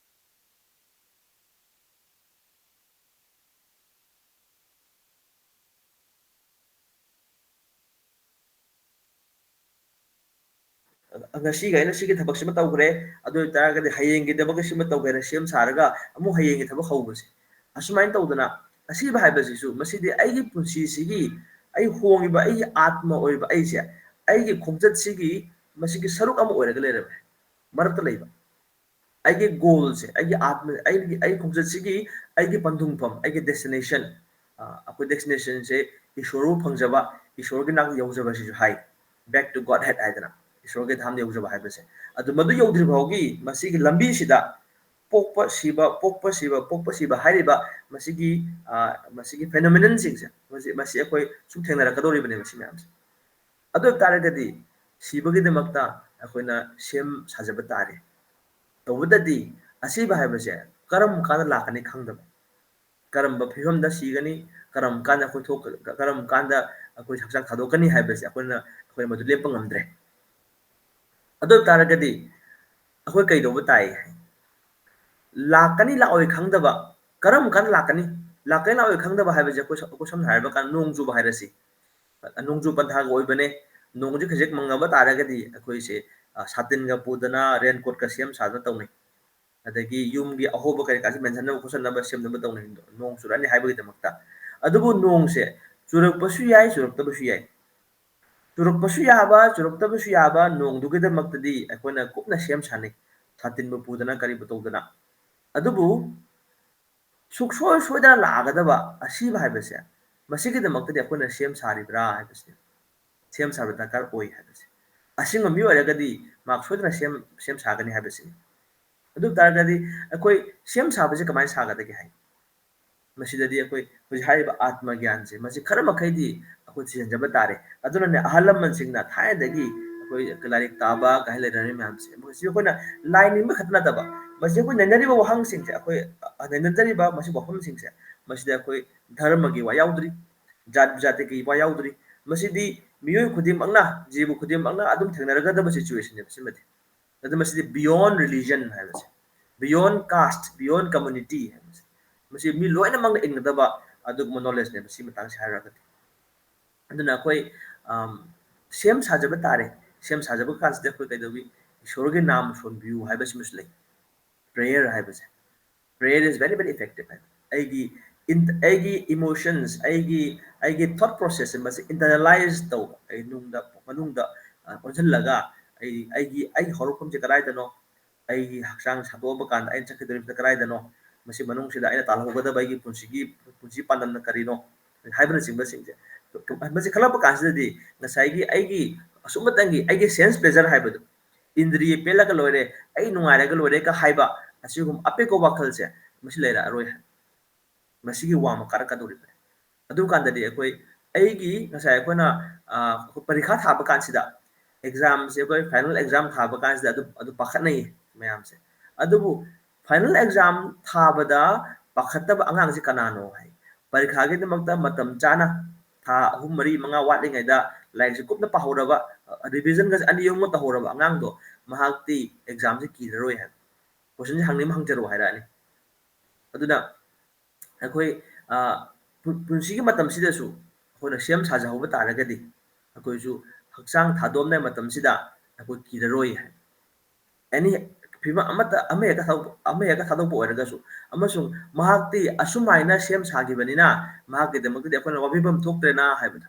ꯉꯁꯤꯒꯤ ꯑꯩꯅ ꯁꯤꯒꯤ ꯊꯕꯛꯁꯤꯃ ꯇꯧꯈ꯭ꯔꯦ, ꯑꯗꯨ ꯑꯣꯏ ꯇꯥꯔꯒꯗꯤ ꯍꯌꯦꯡꯒꯤꯗꯃꯛꯀꯤ ꯁꯤꯃ ꯇꯧꯒꯦꯅ ꯁꯦꯝ ꯁꯥꯔꯒ ꯑꯃꯨꯛ ꯍꯌꯦꯡꯒꯤ ꯊꯕꯛ ꯍꯧꯕꯁꯦ꯫ ꯑꯁꯨꯃꯥꯏꯅ ꯇꯧꯗꯅ ꯑꯁꯤꯕ ꯍꯥꯏꯕꯁꯤꯁꯨ, ꯃꯁꯤꯗꯤ ꯑꯩꯒꯤ ꯄꯨꯟꯁꯤꯁꯤꯒꯤ, ꯑꯩ ꯍꯣꯡꯉꯤꯕ ꯑꯩꯒꯤ ꯑꯥꯠꯃ ꯑꯣꯏꯔꯤꯕ ꯑꯩꯁꯦ, ꯑꯩꯒꯤ ꯈꯣꯡꯆꯠꯁꯤꯒꯤ ꯃꯁꯤꯒꯤ ꯁꯔꯨꯛ ꯑꯃ ꯑꯣꯏꯔꯒ ꯂꯩꯔꯝꯃꯦ, ꯃꯔꯛꯇ ꯂꯩꯕ꯫ ꯑꯩꯒꯤ goalꯁꯦ, ꯑꯩꯒꯤ ꯑꯥꯠꯃ, ꯑꯩꯒꯤ, ꯑꯩꯒꯤ ꯈꯣꯡꯆꯠꯁꯤꯒꯤ ꯑꯩꯒꯤ ꯄꯟꯊꯨꯡꯐꯝ, ꯑꯩꯒꯤ destination, ꯑ, ꯑꯩꯈꯣꯏ destinationꯁꯦ ꯏꯁꯣꯔꯕꯨ ꯐꯪꯖꯕ, ꯏꯁꯣꯔꯒꯤ ꯅꯥꯛꯇ ꯌꯧꯖꯕ ꯑꯁꯤꯁꯨ ꯍꯥꯏ, back to Godhead ꯍꯥꯏꯗꯅ, ꯏꯁꯣꯔꯒꯤ ꯙꯥꯝꯗ ꯌꯧꯖꯕ ꯍꯥꯏꯕꯁꯦ꯫ ꯑꯗꯨ ꯃꯗꯨ ꯌꯧꯗ꯭ꯔꯤ ꯐꯥꯎꯒꯤ ꯃꯁꯤꯒꯤ ꯂꯝꯕꯤꯁꯤꯗ ꯄꯣꯛꯄ ꯁꯤꯕ, ꯄꯣꯛꯄ ꯁꯤꯕ, ꯄꯣꯛꯄ ꯁꯤꯕ ꯍꯥꯏꯔꯤꯕ ꯃꯁꯤꯒꯤ, ꯑ, ꯃꯁꯤꯒꯤ phenomenonꯁꯤꯡꯁꯦ, ꯃꯁꯤ, ꯃꯁꯤ ꯑꯩꯈꯣꯏ ꯁꯨꯝ ꯊꯦꯡꯅꯔꯛꯀꯗꯧꯔꯤꯕꯅꯦꯕ ꯁꯤ ꯃꯌꯥꯝꯁꯦ꯫ ꯑꯗꯨ ꯑꯣꯏ ꯇꯥꯔꯒꯗꯤ ꯁꯤꯕꯒꯤꯗꯃꯛꯇ ꯑꯩꯈꯣꯏꯅ ꯁꯦꯝ ꯁꯥꯖꯕ ꯇꯥꯔꯦ꯫ ꯇꯧꯕꯇꯗꯤ ꯑꯁꯤꯕ ꯍꯥꯏꯕꯁꯦ ꯀꯔꯝ ꯀꯥꯟꯗ ꯂꯥꯛꯀꯅꯤ ꯈꯪꯗꯕ꯫ ꯀꯔꯝꯕ ꯐꯤꯕꯝꯗ ꯁꯤꯒꯅꯤ, ꯀꯔꯝ ꯀꯥꯟꯗ ꯑꯩꯈꯣꯏ ꯊꯣꯛ-, ꯀꯔꯝ ꯀꯥꯟꯗ ꯑꯩꯈꯣꯏ ꯍꯛꯆꯥꯡ ꯊꯥꯗꯣꯛꯀꯅꯤ ꯍꯥꯏꯕꯁꯦ ꯑꯩꯈꯣꯏꯅ, ꯑꯩꯈꯣꯏꯅ ꯃꯗꯨ ꯂꯦꯞꯄ ꯉꯝꯗ꯭ꯔꯦ꯫ ꯑꯗꯨ ꯑꯣꯏ ꯇꯥꯔꯒꯗꯤ ꯑꯩꯈꯣꯏ ꯀꯩꯗꯧꯕ ꯇꯥꯏ? ꯂꯥꯛꯀꯅꯤ ꯂꯥꯛꯑꯣꯏ ꯈꯪꯗꯕ, ꯀꯔꯝ ꯀꯥꯟꯗ ꯂꯥꯛꯀꯅꯤ, ꯂꯥꯛꯀꯅꯤ ꯂꯥꯛꯑꯣꯏ ꯈꯪꯗꯕ ꯍꯥꯏꯕꯁꯦ ꯑꯩꯈꯣꯏ ꯁ-, ꯑꯩꯈꯣꯏ ꯁꯝꯅ ꯍꯥꯏꯔꯕ ꯀꯥꯟꯗ ꯅꯣꯡ ꯆꯨꯕ ꯍꯥꯏꯔꯁꯤ꯫ ꯅꯣꯡꯖꯨ ꯄꯟꯊꯥꯒ ꯑꯣꯏꯕꯅꯦ꯫ ꯅꯣꯡꯁꯦ ꯈꯖꯤꯛ ꯃꯪꯉꯕ ꯇꯥꯔꯒꯗꯤ ꯑꯩꯈꯣꯏꯁꯦ, ꯑ, ꯁꯥꯇꯤꯟꯒ ꯄꯨꯗꯅ, raincoatꯀ ꯁꯦꯝ ꯁꯥꯗꯅ ꯇꯧꯅꯩ꯫ ꯑꯗꯒꯤ ꯌꯨꯝꯒꯤ ꯑꯍꯣꯕ ꯀꯔꯤ ꯀꯥꯁꯦ ꯃꯦꯟꯁꯤꯟꯅꯕ ꯈꯣꯠꯆꯟꯅꯕ ꯁꯦꯝꯅꯕ ꯇꯧꯅꯩ, ꯅꯣꯡ ꯆꯨꯔꯛꯑꯅꯤ ꯍꯥꯏꯕꯒꯤꯗꯃꯛꯇ꯫ ꯑꯗꯨꯕꯨ ꯅꯣꯡꯁꯦ ꯆꯨꯔꯛꯄꯁꯨ ꯌꯥꯏ, ꯆꯨꯔꯛꯇꯕꯁꯨ ꯌꯥꯏ꯫ ꯆꯨꯔꯛꯄꯁꯨ ꯌꯥꯕ, ꯆꯨꯔꯛꯇꯕꯁꯨ ꯌꯥꯕ ꯅꯣꯡꯗꯨꯒꯤꯗꯃꯛꯇꯗꯤ ꯑꯩꯈꯣꯏꯅ ꯀꯨꯞꯅ ꯁꯦꯝ ꯁꯥꯅꯩ, ꯁꯥꯇꯤꯟꯕꯨ ꯄꯨꯗꯅ ꯀꯔꯤꯕꯨ ꯇꯧꯗꯅ꯫ ꯑꯗꯨꯕꯨ ꯁꯨꯛꯁꯣꯏ ꯁꯣꯏꯗꯅ ꯂꯥꯛꯑꯒꯗꯕ ꯑꯁꯤꯕ ꯍꯥꯏꯕꯁꯦ, ꯃꯁꯤꯒꯤꯗꯃꯛꯇꯗꯤ ꯑꯩꯈꯣꯏꯅ ꯁꯦꯝ ꯁꯥꯔꯤꯕ꯭ꯔꯥ ꯍꯥꯏꯕꯁꯤꯅꯦ꯫ ꯁꯦꯝ ꯁꯥꯕ ꯗꯔꯀꯥꯔ ꯑꯣꯏ ꯍꯥꯏꯕꯁꯦ꯫ ꯑꯁꯦꯡꯕ ꯃꯤ ꯑꯣꯏꯔꯒꯗꯤ ꯃꯍꯥꯛ ꯁꯣꯏꯗꯅ ꯁꯦꯝ, ꯁꯦꯝ ꯁꯥꯒꯅꯤ ꯍꯥꯏꯕꯁꯤꯅꯤ꯫ ꯑꯗꯨ ꯑꯣꯏ ꯇꯥꯔꯒꯗꯤ ꯑꯩꯈꯣꯏ ꯁꯦꯝ ꯁꯥꯕꯁꯦ ꯀꯃꯥꯏꯅ ꯁꯥꯒꯗꯒꯦ ꯍꯥꯏ? ꯃꯁꯤꯗꯗꯤ ꯑꯩꯈꯣꯏ ꯍꯧꯖꯤꯛ ꯍꯥꯏꯔꯤꯕ ꯑꯥꯠꯃ ꯒ꯭ꯌꯥꯟꯁꯦ, ꯃꯁꯤ ꯈꯔ ꯃꯈꯩꯗꯤ ꯑꯩꯈꯣꯏ ꯊꯤꯖꯤꯟꯖꯕ ꯇꯥꯔꯦ꯫ ꯑꯗꯨꯅꯅꯦ, ꯑꯍꯜ ꯂꯃꯟꯁꯤꯡꯅ ꯊꯥꯏꯅꯗꯒꯤ ꯑꯩꯈꯣꯏ ꯂꯥꯏꯔꯤꯛ ꯇꯥꯕ ꯀꯥꯏꯅ ꯂꯩꯅꯔꯤ ꯃꯌꯥꯝꯁꯦ, ꯃꯁꯤ ꯑꯩꯈꯣꯏꯅ ꯂꯥꯏ ꯅꯤꯡꯕ ꯈꯛꯇ ꯅꯠꯇꯕ, ꯃꯁꯤ ꯑꯩꯈꯣꯏ ꯅꯩꯅꯔꯤꯕ ꯋꯥꯍꯪꯁꯤꯡꯁꯦ, ꯑꯩꯈꯣꯏ, ꯑ, ꯅꯩꯅꯖꯔꯤꯕ ꯃꯁꯤ ꯋꯥꯐꯝꯁꯤꯡꯁꯦ, ꯃꯁꯤꯗ ꯑꯩꯈꯣꯏ ꯙꯔꯃꯒꯤ ꯋꯥ ꯌꯥꯎꯗ꯭ꯔꯤ, ꯖꯥꯠ ꯖꯥꯇꯤꯒꯤ ꯋꯥ ꯌꯥꯎꯗ꯭ꯔꯤ꯫ ꯃꯁꯤꯗꯤ ꯃꯤꯑꯣꯏ ꯈꯨꯗꯤꯡꯃꯛꯅ, ꯖꯤꯕ ꯈꯨꯗꯤꯡꯃꯛꯅ ꯑꯗꯨꯝ ꯊꯦꯡꯅꯔꯒꯗꯕ situation-ꯅꯦꯕ ꯁꯤꯃꯗꯤ꯫ ꯑꯗꯨ ꯃꯁꯤꯗꯤ beyond religion ꯍꯥꯏꯕꯁꯦ, beyond caste, beyond community ꯍꯥꯏꯕꯁꯦ, ꯃꯁꯤ ꯃꯤ ꯂꯣꯏꯅꯃꯛꯅ ꯏꯟꯒꯗꯕ ꯑꯗꯨꯒꯨꯝꯕ knowledge-ꯅꯦꯕ ꯁꯤ ꯃꯇꯥꯡꯁꯦ ꯍꯥꯏꯔꯒꯗꯤ꯫ ꯑꯗꯨꯅ ꯑꯩꯈꯣꯏ, ꯑꯝ, ꯁꯦꯝ ꯁꯥꯖꯕ ꯇꯥꯔꯦ꯫ ꯁꯦꯝ ꯁꯥꯖꯕ ꯀꯥꯟꯁꯤꯗ ꯑꯩꯈꯣꯏ ꯀꯩꯗꯧꯏ? ꯏꯁꯣꯔꯒꯤ ꯅꯥꯝ ꯁꯣꯟꯕꯤꯌꯨ ꯍꯥꯏꯕꯁꯤꯃꯁꯨ ꯂꯩ꯫ Prayer ꯍꯥꯏꯕꯁꯦ, prayer is very, very effective ꯍꯥꯏꯕ꯫ ꯑꯩꯒꯤ ꯏꯟ-, ꯑꯩꯒꯤ emotions, ꯑꯩꯒꯤ, ꯑꯩꯒꯤ thought process-ꯁꯦ ꯃꯁꯤ internalize ꯇꯧꯕ, ꯑꯩ ꯅꯨꯡꯗ, ꯃꯅꯨꯡꯗ, ꯑ, ꯑꯣꯟꯁꯤꯜꯂꯒ ꯑꯩ, ꯑꯩꯒꯤ, ꯑꯩꯒꯤ ꯍꯧꯔꯛꯐꯝꯁꯦ ꯀꯗꯥꯏꯗꯅꯣ, ꯑꯩꯒꯤ ꯍꯛꯆꯥꯡ ꯁꯥꯗꯣꯛꯑꯕ ꯀꯥꯟꯗ ꯑꯩꯅ ꯆꯠꯈꯤꯗꯣꯔꯤꯕꯁꯦ ꯀꯗꯥꯏꯗꯅꯣ, ꯃꯁꯤ ꯃꯅꯨꯡꯁꯤꯗ ꯑꯩꯅ ꯇꯥꯜꯍꯧꯒꯗꯕ ꯑꯩꯒꯤ ꯄꯨꯟꯁꯤꯒꯤ, ꯄꯨꯟꯁꯤ ꯄꯥꯟꯗꯝꯅ ꯀꯔꯤꯅꯣ ꯍꯥꯏꯕꯅꯆꯤꯡꯕꯁꯤꯡꯁꯦ꯫ ꯃꯁꯤ ꯈꯜꯂꯛꯄ ꯀꯥꯟꯁꯤꯗꯗꯤ ꯉꯁꯥꯏꯒꯤ ꯑꯩꯒꯤ ꯑꯁꯨꯝꯕꯇꯪꯒꯤ ꯑꯩꯒꯤ sense pleasure ꯍꯥꯏꯕꯗꯣ, ꯏꯟꯗ꯭ꯔꯤꯌ ꯄꯦꯜꯂꯒ ꯂꯣꯏꯔꯦ, ꯑꯩ ꯅꯨꯡꯉꯥꯏꯔꯒ ꯂꯣꯏꯔꯦꯒ ꯍꯥꯏꯕ ꯑꯁꯤꯒꯨꯝꯕ ꯑꯄꯤꯛꯄ ꯋꯥꯈꯜꯁꯦ ꯃꯁꯤ ꯂꯩꯔꯛꯑꯔꯣꯏ ꯍꯥꯏ꯫ ꯃꯁꯤꯒꯤ ꯋꯥꯡꯃ ꯀꯥꯔꯛꯀꯗꯧꯔꯤꯕꯅꯤ꯫ ꯑꯗꯨ ꯀꯥꯟꯗꯗꯤ ꯑꯩꯈꯣꯏ, ꯑꯩꯒꯤ ꯉꯁꯥꯏ ꯑꯩꯈꯣꯏꯅ, ꯑ, ꯄꯔꯤꯈꯥ ꯊꯥꯕ ꯀꯥꯟꯁꯤꯗ, exam-ꯁꯦ ꯑꯩꯈꯣꯏ final exam ꯊꯥꯕ ꯀꯥꯟꯁꯤꯗ ꯑꯗꯨ, ꯑꯗꯨ ꯄꯥꯈꯠꯅꯩ ꯃꯌꯥꯝꯁꯦ꯫ ꯑꯗꯨꯕꯨ final exam ꯊꯥꯕꯗ ꯄꯥꯈꯠꯇꯕ ꯑꯉꯥꯡꯁꯤ ꯀꯅꯥꯅꯣ ꯍꯥꯏ꯫ ꯄꯔꯤꯈꯥꯒꯤꯗꯃꯛꯇ ꯃꯇꯝ ꯆꯥꯅ ꯊꯥ ꯑꯍꯨꯝ, ꯃꯔꯤ, ꯃꯉꯥ ꯋꯥꯠꯂꯤꯉꯩꯗ ꯂꯥꯏꯔꯤꯛꯁꯦ ꯀꯨꯞꯅ ꯄꯥꯍꯧꯔꯕ, revision ꯒꯁꯦ ꯑꯅꯤ ꯑꯍꯨꯝꯒ ꯇꯧꯍꯧꯔꯕ ꯑꯉꯥꯡꯗꯣ, ꯃꯍꯥꯛꯇꯤ exam ꯁꯦ ꯀꯤꯔꯔꯣꯏ ꯍꯥꯏꯕ꯫ Question ꯁꯦ ꯍꯪꯅꯤꯡꯕ ꯍꯪꯖꯔꯛꯑꯣ ꯍꯥꯏꯔꯛꯑꯅꯤ꯫ ꯑꯗꯨꯅ ꯑꯩꯈꯣꯏ, ꯑ, ꯄꯨ-, ꯄꯨꯟꯁꯤꯒꯤ ꯃꯇꯝꯁꯤꯗꯁꯨ ꯑꯩꯈꯣꯏꯅ ꯁꯦꯝ ꯁꯥꯖꯍꯧꯕ ꯇꯥꯔꯒꯗꯤ, ꯑꯩꯈꯣꯏꯁꯨ ꯍꯛꯆꯥꯡ ꯊꯥꯗꯣꯛꯑꯝꯗꯥꯏ ꯃꯇꯝꯁꯤꯗ ꯑꯩꯈꯣꯏ ꯀꯤꯔꯔꯣꯏ ꯍꯥꯏ꯫ Any ꯐꯤꯕꯝ ꯑꯃꯠꯇ, ꯑꯃ ꯍꯦꯛꯇ ꯊꯥꯗꯣꯛ-, ꯑꯃ ꯍꯦꯛꯇ ꯊꯥꯗꯣꯛꯄ ꯑꯣꯏꯔꯒꯁꯨ, ꯑꯃꯁꯨꯡ ꯃꯍꯥꯛꯇꯤ ꯑꯁꯨꯃꯥꯏꯅ ꯁꯦꯝ ꯁꯥꯈꯤꯕꯅꯤꯅ ꯃꯍꯥꯛꯀꯤꯗꯃꯛꯇꯗꯤ ꯑꯩꯈꯣꯏꯅ ꯋꯥꯕꯤꯐꯝ ꯊꯣꯛꯇ꯭ꯔꯦꯅ ꯍꯥꯏꯕꯗꯣ꯫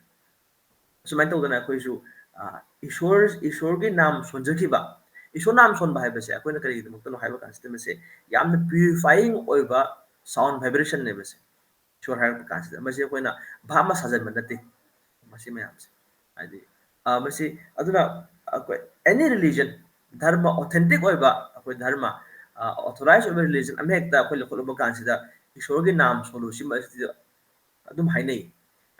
ꯑꯁꯨꯃꯥꯏꯅ ꯇꯧꯗꯅ ꯑꯩꯈꯣꯏꯁꯨ, ꯑ, ꯏꯁꯣꯔ, ꯏꯁꯣꯔꯒꯤ ꯅꯥꯝ ꯁꯣꯟꯖꯈꯤꯕ, ꯏꯁꯣꯔ ꯅꯥꯝ ꯁꯣꯟꯕ ꯍꯥꯏꯕꯁꯦ ꯑꯩꯈꯣꯏꯅ ꯀꯔꯤꯒꯤꯗꯃꯛꯇꯅꯣ ꯍꯥꯏꯕ ꯀꯥꯟꯁꯤꯗ ꯃꯁꯦ ꯌꯥꯝꯅ purifying ꯑꯣꯏꯕ sound vibration ꯅꯦꯕ ꯁꯦ꯫ ꯏꯁꯣꯔ ꯍꯥꯏꯔꯛꯄ ꯀꯥꯟꯁꯤꯗ ꯃꯁꯤ ꯑꯩꯈꯣꯏꯅ ꯚꯥꯞ ꯑꯃ ꯁꯥꯖꯟꯕ ꯅꯠꯇꯦ꯫ ꯃꯁꯤ ꯃꯌꯥꯝꯁꯦ ꯍꯥꯏꯗꯤ, ꯑ, ꯃꯁꯤ ꯑꯗꯨꯅ ꯑꯩꯈꯣꯏ any religion, ꯙꯔꯃ authentic ꯑꯣꯏꯕ ꯑꯩꯈꯣꯏ ꯙꯔꯃ, ꯑ, authorized ꯑꯣꯏꯕ religion ꯑꯃꯍꯦꯛꯇ ꯑꯩꯈꯣꯏ ꯂꯧꯈꯠꯂꯨꯕ ꯀꯥꯟꯁꯤꯗ ꯏꯁꯣꯔꯒꯤ ꯅꯥꯝ ꯁꯣꯜꯂꯨ ꯁꯤꯃ ꯑꯗꯨꯝ ꯍꯥꯏꯅꯩ꯫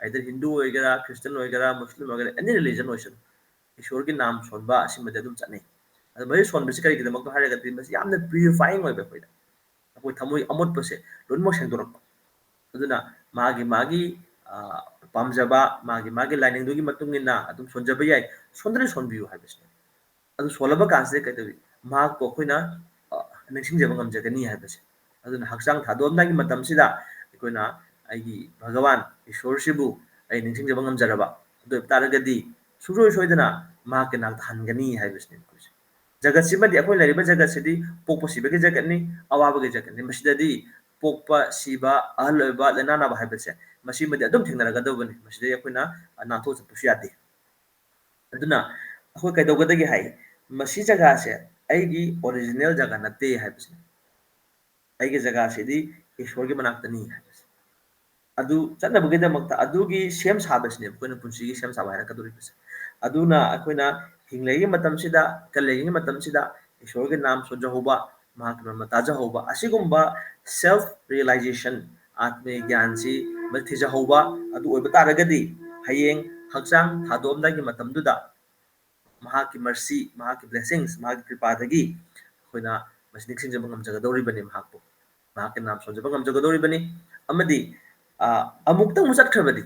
Either ꯍꯤꯟꯗꯨ ꯑꯣꯏꯒꯦꯔꯥ, ꯈ꯭ꯔꯤꯁꯇꯟ ꯑꯣꯏꯒꯦꯔꯥ, ꯃꯨꯁꯂꯤꯝ ꯑꯣꯏꯒꯦꯔꯥ, any religion ꯑꯣꯏꯁꯅꯨ, ꯏꯁꯣꯔꯒꯤ ꯅꯥꯝ ꯁꯣꯟꯕ ꯑꯁꯤꯃꯗꯤ ꯑꯗꯨꯝ ꯆꯠꯅꯩ꯫ ꯑꯗꯣ ꯃꯁꯤ ꯁꯣꯟꯕꯁꯤ ꯀꯔꯤꯒꯤꯗꯃꯛꯇ ꯍꯥꯏꯔꯒꯗꯤ ꯃꯁꯤ ꯌꯥꯝꯅ purifying ꯑꯣꯏꯕ ꯑꯩꯈꯣꯏꯗ, ꯑꯩꯈꯣꯏ ꯊꯃꯣꯏ ꯑꯃꯣꯠꯄꯁꯦ ꯂꯣꯏꯅꯃꯛ ꯁꯦꯡꯗꯣꯔꯛꯄ꯫ ꯑꯗꯨꯅ ꯃꯥꯒꯤ ꯃꯥꯒꯤ, ꯑ, ꯄꯥꯝꯖꯕ, ꯃꯥꯒꯤ ꯃꯥꯒꯤ ꯂꯥꯏꯅꯤꯡꯗꯨꯒꯤ ꯃꯇꯨꯡ ꯏꯟꯅ ꯑꯗꯨꯝ ꯁꯣꯟꯖꯕ ꯌꯥꯏ, ꯁꯣꯟꯗꯅ ꯁꯣꯟꯕꯤꯌꯨ ꯍꯥꯏꯕꯁꯤꯅꯤ꯫ ꯑꯗꯨ ꯁꯣꯜꯂꯕ ꯀꯥꯟꯁꯤꯗ ꯀꯩꯗꯧꯏ? ꯃꯍꯥꯛꯄꯨ ꯑꯩꯈꯣꯏꯅ, ꯑ, ꯅꯤꯡꯁꯤꯡꯖꯕ ꯉꯝꯖꯒꯅꯤ ꯍꯥꯏꯕꯁꯦ꯫ ꯑꯗꯨꯅ ꯍꯛꯆꯥꯡ ꯊꯥꯗꯣꯛꯑꯝꯗꯥꯏꯒꯤ ꯃꯇꯝꯁꯤꯗ ꯑꯩꯈꯣꯏꯅ ꯑꯩꯒꯤ ꯚꯒꯋꯥꯟ ꯏꯁꯣꯔꯁꯤꯕꯨ ꯑꯩ ꯅꯤꯡꯁꯤꯡꯖꯕ ꯉꯝꯖꯔꯕ, ꯑꯗꯨ ꯑꯣꯏꯕ ꯇꯥꯔꯒꯗꯤ ꯁꯨꯡꯁꯣꯏ ꯁꯣꯏꯗꯅ ꯃꯍꯥꯛꯀꯤ ꯅꯥꯛꯇ ꯍꯟꯒꯅꯤ ꯍꯥꯏꯕꯁꯤꯅꯦ ꯑꯩꯈꯣꯏꯁꯦ꯫ ꯖꯒꯠꯁꯤꯃꯗꯤ, ꯑꯩꯈꯣꯏ ꯂꯩꯔꯤꯕ ꯖꯒꯠꯁꯤꯗꯤ ꯄꯣꯛꯄ ꯁꯤꯕꯒꯤ ꯖꯒꯠꯅꯤ, ꯑꯋꯥꯕꯒꯤ ꯖꯒꯠꯅꯤ꯫ ꯃꯁꯤꯗꯗꯤ ꯄꯣꯛꯄ, ꯁꯤꯕ, ꯑꯍꯜ ꯑꯣꯏꯕ, ꯂꯥꯏꯅꯥ ꯅꯥꯕ ꯍꯥꯏꯕꯁꯦ ꯃꯁꯤꯃꯗꯤ ꯑꯗꯨꯝ ꯊꯦꯡꯅꯔꯒꯗꯧꯕꯅꯤ꯫ ꯃꯁꯤꯗꯩ ꯑꯩꯈꯣꯏꯅ ꯅꯥꯟꯊꯣꯛꯑ ꯆꯠꯄꯁꯨ ꯌꯥꯗꯦ꯫ ꯑꯗꯨꯅ ꯑꯩꯈꯣꯏ ꯀꯩꯗꯧꯒꯗꯒꯦ ꯍꯥꯏ? ꯃꯁꯤ ꯖꯒꯥꯁꯦ ꯑꯩꯒꯤ original ꯖꯒꯥ ꯅꯠꯇꯦ ꯍꯥꯏꯕꯁꯦ꯫ ꯑꯩꯒꯤ ꯖꯒꯥꯁꯤꯗꯤ ꯏꯁꯣꯔꯒꯤ ꯃꯅꯥꯛꯇꯅꯤ ꯍꯥꯏꯕꯁꯦ꯫ ꯑꯗꯨ ꯆꯠꯅꯕꯒꯤꯗꯃꯛꯇ ꯑꯗꯨꯒꯤ ꯁꯦꯝ ꯁꯥꯕꯁꯤꯅꯦꯕ ꯑꯩꯈꯣꯏꯅ ꯄꯨꯟꯁꯤꯒꯤ ꯁꯦꯝ ꯁꯥꯕ ꯍꯥꯏꯔꯛꯀꯗꯧꯔꯤꯕꯁꯦ꯫ ꯑꯗꯨꯅ ꯑꯩꯈꯣꯏꯅ ꯍꯤꯡꯂꯤꯉꯩꯒꯤ ꯃꯇꯝꯁꯤꯗ, ꯀꯜꯂꯤꯉꯩꯒꯤ ꯃꯇꯝꯁꯤꯗ ꯏꯁꯣꯔꯒꯤ ꯅꯥꯝ ꯁꯣꯟꯖꯍꯧꯕ, ꯃꯍꯥꯛꯀꯤ ꯃꯔꯝꯗ ꯇꯥꯖꯍꯧꯕ, ꯑꯁꯤꯒꯨꯝꯕ self realization, ꯑꯥꯠꯃꯤꯌ ꯒ꯭ꯌꯥꯟꯁꯤ ꯊꯤꯖꯍꯧꯕ ꯑꯗꯨ ꯑꯣꯏꯕ ꯇꯥꯔꯒꯗꯤ ꯍꯌꯦꯡ ꯍꯛꯆꯥꯡ ꯊꯥꯗꯣꯛꯑꯝꯗꯥꯏꯒꯤ ꯃꯇꯝꯗꯨꯗ ꯃꯍꯥꯛꯀꯤ mercy, ꯃꯍꯥꯛꯀꯤ blessings, ꯃꯍꯥꯛꯀꯤ ꯀ꯭ꯔꯤꯄꯥꯗꯒꯤ ꯑꯩꯈꯣꯏꯅ ꯃꯁꯤ ꯅꯤꯡꯁꯤꯡꯖꯕ ꯉꯝꯖꯒꯗꯧꯔꯤꯕꯅꯤ ꯃꯍꯥꯛꯄꯨ꯫ ꯃꯍꯥꯛꯀꯤ ꯅꯥꯝ ꯁꯣꯟꯖꯕ ꯉꯝꯖꯒꯗꯧꯔꯤꯕꯅꯤ꯫ ꯑꯃꯗꯤ ꯑꯃꯨꯛꯇꯪꯕꯨ ꯆꯠꯈ꯭ꯔꯕꯗꯤ,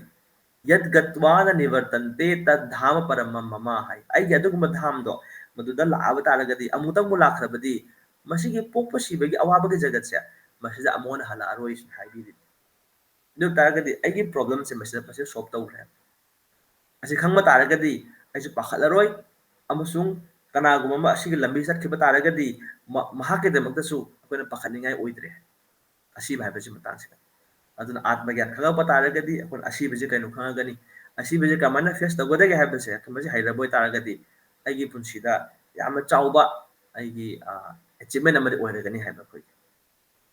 "ꯌꯠ ꯒꯠꯋꯥꯅ ꯅꯤꯕꯔꯇꯟꯇꯦ ꯇꯠ ꯙꯥꯃ ꯄꯔꯃꯝ ꯃꯃ" ꯍꯥꯏ꯫ ꯑꯩꯒꯤ ꯑꯗꯨꯒꯨꯝꯕ ꯙꯥꯝꯗꯣ, ꯃꯗꯨꯗ ꯂꯥꯛꯑꯕ ꯇꯥꯔꯒꯗꯤ, ꯑꯃꯨꯛꯇꯪꯕꯨ ꯂꯥꯛꯈ꯭ꯔꯕꯗꯤ, ꯃꯁꯤꯒꯤ ꯄꯣꯛꯄ ꯁꯤꯕꯒꯤ ꯑꯋꯥꯕꯒꯤ ꯖꯒꯠꯁꯦ, ꯃꯁꯤꯗ ꯑꯃꯨꯛ ꯍꯟꯅ ꯍꯜꯂꯛꯑꯔꯣꯏ ꯁꯤꯅ ꯍꯥꯏꯕꯤꯔꯤꯕ꯫ ꯑꯗꯨ ꯑꯣꯏ ꯇꯥꯔꯒꯗꯤ ꯑꯩꯒꯤ problemꯁꯦ ꯃꯁꯤꯗ, ꯃꯁꯤꯗ solve ꯇꯧꯔꯦ꯫ ꯑꯁꯤ ꯈꯪꯕ ꯇꯥꯔꯒꯗꯤ ꯑꯩꯁꯨ ꯄꯥꯈꯠꯂꯔꯣꯏ, ꯑꯃꯁꯨꯡ ꯀꯅꯥꯒꯨꯝꯕ ꯑꯃ ꯑꯁꯤꯒꯤ ꯂꯝꯕꯤ ꯆꯠꯈꯤꯕ ꯇꯥꯔꯒꯗꯤ ꯃ-, ꯃꯍꯥꯛꯀꯤꯗꯃꯛꯇꯁꯨ ꯑꯩꯈꯣꯏꯅ ꯄꯥꯈꯠꯅꯤꯡꯉꯥꯏ ꯑꯣꯏꯗ꯭ꯔꯦ꯫ ꯑꯁꯤꯕ ꯍꯥꯏꯕꯁꯤ ꯃꯇꯥꯡꯁꯤꯗ꯫ ꯑꯗꯨꯅ ꯑꯥꯠꯃ ꯒ꯭ꯌꯥꯟ ꯈꯪꯉꯛꯄ ꯇꯥꯔꯒꯗꯤ ꯑꯩꯈꯣꯏꯅ ꯑꯁꯤꯕꯁꯤ ꯀꯩꯅꯣ ꯈꯪꯉꯒꯅꯤ꯫ ꯑꯁꯤꯕꯁꯤ ꯀꯃꯥꯏꯅ face ꯇꯧꯒꯗꯒꯦ ꯍꯥꯏꯕꯁꯦ ꯃꯁꯤ ꯍꯩꯔꯕ ꯑꯣꯏꯇꯥꯔꯒꯗꯤ ꯑꯩꯒꯤ ꯄꯨꯟꯁꯤꯗ ꯌꯥꯝꯅ ꯆꯥꯎꯕ ꯑꯩꯒꯤ, ꯑ, achievement ꯑꯃꯗꯤ ꯑꯣꯏꯔꯒꯅꯤ ꯍꯥꯏꯕ ꯑꯩꯈꯣꯏꯒꯤ꯫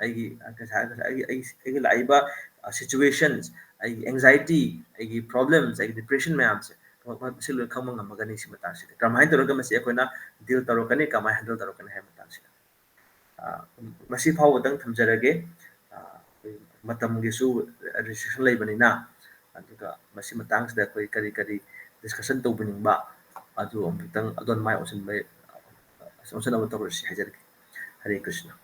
ꯑꯩꯒꯤ, ꯑ, ꯉꯁꯥꯏ, ꯉꯁꯥꯏ ꯑꯩꯒꯤ, ꯑꯩꯒꯤ, ꯑꯩꯒꯤ ꯂꯥꯛꯏꯕ, ꯑ, situations, ꯑꯩꯒꯤ anxiety, ꯑꯩꯒꯤ problems, ꯑꯩꯒꯤ depression ꯃꯌꯥꯝꯁꯦ ꯃ-, ꯃ-, ꯃꯁꯤ ꯂꯣꯏ ꯈꯪꯕ ꯉꯝꯃꯒꯅꯤ ꯁꯤ ꯃꯇꯥꯡꯁꯤꯗ꯫ ꯀꯔꯝꯍꯥꯏꯅ ꯇꯧꯔꯒ ꯃꯁꯤ ꯑꯩꯈꯣꯏꯅ deal ꯇꯧꯔꯛꯀꯅꯤ, ꯀꯃꯥꯏꯅ handle ꯇꯧꯔꯛꯀꯅꯤ ꯍꯥꯏꯕ ꯃꯇꯥꯡꯁꯤꯗ꯫ ꯑ, ꯃꯁꯤ ꯐꯥꯎꯕꯗꯪ ꯊꯝꯖꯔꯒꯦ꯫ ꯑ, ꯑꯩꯈꯣꯏ ꯃꯇꯝꯒꯤꯁꯨ restriction ꯂꯩꯕꯅꯤꯅ, ꯑꯗꯨꯒ ꯃꯁꯤ ꯃꯇꯥꯡꯁꯤꯗ ꯑꯩꯈꯣꯏ ꯀꯔꯤ ꯀꯔꯤ discussion ꯇꯧꯕꯤꯅꯤꯡꯕ ꯑꯗꯨ ꯑꯃꯨꯛꯇꯪ ꯑꯗꯣꯝ ꯃꯥꯏ ꯑꯣꯟꯁꯤꯟꯕ, ꯑꯣꯟꯁꯤꯟꯅꯕ ꯇꯧꯔꯁꯤ ꯍꯥꯏꯖꯔꯒꯦ꯫ ꯍꯔꯦ ꯀ꯭ꯔꯤꯁꯅ꯫